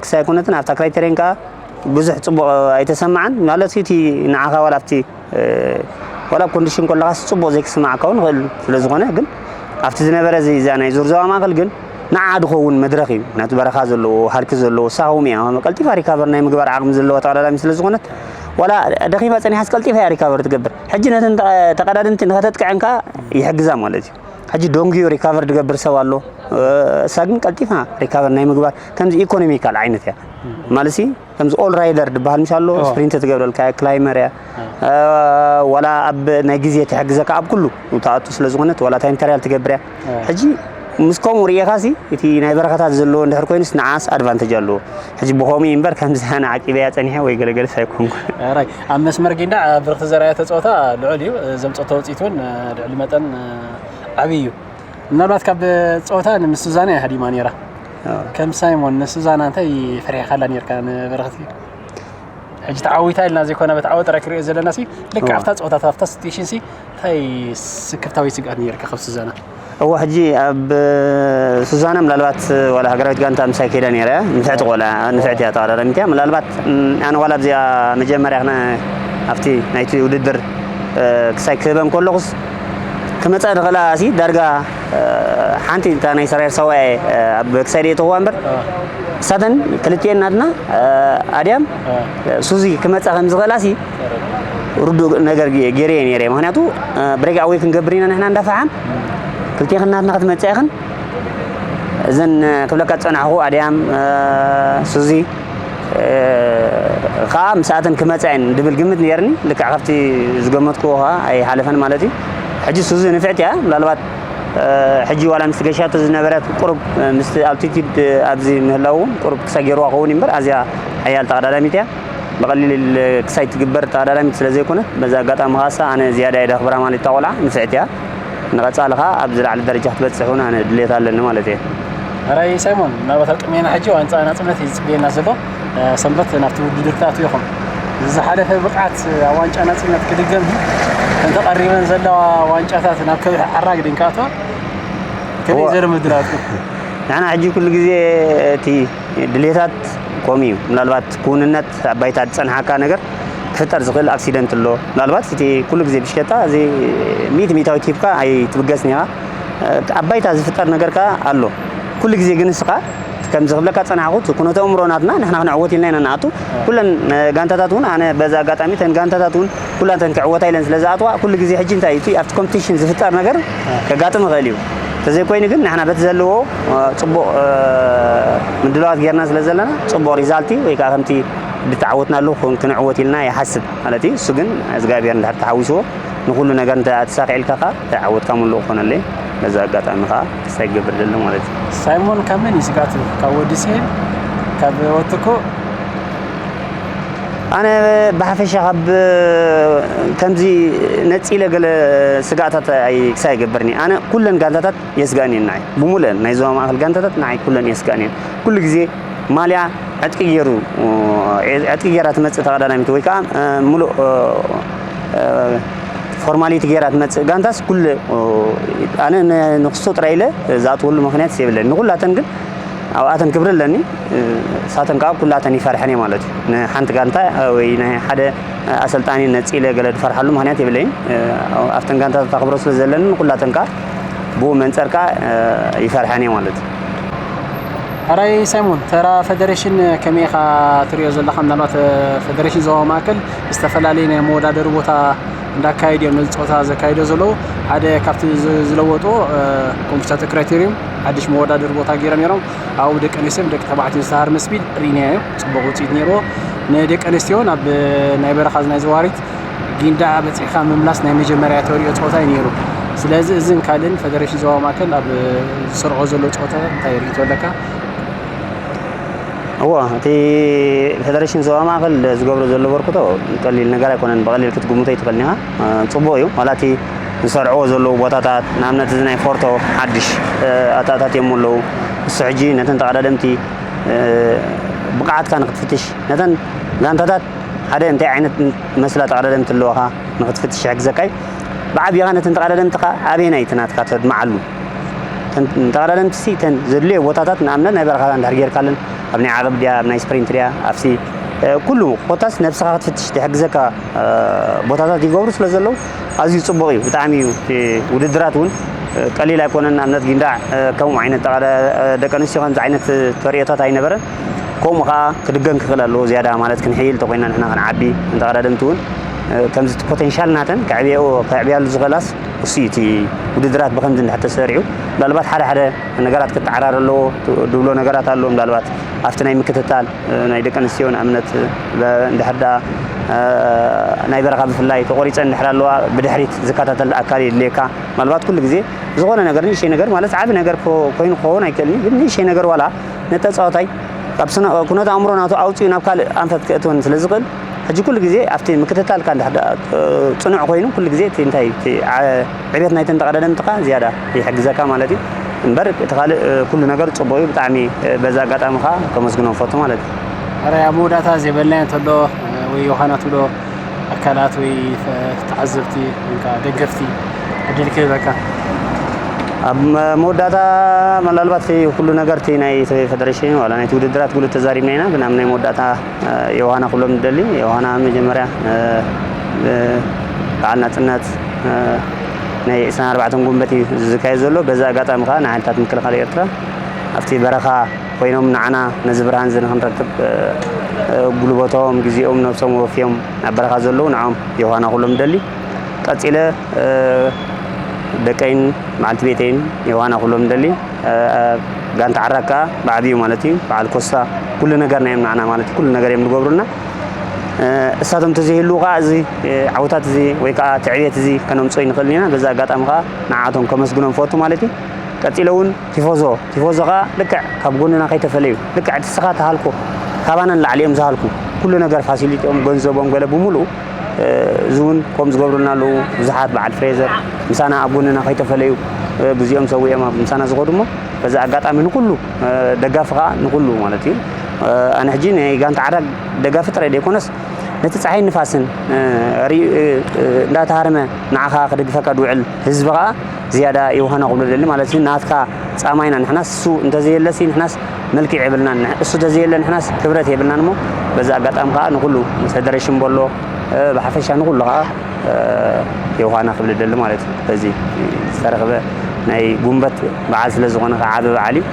ክሳይ ኣይኮነትን ኣብታ ክራይቴሪየን ከዓ ብዙሕ ጽቡቕ ኣይተሰማዓን ማለት እቲ ንዓኻ ዋላ ኣብቲ ዋላ ኮንዲሽን ከለኻስ ጽቡቕ ዘይክስማዓካ እውን ይኽእል ስለ ዝኾነ ግን ኣብቲ ዝነበረ እዚ እዛ ናይ ዙር ዞባ ማእከል ግን ንዓ ድኸውን መድረኽ እዩ። ምክንያቱ በረኻ ዘለዎ ሃልኪ ዘለዎ ሳሁም እያ ቀልጢፋ ሪካቨር ናይ ምግባር ዓቕሚ ዘለዋ ተቐዳዳሚ ስለ ዝኾነት ዋላ ደኺማ ጸኒሓስ ቀልጢፋ እያ ሪካቨር ትገብር። ሕጂ ነተን ተቐዳደምቲ ንኸተጥቅዐን ከኣ ይሕግዛ ማለት እዩ። ሕጂ ዶንግዩ ሪካቨር ዝገብር ሰብ ኣሎ። እሳ ግን ቀልጢፋ ሪካቨር ናይ ምግባር ከምዚ ኢኮኖሚካል ዓይነት እያ ማለት ከምዚ ኦል ራይደር ዝበሃል ምሽ ኣሎ ስፕሪንት ትገብረልካ ክላይመር እያ። ዋላ ኣብ ናይ ግዜ ትሕግዘካ ኣብ ኩሉ ተኣቱ ስለ ዝኾነት ዋላ ታይም ተርያል ትገብር እያ። ሕጂ ምስ ከምኡ ርኢኻሲ እቲ ናይ በረኻታት ዘለዎ እንድሕር ኮይኑስ ንዓስ ኣድቫንተጅ ኣለዎ። ሕጂ ብኸምኡ እምበር ከምዚ ኣነ ዓቂበያ ጸኒሐ ወይ ገለገለስ ኣይኮንኩን። ራይ ኣብ መስመር ጊንዳዕ ብርክቲ ዘርኣያ ተጸወታ ልዑል እዩ። ዘምጸቶ ውፅኢት እውን ልዕሊ መጠን ዓብዪ እዩ። ምናልባት ካብ ፀወታ ንምስዛና እያ ሃዲማ ነይራ። ከም ሳይሞን ንስዛና እንታይ ፈሪሕካላ ነርካ ንበረኽቲ? ሕጂ ተዓዊታ ኢልና ዘይኮነ በቲ ዓወት ጥራይ ክሪኦ ዘለና ሲ ልክዕ ኣብታ ፀወታ ኣብታ ሲትዌሽን ሲ እንታይ ስክፍታ ወይ ስግኣት ነርካ ካብ ስዛና? እወ ሕጂ ኣብ ሱዛና ምናልባት ዋላ ሃገራዊት ጋንታ ምሳይ ከይዳ ነይራ እያ። ንፍዕቲ ቆልዓ ንፍዕቲ እያ ተቐዳዳሚት እያ። ምናልባት ኣነ ዋላ ኣብዚኣ መጀመርያ ክነ ኣብቲ ናይቲ ውድድር ክሳይ ክህበን ከለኹስ ክመፃ ንኽእላ ሲ ዳርጋ ሓንቲ እታ ናይ ሰራየር ሰዋኤ ኣብ ክሳይ ደየተኽዋ እምበር እሳተን ክልቲኤን ናትና ኣድያም ሱዚ ክመፃ ከም ዝኽእላ ሲ ርዱእ ነገር ገይረ እየ ነይረ። ምክንያቱ ብሬክ ኣወይ ክንገብር ኢና ንሕና እንዳፈሓም ክልቲኤኽን ናትና ክትመፅያ ኢኽን እዘን ክብለካ ዝፀናሕኹ ኣድያም ሱዚ ከዓ ምስኣተን ክመፃ እየን ድብል ግምት ነይርኒ። ልክዕ ካብቲ ዝገመትክዎ ከዓ ኣይሓለፈን ማለት እዩ። ሕጂ ሱዚ ንፍዕቲ እያ። ምናልባት ሕጂ ዋላ ምስ ገሻቶ ዝነበረት ቁሩብ ምስ ኣልቲቲድ ኣብዚ ምህላው እውን ቁሩብ ክሳይ ገይርዋ ክኸውን እምበር ኣዝያ ሓያል ተቐዳዳሚት እያ። ብቐሊል ክሳይ ትግበር ተቐዳዳሚት ስለ ዘይኮነት በዚ ኣጋጣሚ ካሳ ኣነ ዝያዳ እየ ደኽብራ ማለት እታ ቆልዓ ንፍዕቲ እያ። ንቐጻሊ ኸኣ ኣብ ዝለዓለ ደረጃ ክትበጽሕ እውን ኣነ ድሌት ኣለኒ ማለት እየ። ሕራይ ሳይሞን፣ ምናልባት ኣብ ቅድሜና ሕጂ ዋንጫ ናጽነት እዩ ዝጽበየና ዘሎ። ሰንበት ናብቲ ውድድር ክትኣትዉ ኢኹም። ዝሓለፈ ብቕዓት ኣብ ዋንጫ ናጽነት ክድገም እንተ ቀሪበን ዘለዋ ዋንጫታት ናብ ከብሒ ሓራግ ድን ክኣትዋ ከመይ እወ። ዘርኢ ምድላዋት? ንሕና ሕጂ ኩሉ ግዜ እቲ ድሌታት ከምኡ እዩ። ምናልባት ክውንነት ኣብ ባይታ ዝጸንሓካ ነገር ክፍጠር ዝኽእል ኣክሲደንት ኣሎ። ምናልባት እቲ ኩሉ ግዜ ብሽከታ እዚ ሚእቲ ሚእታዊት ሂብካ ኣይትብገስን ኢኻ። ኣብ ባይታ ዝፍጠር ነገር ከኣ ኣሎ። ኩሉ ግዜ ግን ንስኻ ከምዚ ክብለካ ዝጸናሕኩ እቲ ኩነተ ኣእምሮ ናትና ንሕና ክንዕወት ኢልና ኢና ንኣቱ። ኩለን ጋንታታት እውን ኣነ በዚ ኣጋጣሚ እተን ጋንታታት እውን ኩላተን ክዕወታ ኢለን ስለ ዝኣትዋ ኩሉ ግዜ ሕጂ እንታይ እዩ እቲ ኣብቲ ኮምፒቲሽን ዝፍጠር ነገር ከጋጥም ይኽእል እዩ። እንተዘይኮይኑ ግን ንሕና በቲ ዘለዎ ጽቡቕ ምድላዋት ጌርና ስለ ዘለና ጽቡቕ ሪዛልቲ ወይ ከዓ ከምቲ ድተዓወትናሉ ክን- ክንዕወት ኢልና ይሓስብ ማለት እዩ። እሱ ግን እግዚኣብሔር እንድሕር ተሓዊስዎ ንኹሉ ነገር እንተ ተሳኺዕልካ ከዓ ተዓወትካ ምሉእ ክኾነለይ በዚ ኣጋጣሚ ከዓ ተስፋ ይገብር ደሎ ማለት እዩ። ሳይሞን ካብ መን እዩ ስግኣቱ? ካብ ወዲ ሴን? ካብ ወትኮ? ኣነ ብሓፈሻ ካብ ከምዚ ነፂለ ገለ ስጋእታት ኣይ ክሳይ ይገብርኒ። ኣነ ኩለን ጋንታታት የስጋእኒ ንዓይ፣ ብሙሉአን ናይ ዞባ ማእኸል ጋንታታት ንዓይ ኩለን የስጋእኒ። ኩሉ ግዜ ማልያ ዕጥቂ ገይሩ፣ ዕጥቂ ገይራ ትመፅእ ተቐዳዳሚት ወይ ከዓ ሙሉእ ፎርማሊቲ ገይራ ትመፅእ ጋንታስ ኩሉ ኣነ ንክስቶ ጥራይ ኢለ ዝኣትወሉ ምክንያት የብለን። ንኩላተን ግን ኣብኣተን ክብሪ ኣለኒ። ሳተን ከዓ ኩላተን ይፈርሐን እየ ማለት እዩ። ንሓንቲ ጋንታ ወይ ናይ ሓደ ኣሰልጣኒ ነፂለ ገለ ዝፈርሓሉ ምክንያት የብለይን። ኣብተን ጋንታታት ኣኽብሮ ስለ ዘለኒ ንኩላተን ከዓ ብኡ መንፀር ከዓ ይፈርሐን እየ ማለት እዩ። ሕራይ ሳይሞን፣ ተራ ፈደሬሽን ከመይ ኢኻ ትሪኦ ዘለኻ? ምናልባት ፈደሬሽን ዞባ ማእከል ዝተፈላለዩ ናይ መወዳደሪ ቦታ እንዳካየዱ እዮም ነዚ ፀወታ ዘካይዶ ዘለዉ። ሓደ ካብቲ ዝ- ዝለወጥዎ ኮምፒውተር ክራይቴሪዩም ሓድሽ መወዳደሪ ቦታ ገይሮም ነይሮም። ኣብኡ ደቂ ኣንስትዮን ደቂ ተባዕትዮን ዝተሃርመ ስፒድ ርኢናዮ፣ ፅቡቕ ውፅኢት ነይርዎ። ንደቂ ኣንስትዮ ናብ ናይ በረኻ ናይ ዘዋሪት ጊንዳዕ በፂሕካ ምምላስ ናይ መጀመርያ ተሪኦ ፀወታ እዩ ነይሩ። ስለዚ እዝን ካልእን ፈደሬሽን ዞባ ማእከል ኣብ ዝሰርዖ ዘሎ ፀወታ እንታይ ርእይቶ ኣለካ? እዎ፣ እቲ ፈደሬሽን ዞባ ማእከል ዝገብሮ ዘሎ በርክቶ ቀሊል ነገር ኣይኮነን። ብቐሊል ክትግምቶ ኣይትኽእልን ኢኻ። ጽቡቕ እዩ። ዋላ እቲ ዝሰርዕዎ ዘለዉ ቦታታት፣ ንኣብነት እዚ ናይ ፎርቶ ሓድሽ ኣተኣታትዮም ኣለዉ። እሱ ሕጂ ነተን ተቐዳደምቲ ብቕዓትካ ንክትፍትሽ፣ ነተን ጋንታታት ሓደ እንታይ ዓይነት መስላ ተቐዳደምቲ ኣለዋኻ ንክትፍትሽ ይሕግዘካ እዩ። ብዓቢኻ ነተን ተቐዳደምትኻ ኣበየናይ እቲ ናትካ ተድምዓሉ? እተን ንተቐዳደምቲ ሲ እተን ዘድልዮ ቦታታት ንኣብነት ናይ በረኻታት እንድሕር ጌርካለን ኣብ ናይ ዓቐብ ድያ ኣብ ናይ ስፕሪንት ድያ ኣብሲ ኩሉ ኮታስ ነብስኻ ክትፍትሽ ዝሕግዘካ ቦታታት ይገብሩ ስለ ዘለዉ ኣዝዩ ጽቡቕ እዩ። ብጣዕሚ እዩ እቲ ውድድራት እውን ቀሊል ኣይኮነን። ንኣብነት ጊንዳዕ ከምኡ ዓይነት ደቂ ኣንስትዮ ከምዚ ዓይነት ተርእዮታት ኣይነበረን። ከምኡ ከዓ ክድገም ክኽእል ኣለዎ ዝያዳ ማለት ክንሕይል ተኮይና ንሕና ክንዓቢ ንተቐዳደምቲ እውን ከምዚ እቲ ፖቴንሻል ናተን ከዕብያሉ ዝኽእላስ እሱ እዩ እቲ ውድድራት ብኸምዚ እንድሕር ተሰሪዑ ምናልባት ሓደ ሓደ ነገራት ክተዓራረ ኣለዎ ድብሎ ነገራት ኣሎ። ምናልባት ኣብቲ ናይ ምክትታል ናይ ደቂ ኣንስትዮ ንኣብነት እንድሕር ደኣ ናይ በረኻ ብፍላይ ተቆሪፀን እንድሕር ኣለዋ ብድሕሪት ዝከታተል ኣካል የድልየካ። ምናልባት ኩሉ ግዜ ዝኾነ ነገር ንእሽተይ ነገር ማለት ዓቢ ነገር ኮይኑ ክኸውን ኣይክእልን ግን ንእሽተይ ነገር ዋላ ነተፃወታይ ካብ ኩነተ ኣእምሮ ናቱ ኣውፅኡ ናብ ካልእ ኣንፈት ክእትወን ስለ ዝኽእል ሕጂ ኩሉ ግዜ ኣብቲ ምክትታልካ እንድሕር ደኣ ፅኑዕ ኮይኑ ኩሉ ግዜ እቲ እንታይ እቲ ዕቤት ናይተን ተቐዳደምትኻ ዝያዳ ይሕግዘካ ማለት እዩ። እምበር እቲ ካልእ ኩሉ ነገር ፅቡቕ እዩ። ብጣዕሚ በዚ ኣጋጣሚ ከዓ ከመስግኖም ፈቱ ማለት እዩ። ሕራይ ኣብ መወዳእታ ዘይበልናዮ እንተሎ ወይ ዮሃና ትብሎ ኣካላት ወይ ተዓዘብቲ ወይ ከዓ ደገፍቲ ዕድል ክህበካ? ኣብ መወዳእታ መላልባት ኩሉ ነገር እቲ ናይ ፈደሬሽን ዋላ ናይቲ ውድድራት ጉሉ ተዛሪብና ኢና ግን ኣብ ናይ መወዳእታ ዮሃና ክብሎም ንደሊ ዮሃና መጀመርያ በዓል ናፅነት ናይ ዕስራን ኣርባዕተን ጉንበት እዩ ዝካየድ ዘሎ። በዚ ኣጋጣሚ ከዓ ንሓይልታት ምክልኻል ኤርትራ ኣብቲ በረኻ ኮይኖም ንዓና ነዚ ብርሃን እዚ ንክንረክብ ጉልበቶም፣ ግዜኦም፣ ነብሶም ወፍዮም ኣብ በረኻ ዘለዉ ንዖም ዮሃና ክብሎም ንደሊ። ቀፂለ ደቀይን መዓልቲ ቤተይን ዮሃና ክብሎም ንደሊ። ጋንታ ዓራግ ከዓ ብዓብዩ ማለት እዩ በዓል ኮስታ ኩሉ ነገር ናይ ምናዕና ማለት ኩሉ ነገር እዮም ዝገብሩልና። እሳቶም ተዘይህልዉ ከዓ እዚ ዓውታት እዚ ወይ ከዓ ትዕቤት እዚ ከነምፅኦ ይንኽእል ኢና። በዚ ኣጋጣሚ ከዓ ንዓቶም ከመስግኖም ፈቱ ማለት እዩ። ቀፂለ እውን ቲፎዞ ቲፎዞ ከዓ ልክዕ ካብ ጎንና ከይተፈለዩ ልክዕ እቲ ስኻ ተሃልኮ ካባና ንላዕሊ እዮም ዝሃልኩ ኩሉ ነገር ፋሲሊቲኦም ገንዘቦም ገለ ብምሉኡ እዚ እውን ከም ዝገብሩና ኣለዉ ብዙሓት በዓል ፍሬዘር ምሳና ኣብ ጎንና ከይተፈለዩ ግዜኦም ሰዊኦም ኣብ ምሳና ዝኸዱ እሞ በዚ ኣጋጣሚ ንኩሉ ደጋፊ ከዓ ንኩሉ ማለት እዩ ኣነ ሕጂ ናይ ጋንታ ዓራግ ደጋፊ ጥራይ ዘይኮነስ ነቲ ፀሓይ ንፋስን እንዳተሃርመ ንዓኻ ክድግፈካ ዝውዕል ህዝቢ ከዓ ዝያዳ የውሃና ክብሎ ደሊ ማለት እዩ ናትካ ፃማ ኢና ንሕናስ እሱ እንተዘየለሲ ንሕናስ መልክዕ የብልናን እሱ እንተዘየለ ንሕናስ ክብረት የብልናን እሞ በዚ ኣጋጣሚ ከዓ ንኩሉ ንፌደሬሽን በሎ ብሓፈሻ ንኩሉ ከዓ የውሃና ክብል ደሊ ማለት እዩ በዚ ዝተረኽበ ናይ ጉንበት በዓል ስለ ዝኾነ ከዓ ዓቢ በዓል እዩ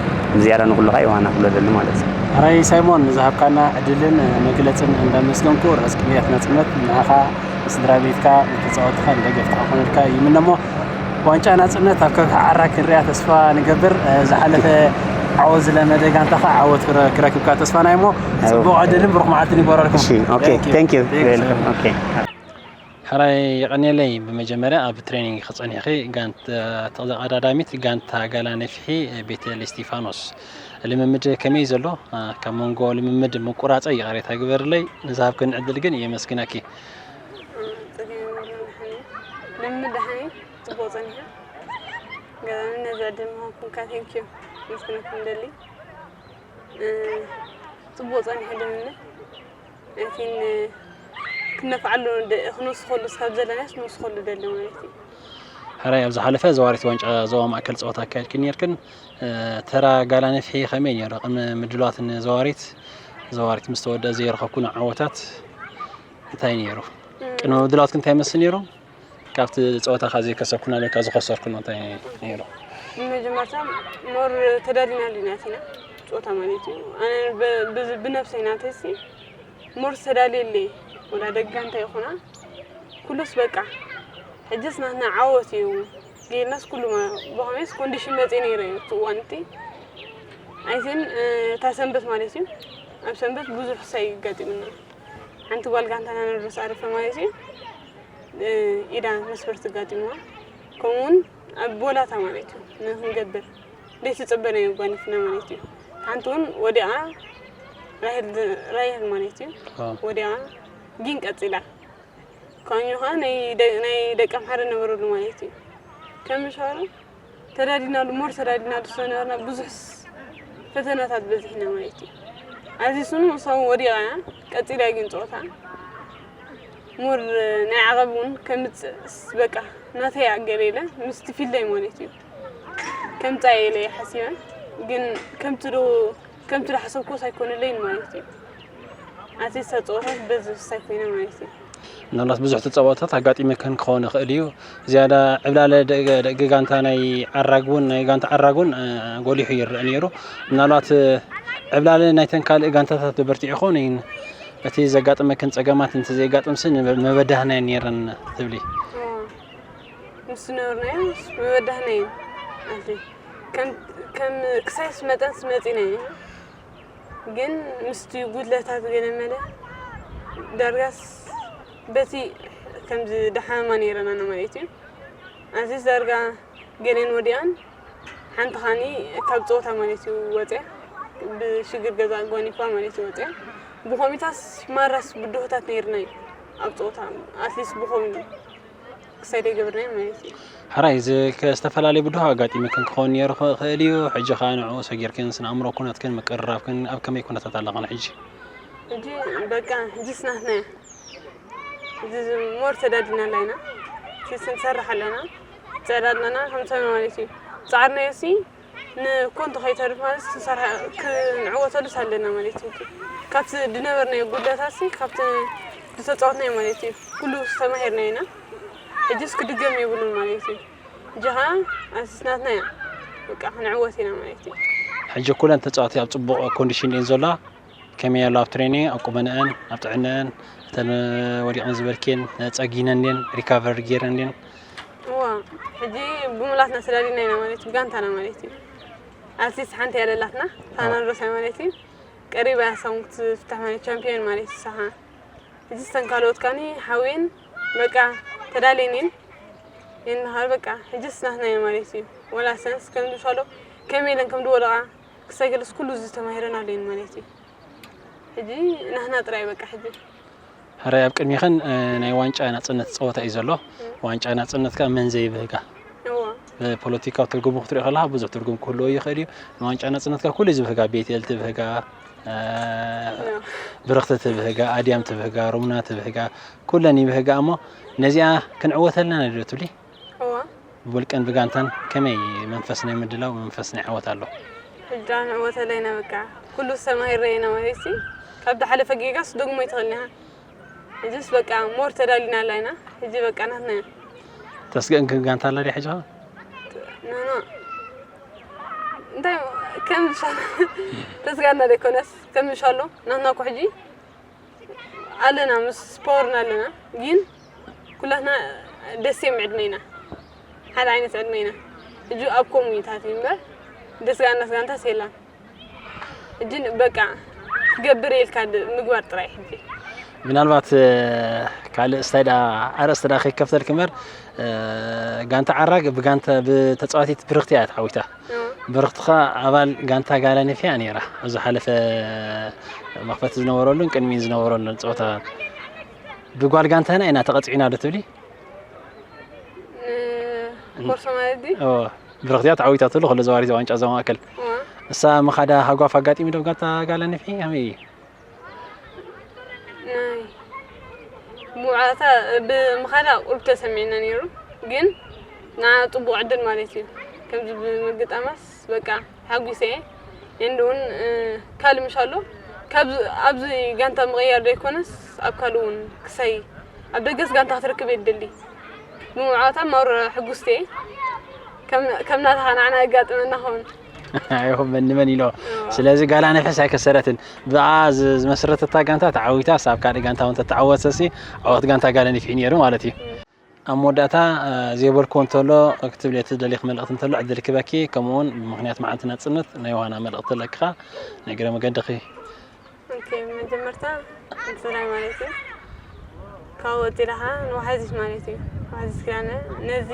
ዝያዳ ንኩሉ ከዓ የውሃና ክብሎ ደሊ ማለት እዩ ራይ ሳይሞን ንዝሃብካና ዕድልን መግለፅን እንዳመስገንኩ ርዕስ ቅንያት ናፅነት ንዓኻ ንስድራ ቤትካ ንተፃወትኻ ንደገፍትኻ ኮነልካ ይምነ እሞ ዋንጫ ናፅነት ኣብ ከብሒ ዓራ ክንሪኣ ተስፋ ንገብር። ዝሓለፈ ዓወት ዝለመደ ጋንታኻ ዓወት ክረክብካ ተስፋና እሞ ፅቡቕ ዕድልን ብሩኽ መዓልትን ይግበረልኩም። እሺ ኦኬ Thank you. Thank you. Thank you. Welcome. Okay. ሕራይ የቐንየለይ። ብመጀመርያ ኣብ ትሬኒንግ ክጸኒሕኺ ጋንት ተቐዳዳሚት ጋንታ ጋላ ነፊሒ ቤተል እስቲፋኖስ ልምምድ ከመይ ዘሎ? እ፣ ካብ መንጎ ልምምድ ምቁራጸይ ይቕሬታ ግበርለይ። ንዝሃብክን ዕድል ግን የመስግነኪ። ጸገም የብሉን። ደሓን እዩ። ልምምድ ደሓን እዩ። ጽቡቕ ጸኒሑ። ገዛኒ ነዚ ዕድል ምሃብኩምካ ቴንኪዩ መስግነኩም ደሊ። እ፣ ጽቡቕ ጸኒሑ ልምምድ። እቲ ን-፣ ክነፍዓሉ ደ-፣ ክንውስኸሉ እስካብ ዘለናስ ንውስኸሉ ደሊ ማለት እዩ። ሕራይ ኣብ ዝሓለፈ ዘዋሪት ዋንጫ ዞባ ማእከል ጸወታ ኣካየድክን ነርክን። እ፣ ተራ ጋላ ነፍሒ ከመይ ነይሩ? ቅድሚ ምድላዋት ንዘዋሪት፣ ዘዋሪት ምስ ተወደአ ዘይረኸብኩ ዓወታት እንታይ ነይሩ? ቅድሚ ምድላዋትክን እንታይ መስል ነይሩ? ካብቲ ጸወታ ካብ ዘይከሰብኩ ናበይካ ዝኸሰርኩ እንታይ ነይሩ? ብመጀመርታ ሞር ተዳሊና ዲና ኣቲና ጸወታ ማለት እዩ። ኣነ ብ-፣ ብ-፣ ብነብሰይ ናተይሲ ሞር ተዳልየለይ ወላ ደጋ እንታይ ይኹና ኩሉስ በቃ ሕጅስ ናትና ዓወት እዩ ጌርናስ ኩሉ ማ-፣ ብኸመይስ ኮንዲሽን መፅእ ነይረ እዩ እቲ እዋን እቲ ኣይትን እታ ሰንበት ማለት እዩ። ኣብ ሰንበት ብዙሕ ሳይ ይጋጢምና ሓንቲ ጓል ጋንታና ንርስ ኣረፈ ማለት እዩ። እ፣ ኢዳ መስፈርቲ ኣጋጢምዋ። ከምኡውን ኣብ ቦላታ ማለት እዩ ንክንገብር ዘይተጸበናዮ ጓኒፍና ማለት እዩ። ሓንቲ እውን ወዲቓ ራሄል ራሄል ማለት እዩ ኣዎ። ወዲቓ ግን ቀጺላ። ካብኡ ከዓ ናይ ደ-፣ ናይ ደቂ ኣምሓረ ነበረሉ ማለት እዩ። ከም ሻወር ተዳዲናሉ ሞር ተዳዲናሉ ስለነበርና ብዙሕ ፈተናታት በዚሕና ማለት እዩ። ኣዚሱን ምሳውን ወዲቓ እያ ቀጺላ ግን ጸወታ ሞር ናይ ዓቐብ እውን ከምፅእስ በቃ ናተይ ኣገለ ኢለ ምስቲ ፊልደይ ማለት እዩ ከምፃ ኢለ እየ ሓሲበ። ግን ከምቲ ዶ ከምቲ ዶ ሓሰብኩስ ኣይኮነለይን ማለት እዩ። ኣትሌት ተፃወታት በዚ ሳይ ኮይነ ማለት እዩ። ምናልባት ብዙሕ ተፃወታት ኣጋጢመክን ክኸውን ይኽእል እዩ። ዝያዳ ዕብላለ ደቂ ደቂ ጋንታ ናይ ዓራግ እውን ናይ ጋንታ ዓራግ እውን እ፣ ጎሊሑ ይረአ ነይሩ። ምናልባት እ፣ ዕብላለ ናይተን ካልእ ጋንታታት ዶ በርቲዑ ይኸውን? እቲ ዘጋጥመክን ፀገማት እንተዘየጋጥምሲ ንበ- መበዳህናየን ነይረን ትብሊ? ምስ ዝነበርናዮ መበዳህና እዩ ኣቲ ከም ከም ክሳይስ መጠን ስመፂና እዩ። ግን ምስቲ ጉድለታት ገለ መለ ዳርጋስ በቲ ከምዚ ደሓማ ነይረና ማለት እዩ። ኣዚስ ዳርጋ ገሌን ወዲኣን ሓንቲ ኻኒ ካብ ፀወታ ማለት እዩ ወፅያ ብሽግር ገዛ ጓኒፋ ማለት እዩ ወፅያ። ብኾሚታስ ማራስ ብድሆታት ነይርና እዩ ኣብ ፀወታ ኣትሊስት ብኾሚ ክሳይ ደይገብርና ማለት እዩ። ሕራይ እዚ ከ- ዝተፈላለዩ ብድሆ ኣጋጢመክን ክኸውን ነይሩ ክእል እዩ። ሕጂ ከዓ ንዕኡ ሰጊርክን ስነ ኣእምሮ ኩነትክን ምቅርራብክን ኣብ ከመይ ኩነታት ኣለኽን ሕጂ? ሕጂ በቃ ሕጂ ስናትና እያ። እዚ ሞር ተዳዲና ኣለና ስንሰርሕ ኣለና። ፅዕዳ ኣለና ከምሰብ ማለት እዩ ፃዕርናዮ ሲ ንኮንቶ ከይተርፍ ማለት ክንሰርሕ ክንዕወተሉስ ኣለና ማለት እዩ። ካብቲ ዝነበርናዮ ጉድለታት ሲ ካብቲ ዝተፃወትናዮ ማለት እዩ ኩሉ ተማሂርና ኢና። ሕጅስ ክድገም የብሉን ማለት እዩ። ሕጂ ከዓ ኣስስናትና እያ በቃ ክንዕወት ኢና ማለት እዩ። ሕጂ ኩለን ተፃወቲ ኣብ ፅቡቕ ኮንዲሽን እየን ዘለዋ። ከመይ ኣሎ ኣብ ትሬኒንግ ኣብ ቁመንአን ኣብ ጥዕነአን እተን ወዲቕን ዝበልክየን ፀጊነን ድየን ሪካቨር ገይረን ድየን? እዋ ሕጂ ብሙላትና ስላሊና ኢና ማለት እዩ ጋንታና ማለት እዩ። ኣትሊስት ሓንቲ ያለላትና ታና ንረሳይ ማለት እዩ። ቀሪባ እያ ሳውን ክትፍታሕ ማለት ቻምፒዮን ማለት እዩ። ሳኻ እዚ ስተን ካልኦት ካኒ ሓውየን በቃ ተዳልየን እየን። የንኻል በቃ ሕጂ ስናትና እየ ማለት እዩ። ወላ ሰንስ ከም ዝሻሎ ከመይ ኢለን ከም ዝወደቓ ክሰግርስ ኩሉ እዚ ተማሂረን ኣለየን ማለት እዩ። ሕጂ ናህና ጥራይ በቃ ሕጂ ሕራይ ኣብ ቅድሚኽን እ፣ ናይ ዋንጫ ናፅነት ፀወታ እዩ ዘሎ። ዋንጫ ናፅነትካ መን ዘይብህጋ? እዎ ብፖለቲካዊ ትርጉሙ ክትሪኦ ከለካ ብዙሕ ትርጉም ክህልዎ ይኽእል እዩ። ንዋንጫ ናፅነትካ ኩሉ ዝብህጋ ቤትኤል ትብህጋ፣ እ፣ እዎ ብርኽቲ ትብህጋ፣ ኣድያም ትብህጋ፣ ሩምና ትብህጋ፣ ኩለን ይብህጋ እሞ ነዚኣ ክንዕወተልና ነድዮ ትብሊ? እዎ ብውልቅን ብጋንታን ከመይ መንፈስ ናይ ምድላው መንፈስ ናይ ዓወት ኣሎ? ሕጂ ንዕወተለይና በቃ ኩሉ ዝተማሂረ ኢና ማለት እዩ። ካብ ዝሓለፈ ጌጋስ ደግሞ ይትኽእልኒኻ ሕጂስ በቃ ሞር ተዳሊና ኣላ ኢና። ሕጂ በቃ ናትና እያ ተስገእን ክጋንታ ኣላ ድያ ሕጂ ኸ? ኖኖ እንታይ ከም ዝሻሎ ተስጋና ደይኮነስ ከም ዝሻሎ ናትና እኮ ሕጂ ኣለና ምስ ፓወርና ኣለና ግን ኩላትና ደሴም ዕድመ ኢና ሓደ ዓይነት ዕድመ ኢና። ሕጂ ኣብ ኮሙኒታት እዩ እምበር ደስጋና ስጋንታስ የላን። እጅን በቃ ክገብር ኢልካ ድ-፣ ምግባር ጥራይ ሕጂ። ምናልባት ካልእ ስታይ ዳ ኣርእስቲ ዳ ከይከፍተልክ እምበር ጋንታ ዓራግ ብጋንታ ብተፃዋቲት ብርክቲ እያ ተዓዊታ። ብርኽትኻ ኣባል ጋንታ ጋላ ነፊያ ነይራ። ኣብ ዝሓለፈ መኽፈቲ ዝነበረሉን ቅድሚኡ ዝነበረሉን ጸወታ ብጓል ጋንታና ኢና ተቐጺዕና ዶ ትብሊ? ኮርሶ ማለት ድዩ? እዎ፣ ብርኽትያ ተዓዊታትሉ ክሎ ዘዋሪት ዋንጫ ዞባ ማእከል። እዋ። እሳ ምኻዳ ሃጓፍ ኣጋጢሙ ዶ ጋንታ ጋላ ነፊ? ከመይ እዩ? ናይ ብውዓታ ብምኻዳ ቁሩብ ተሰሚዕና ነይሩ፣ ግን ንዓ ጽቡቕ ዕድል ማለት እዩ። ከምዚ ብምግጣማስ በቃ ሓጒሰ እየ። ኤንድ እውን ካልእ ምሽ ኣሎ፣ ካብ ኣብዚ ጋንታ ምቕያር ዘይኮነስ ኣብ ካልእ እውን ክሳይ ኣብ ደገስ ጋንታ ክትረክብ እየ ዝደሊ። ብምውዓታ ማውረ ሕጉስቲ እየ። ከም ከም ናትኻ ንዓና የጋጥመና ኸውን። ኣይኹን መን መን ኢሎ። ስለዚ ጋላ ነፍስ ኣይከሰረትን። ብኣ ዝ- ዝመስረተታ ጋንታ ተዓዊታ ሳብ ካልእ ጋንታ እውን ተተዓወተሲ ዓወት ጋንታ ጋላ ነፍሒ ነይሩ ማለት እዩ። ኣብ መወዳእታ እ፣ ዘይበልክዎ እንተሎ ክትብልዮ ትደልይክ መልእኽቲ እንተሎ ዕድል ክበኪ፣ ከምኡ እውን ብምኽንያት መዓልቲ ናጽነት ናይ ዋና መልእኽቲ ለክኻ ንእግረ መገድኺ። ኦኬ፣ መጀመርታ ንስድራይ ማለት እዩ። ካብ ወፂእኻ ንዋሕዚት ማለት እዩ። ዋሕዚት ክዳነ ነዚ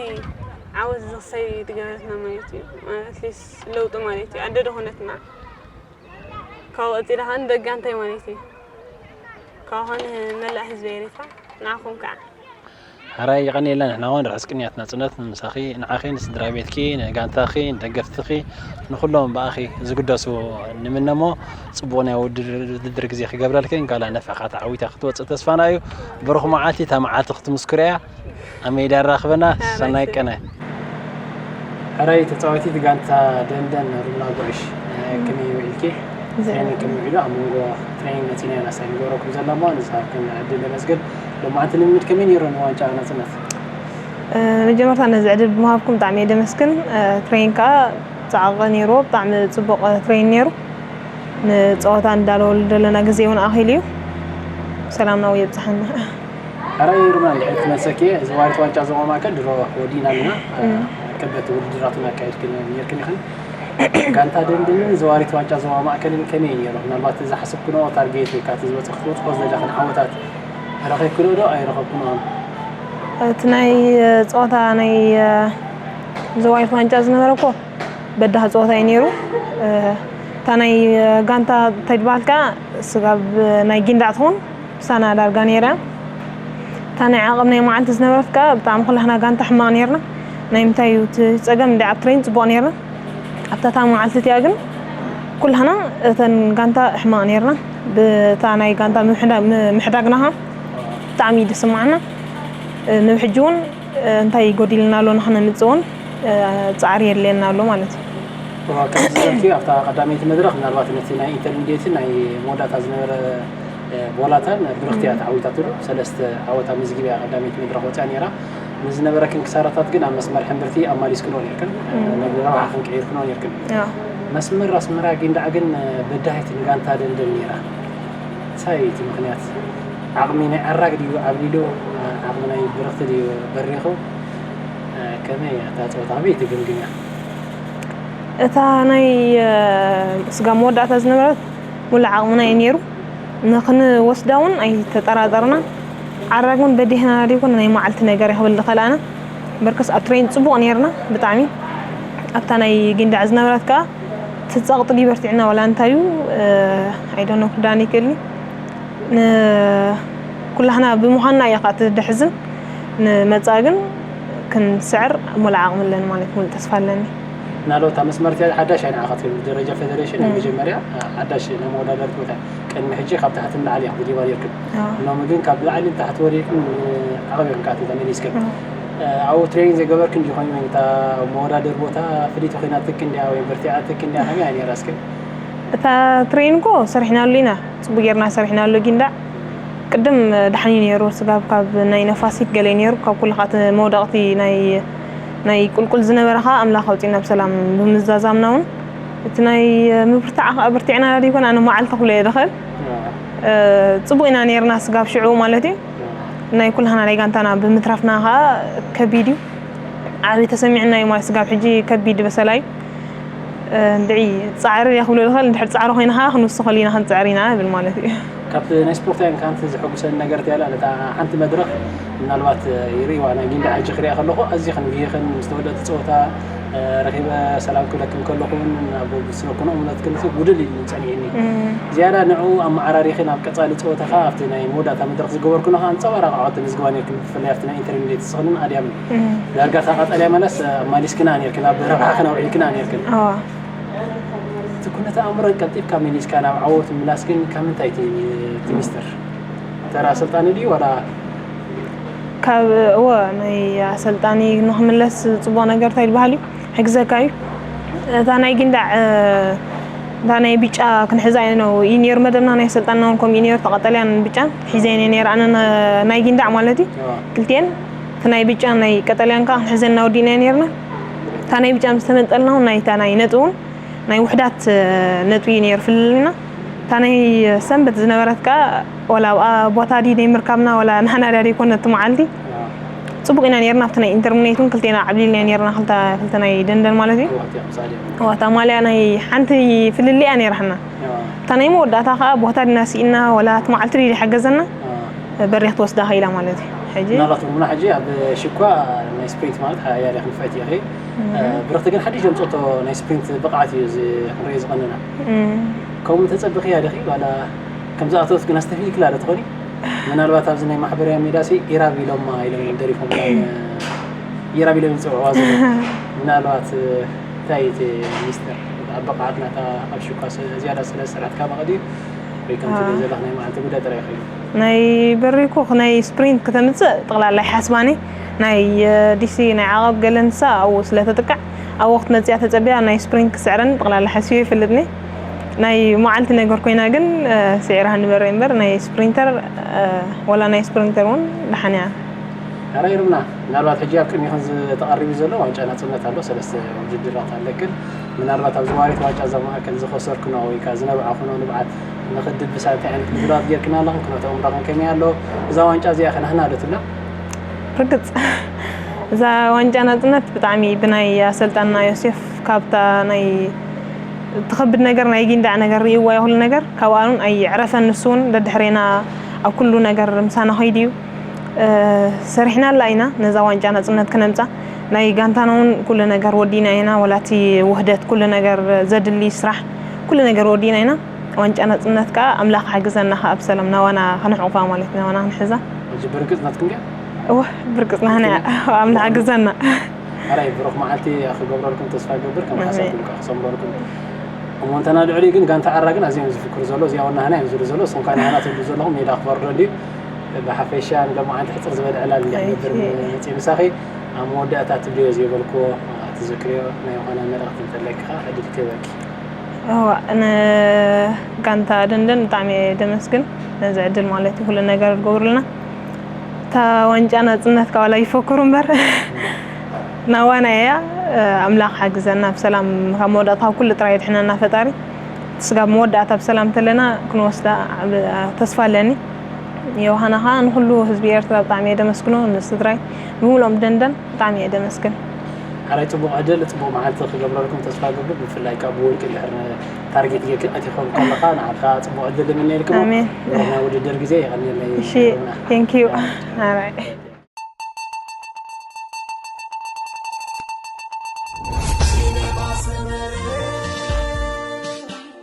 ዓወት ዝኽሰይ ትገበረትና ማለት እዩ። ኣትሊስ ለውጢ ማለት እዩ። ኣደ ደኾነትና። ካብ ወፂእኻ ንደጋንታይ ማለት እዩ። ካብኾን መላእ ህዝቢ ኤሪትራ ንዓኹም ከዓ። ሕራይ ይቐንየልና ንሕና እውን ርሑስ ቅንያት ናጽነት ንምሳኺ ንዓኺ ንስድራ ቤትኪ ንጋንታኺ ንደገፍትኺ ንኹሎም ብኣኺ ዝግደሱ ንምነሞ ጽቡቕ ናይ ውድድር ግዜ ክገብረልክን ጋላ ነፍዕኻ ተዓዊታ ክትወጽእ ተስፋና እዩ። ብሩኽ መዓልቲ እታ መዓልቲ ክትምስክሮ እያ። ኣብ ሜዳ ራኽበና። ሰናይ ቀነ። ሕራይ ተጻዋቲት ጋንታ ደንደን ሩና ጉዕሽ ከመይ ውዒልኪ? ትሬኒንግ ከመይ ውዒሉ? ኣብ መንጎ ትሬኒንግ መጺና ኢና ሳይን ንገብረኩም ዘለና እሞ ንዝሃብክን ዕድል ነመስግን። ሎማዓንቲ ልምምድ ከመይ ነይሩ ንዋንጫ ናጽነት? መጀመርታ ነዚ ዕድል ብምሃብኩም ብጣዕሚ እየ ደመስግን። ትሬኒንግ ከዓ ፃዕቂ ነይርዎ፣ ብጣዕሚ ፅቡቕ ትሬኒንግ ነይሩ። ንፀወታ እንዳለወሉ ዘለና ግዜ እውን ኣኺሉ እዩ። ሰላም ናብኡ የብፅሓና። ሕራይ ሩና እንድሕር ክመልሰኪ እየ፣ ዘዋሪት ዋንጫ ዞባ ማእከል ድሮ ወዲእና ኣለና። ከበድቲ ውድድራት እውን ኣካይድክን ነይርክን ኢኽን። ጋንታ ደንደንን ዘዋሪት ዋንጫ ዞባ ማእከልን ከመይ እዩ ነይሩ? ምናልባት ዝሓሰብክንኦ ታርጌት ወይ ከዓ እቲ ዝበፅሕ ክትበፅሖ ዝደለኽን ዓወታት ረኺብክንኦ ዶ ኣይረኸብክንኦን? እቲ ናይ ፀወታ ናይ ዘዋሪት ዋንጫ ዝነበረ እኮ በዳህ ፀወታ እዩ ነይሩ። እታ ናይ ጋንታ እንታይ ድበሃል ከዓ ስጋብ ናይ ጊንዳዕ ትኸውን ምሳና ዳርጋ ነይራ። እታ ናይ ዓቐብ ናይ መዓልቲ ዝነበረት ከዓ ብጣዕሚ ኩላህና ጋንታ ሕማቕ ነይርና። ናይ ምንታይ እዩ እቲ ፀገም እንዲ ኣብ ትሬን ፅቡቕ ነይርና። ኣብታ እታ መዓልቲ እቲኣ ግን ኩላህና እተን ጋንታ ሕማቕ ነይርና። ብታ ናይ ጋንታ ምሕዳ- ም- ምሕዳግና ከዓ ብጣዕሚ እዩ ዝስማዓና። ንብሕጂ እውን እንታይ ጎዲልና ኣሎ ንክነምፅእ እውን ፃዕሪ የድልየና ኣሎ ማለት እዩ። እዋ፣ ከምዚ ዝበልክዮ ኣብታ ቀዳመይቲ መድረኽ ምናልባት ነቲ ናይ ኢንተርሚድየትን ናይ መወዳእታ ዝነበረ ቦላታን ብርኽቲ እያ ተዓዊታትሉ። ሰለስተ ዓወት ኣመዝጊባ እያ ቀዳመይቲ መድረኽ ወፅያ ነይራ። ንዝነበረክን ክሳራታት ግን ኣብ መስመር ሕምብርቲ ኣማሊስክንኦ ነይርክን፣ ናብ ረብሓኽን ቀይርክንኦ ነይርክን። መስመር ኣስመራ ጊንዳዕ ግን በዳሂት ንጋንታ ደንደን ነይራ። እንታይ እዩ እቲ ምኽንያት? ዓቕሚ ናይ ኣራግ ድዩ ዓብሊሉ? ዓቕሚ ናይ ብርኽቲ ድዩ በሪኹ? ከመይ እያ እታ ፀወታ? ከመይ ትግምግምያ? እታ ናይ ስጋ መወዳእታ ዝነበረት ሙሉእ ዓቕምና እዩ ነይሩ። ንክንወስዳ እውን ኣይተጠራጠርናን። ዓራግ እውን በዲህና ዘይኮነ ናይ መዓልቲ ነገር እያ ክብል ዝኽእል ኣነ። በርከስ ኣብ ትሬን ፅቡቕ ነይርና ብጣዕሚ። ኣብታ ናይ ጊንዳዕ ዝነበረት ከዓ እቲ ፀቕጢ ድዩ በርቲዕና ዋላ እንታይ እዩ? I don't know ክዳን ይክእልኒ። ንኩላህና ብምዃንና እያ ከዓ እቲ ደሕዝን። ንመፃኢ ግን ክንስዕር ሙሉእ ዓቕሚ ኣለኒ ማለት ሙሉእ ተስፋ ኣለኒ። ምናልባት ኣብ መስመር እቲኣ ሓዳሽ እያ ንዓኻ ትብል፣ ደረጃ ፌደሬሽን ናይ መጀመርያ ሓዳሽ ናይ መወዳደርቲ ቦታ። ቅድሚ ሕጂ ካብ ታሕቲ ንላዕሊ ኢኹም ትድይባ ነይርክን። ሎሚ ግን ካብ ላዕሊ ንታሕቲ ወሪድክን ዓቕብ ኢኹም ከዓ ተመሊስክን። ኣብኡ ትሬኒንግ ዘይገበርክን ድዩ ኮይኑ ወይ እታ መወዳደሪ ቦታ ፍልይቲ ኮይናትክ እንድያ ወይ በርቲዓትክ እንድያ ከመይ እያ ነይራ እስከ? እታ ትሬኒንግ እኮ ሰሪሕናሉ ኢና፣ ፅቡቅ ጌርና ሰሪሕናሉ ጊንዳዕ። ቅድም ደሓን እዩ ነይሩ፣ ስጋብ ካብ ናይ ነፋሲት ገለ እዩ ነይሩ፣ ካብ ኩሉ ከዓ እቲ መውደቕቲ ናይ ናይ ቁልቁል ዝነበረ ከዓ ኣምላኽ ኣውፂእና ብሰላም ብምዛዛምና እውን እቲ ናይ ምብርታዕ ከዓ በርቲዕና ዶ ይኮን ኣነ መዓልቲ ክብሎ እየ ዝኽእል። ፅቡቅ ኢና ነይርና ስጋብ ሽዑ ማለት እዩ። ናይ ኩላህና ናይ ጋንታና ብምትራፍና ከዓ ከቢድ እዩ። ዓቢ ተሰሚዕና እዩ ማለት ስጋብ ሕጂ ከቢድ በሰላ እዩ። እንድዒ ፃዕሪ እየ ክብሎ ዝኽእል፣ እንድሕር ፃዕሪ ኮይና ከዓ ክንውስኸሉ ኢና ክንፅዕር ኢና እብል ማለት እዩ። ካብቲ ናይ ስፖርታውያን ካንቲ ዘሐጉሰኒ ነገር ትያላ ነታ ሓንቲ መድረኽ ምናልባት ይርእዋ ናይ ጊንዳ ሕጂ ክሪኣ ከለኹ ኣዝዩ ክንብይኽን ምስ ተወደእቲ ፀወታ ረኺበ ሰላም ክብለክን ከለኹን ኣብ ስበኩኖ እምነትክን ጉድል ኢሉ ጸኒዕኒ። ዝያዳ ንዕኡ ኣመዓራሪኺ ናብ ቀጻሊ ጸወታኻ ኣብቲ ናይ መወዳእታ መድረኽ ዝገበርኩኖ ከኣ ኣንጸባራቂ ዓወት ተመዝግባ ነርክን ብፍላይ ኣብቲ ናይ ኢንተርሚዲየት ስኽንን ኣድያምን ዳርጋ እታ ቀጠልያ መለስ ኣማሊስክና ነርክን ኣብ ረብሓኽን ኣውዒልክና ነርክን። እቲ ኩነተ ኣእምሮ ቀልጢፍካ መሊስካ ናብ ዓወት ምምላስ ግን ካብ ምንታይ እቲ እቲ ሚስጥር? ተራ ኣሰልጣኒ ድዩ ዋላ ካብ እወ ናይ ኣሰልጣኒ ንክምለስ ፅቡቅ ነገር እንታይ ዝበሃል እዩ ሕግዘካ እዩ። እታ ናይ ጊንዳዕ እታ ናይ ብጫ ክንሕዛ እዩ ነው እዩ ነይሩ መደብና ናይ ኣሰልጣንና እውን ከምኡ እዩ ነይሩ ተቐጠልያን ብጫን ሒዘ እየ ነይረ ኣነ ናይ ጊንዳዕ ማለት እዩ። ክልቲኤን እቲ ናይ ብጫ ናይ ቀጠልያን ከዓ ክንሕዘና ወዲእና ነይርና። እታ ናይ ብጫ ምስ ተመንጠልና እውን ናይታ ናይ ነጥቢ እውን ናይ ውሕዳት ነጥቢ እዩ ነይሩ ፍልልይና። እታ ናይ ሰንበት ዝነበረት ከዓ ወላ ኣብኣ ቦታ ድዩ ናይ ምርካብና ወላ ንሕና ድያ ደይኮነ እቲ መዓልቲ ፅቡቅ ኢና ነይርና ኣብቲ ናይ ኢንተርሚኔት እውን ክልቴና ዓብሊልና ነይርና ክልተ ክልተ ናይ ደንደን ማለት እዩ። እታ ማልያ ናይ ሓንቲ ፍልልያ ነይራሕና። እታ ናይ መወዳእታ ከዓ ቦታ ድና ስኢና ወላ እቲ መዓልቲ ድዩ ሓገዘና በሪኽ ትወስዳ ኸኢላ ማለት እዩ። ሕጂ ምናልባት እውን ሕጂ ኣብ ሽኳ ናይ ስፕሪንት ማለት ሓያል ኢኺ ንፍዕቲ ኢኺ። ብርኽቲ ግን ሓድሽ ዘምፀቶ ናይ ስፕሪንት ብቕዓት እዩ እዚ ክንሪኦ ዝቐንና። ከምኡ ተፀብኽያ ዲኺ ዋላ ከም ዝኣተወት ግን ኣስተፊልክላ ዶ ትኾኒ? ምናልባት ኣብዚ ናይ ማሕበራዊ ሜዳ ሲ ኢራብ ኢሎማ ኢሎም እዮም ደሪፎም ኢራብ ኢሎም ይፅውዕዋ ዘሎ። ምናልባት እንታይ እቲ ሚስጥር ኣብ ብቕዓት ናታ ኣብ ሽኳ ዝያዳ ስለ ዝሰርሐት ካብ መቐዲ ወይ ከምቲ ዘለኽ ናይ መዓልቲ ጉዳይ ጥራይ ይኽእል ናይ በሪኩ ናይ ስፕሪንት ከተምፅእ ጥቕላላ ይሓስባኒ ናይ ዲሲ ናይ ዓቐብ ገለ ንሳ ኣብኡ ስለ ተጥቃዕ ኣብኡ ክትመፅያ ተፀቢያ ናይ ስፕሪንት ክስዕረኒ ጥቕላላ ሓስዮ ይፈልጥኒ ናይ መዓልቲ ነገር ኮይና ግን ስዒራ ንበረ እምበር ናይ ስፕሪንተር ወላ ናይ ስፕሪንተር እውን ደሓን እያ ኣራይ ርምና ምናልባት ሕጂ ኣብ ቅድሚኽን ዝተቐርብ ዘሎ ዋንጫ ናፅነት ኣሎ ሰለስተ ውድድራት ኣለክን ምናልባት ኣብ ዝዋሪት ዋንጫ እዛ ማእከል ዝኸሰርክኖ ወይ ከዓ ዝነብዓኹኖ ንብዓት ንኽድብሳ እንታይ ዓይነት ምድላዋት ጌርክና ኣለኽን ኩነተ እምሮኽን ከመይ ኣሎ እዛ ዋንጫ እዚኣ ከናህና ዶ ትብላ ርግፅ እዛ ዋንጫ ናፅነት ብጣዕሚ ብናይ ኣሰልጣንና ዮሴፍ ካብታ ናይ ትኸብድ ነገር ናይ ጊንዳዕ ነገር ርእይዋ ይኹሉ ነገር ካብኣኑን ኣይዕረፈን ንሱ እውን ደድሕሬና ኣብ ኩሉ ነገር ምሳና ኸይዱ እዩ ሰሪሕናላ ኢና ነዛ ዋንጫ ናፅነት ክነምፃ ናይ ጋንታና እውን ኩሉ ነገር ወዲና ኢና ወላቲ ውህደት ኩሉ ነገር ዘድሊ ስራሕ ኩሉ ነገር ወዲና ኢና ዋንጫ ናፅነት ከዓ ኣምላኽ ሓግዘና ከዓ ብሰላም ናባና ከነሕቑፋ ማለት ናባና ክንሕዛ ሕጂ ብርግፅ ናትክን ድያ እወ ብርቅጽና ህና ኣምላኽ ሓግዘና ኣራይ ብሩኽ መዓልቲ ክገብረልኩም ተስፋ ገብር ከም ሓሳብኩም ከዓ ክሰምረልኩም እሞ እንተና ልዕሊ ግን ጋንታ ዓራ ግን ኣዝዮም ዝፍክሩ ዘሎ እዚኣ ወናህና እዮም ዝብሉ ዘሎ እሶም ከዓ ንህና ትብሉ ዘለኹም ሜዳ ክፈርዶ እንድዩ ብሓፈሻ ንሎማዓንቲ ሕፅር ዝበለ ዕላል እንድያ ክገብር መፅእ ምሳኺ ኣብ መወዳእታ ትብልዮ ዘይበልክዎ ትዝክርዮ ናይ ዝኾነ መልእኽቲ እንተለኪ ከዓ ዕድል ክህበኪ ንጋንታ ደንደን ብጣዕሚ እየ ደመስግን ነዚ ዕድል ማለት እዩ ኩሉ ነገር ዝገብሩልና እታ ዋንጫ ናፅነት ካባላ ይፈክሩ እምበር ናዋና እያ ኣምላኽ ሓግዘና ብሰላም ካብ መወዳእታ ኩሉ ጥራይ የድሕነና ፈጣሪ ስጋብ መወዳእታ ብሰላም ተለና ክንወስዳ ተስፋ ኣለኒ ዮሃና ከዓ ንኩሉ ህዝቢ ኤርትራ ብጣዕሚ እየ ደመስግኖ ንስድራይ ብምሎም ደንደን ብጣዕሚ እየ ደመስግን ሓራይ ፅቡቅ ዕድል ፅቡቅ መዓልቲ ክገብረልኩም ተስፋ ገብር ብፍላይ ካብ ብወርቂ ድሕር ታርጌት ጌርክ ኣቲኾም ከለካ ንዓካ ፅቡቅ ዕድል ንምነየልኩም ኣሜን ናይ ውድድር ግዜ የቀኒለይ እሺ thank you ሓራይ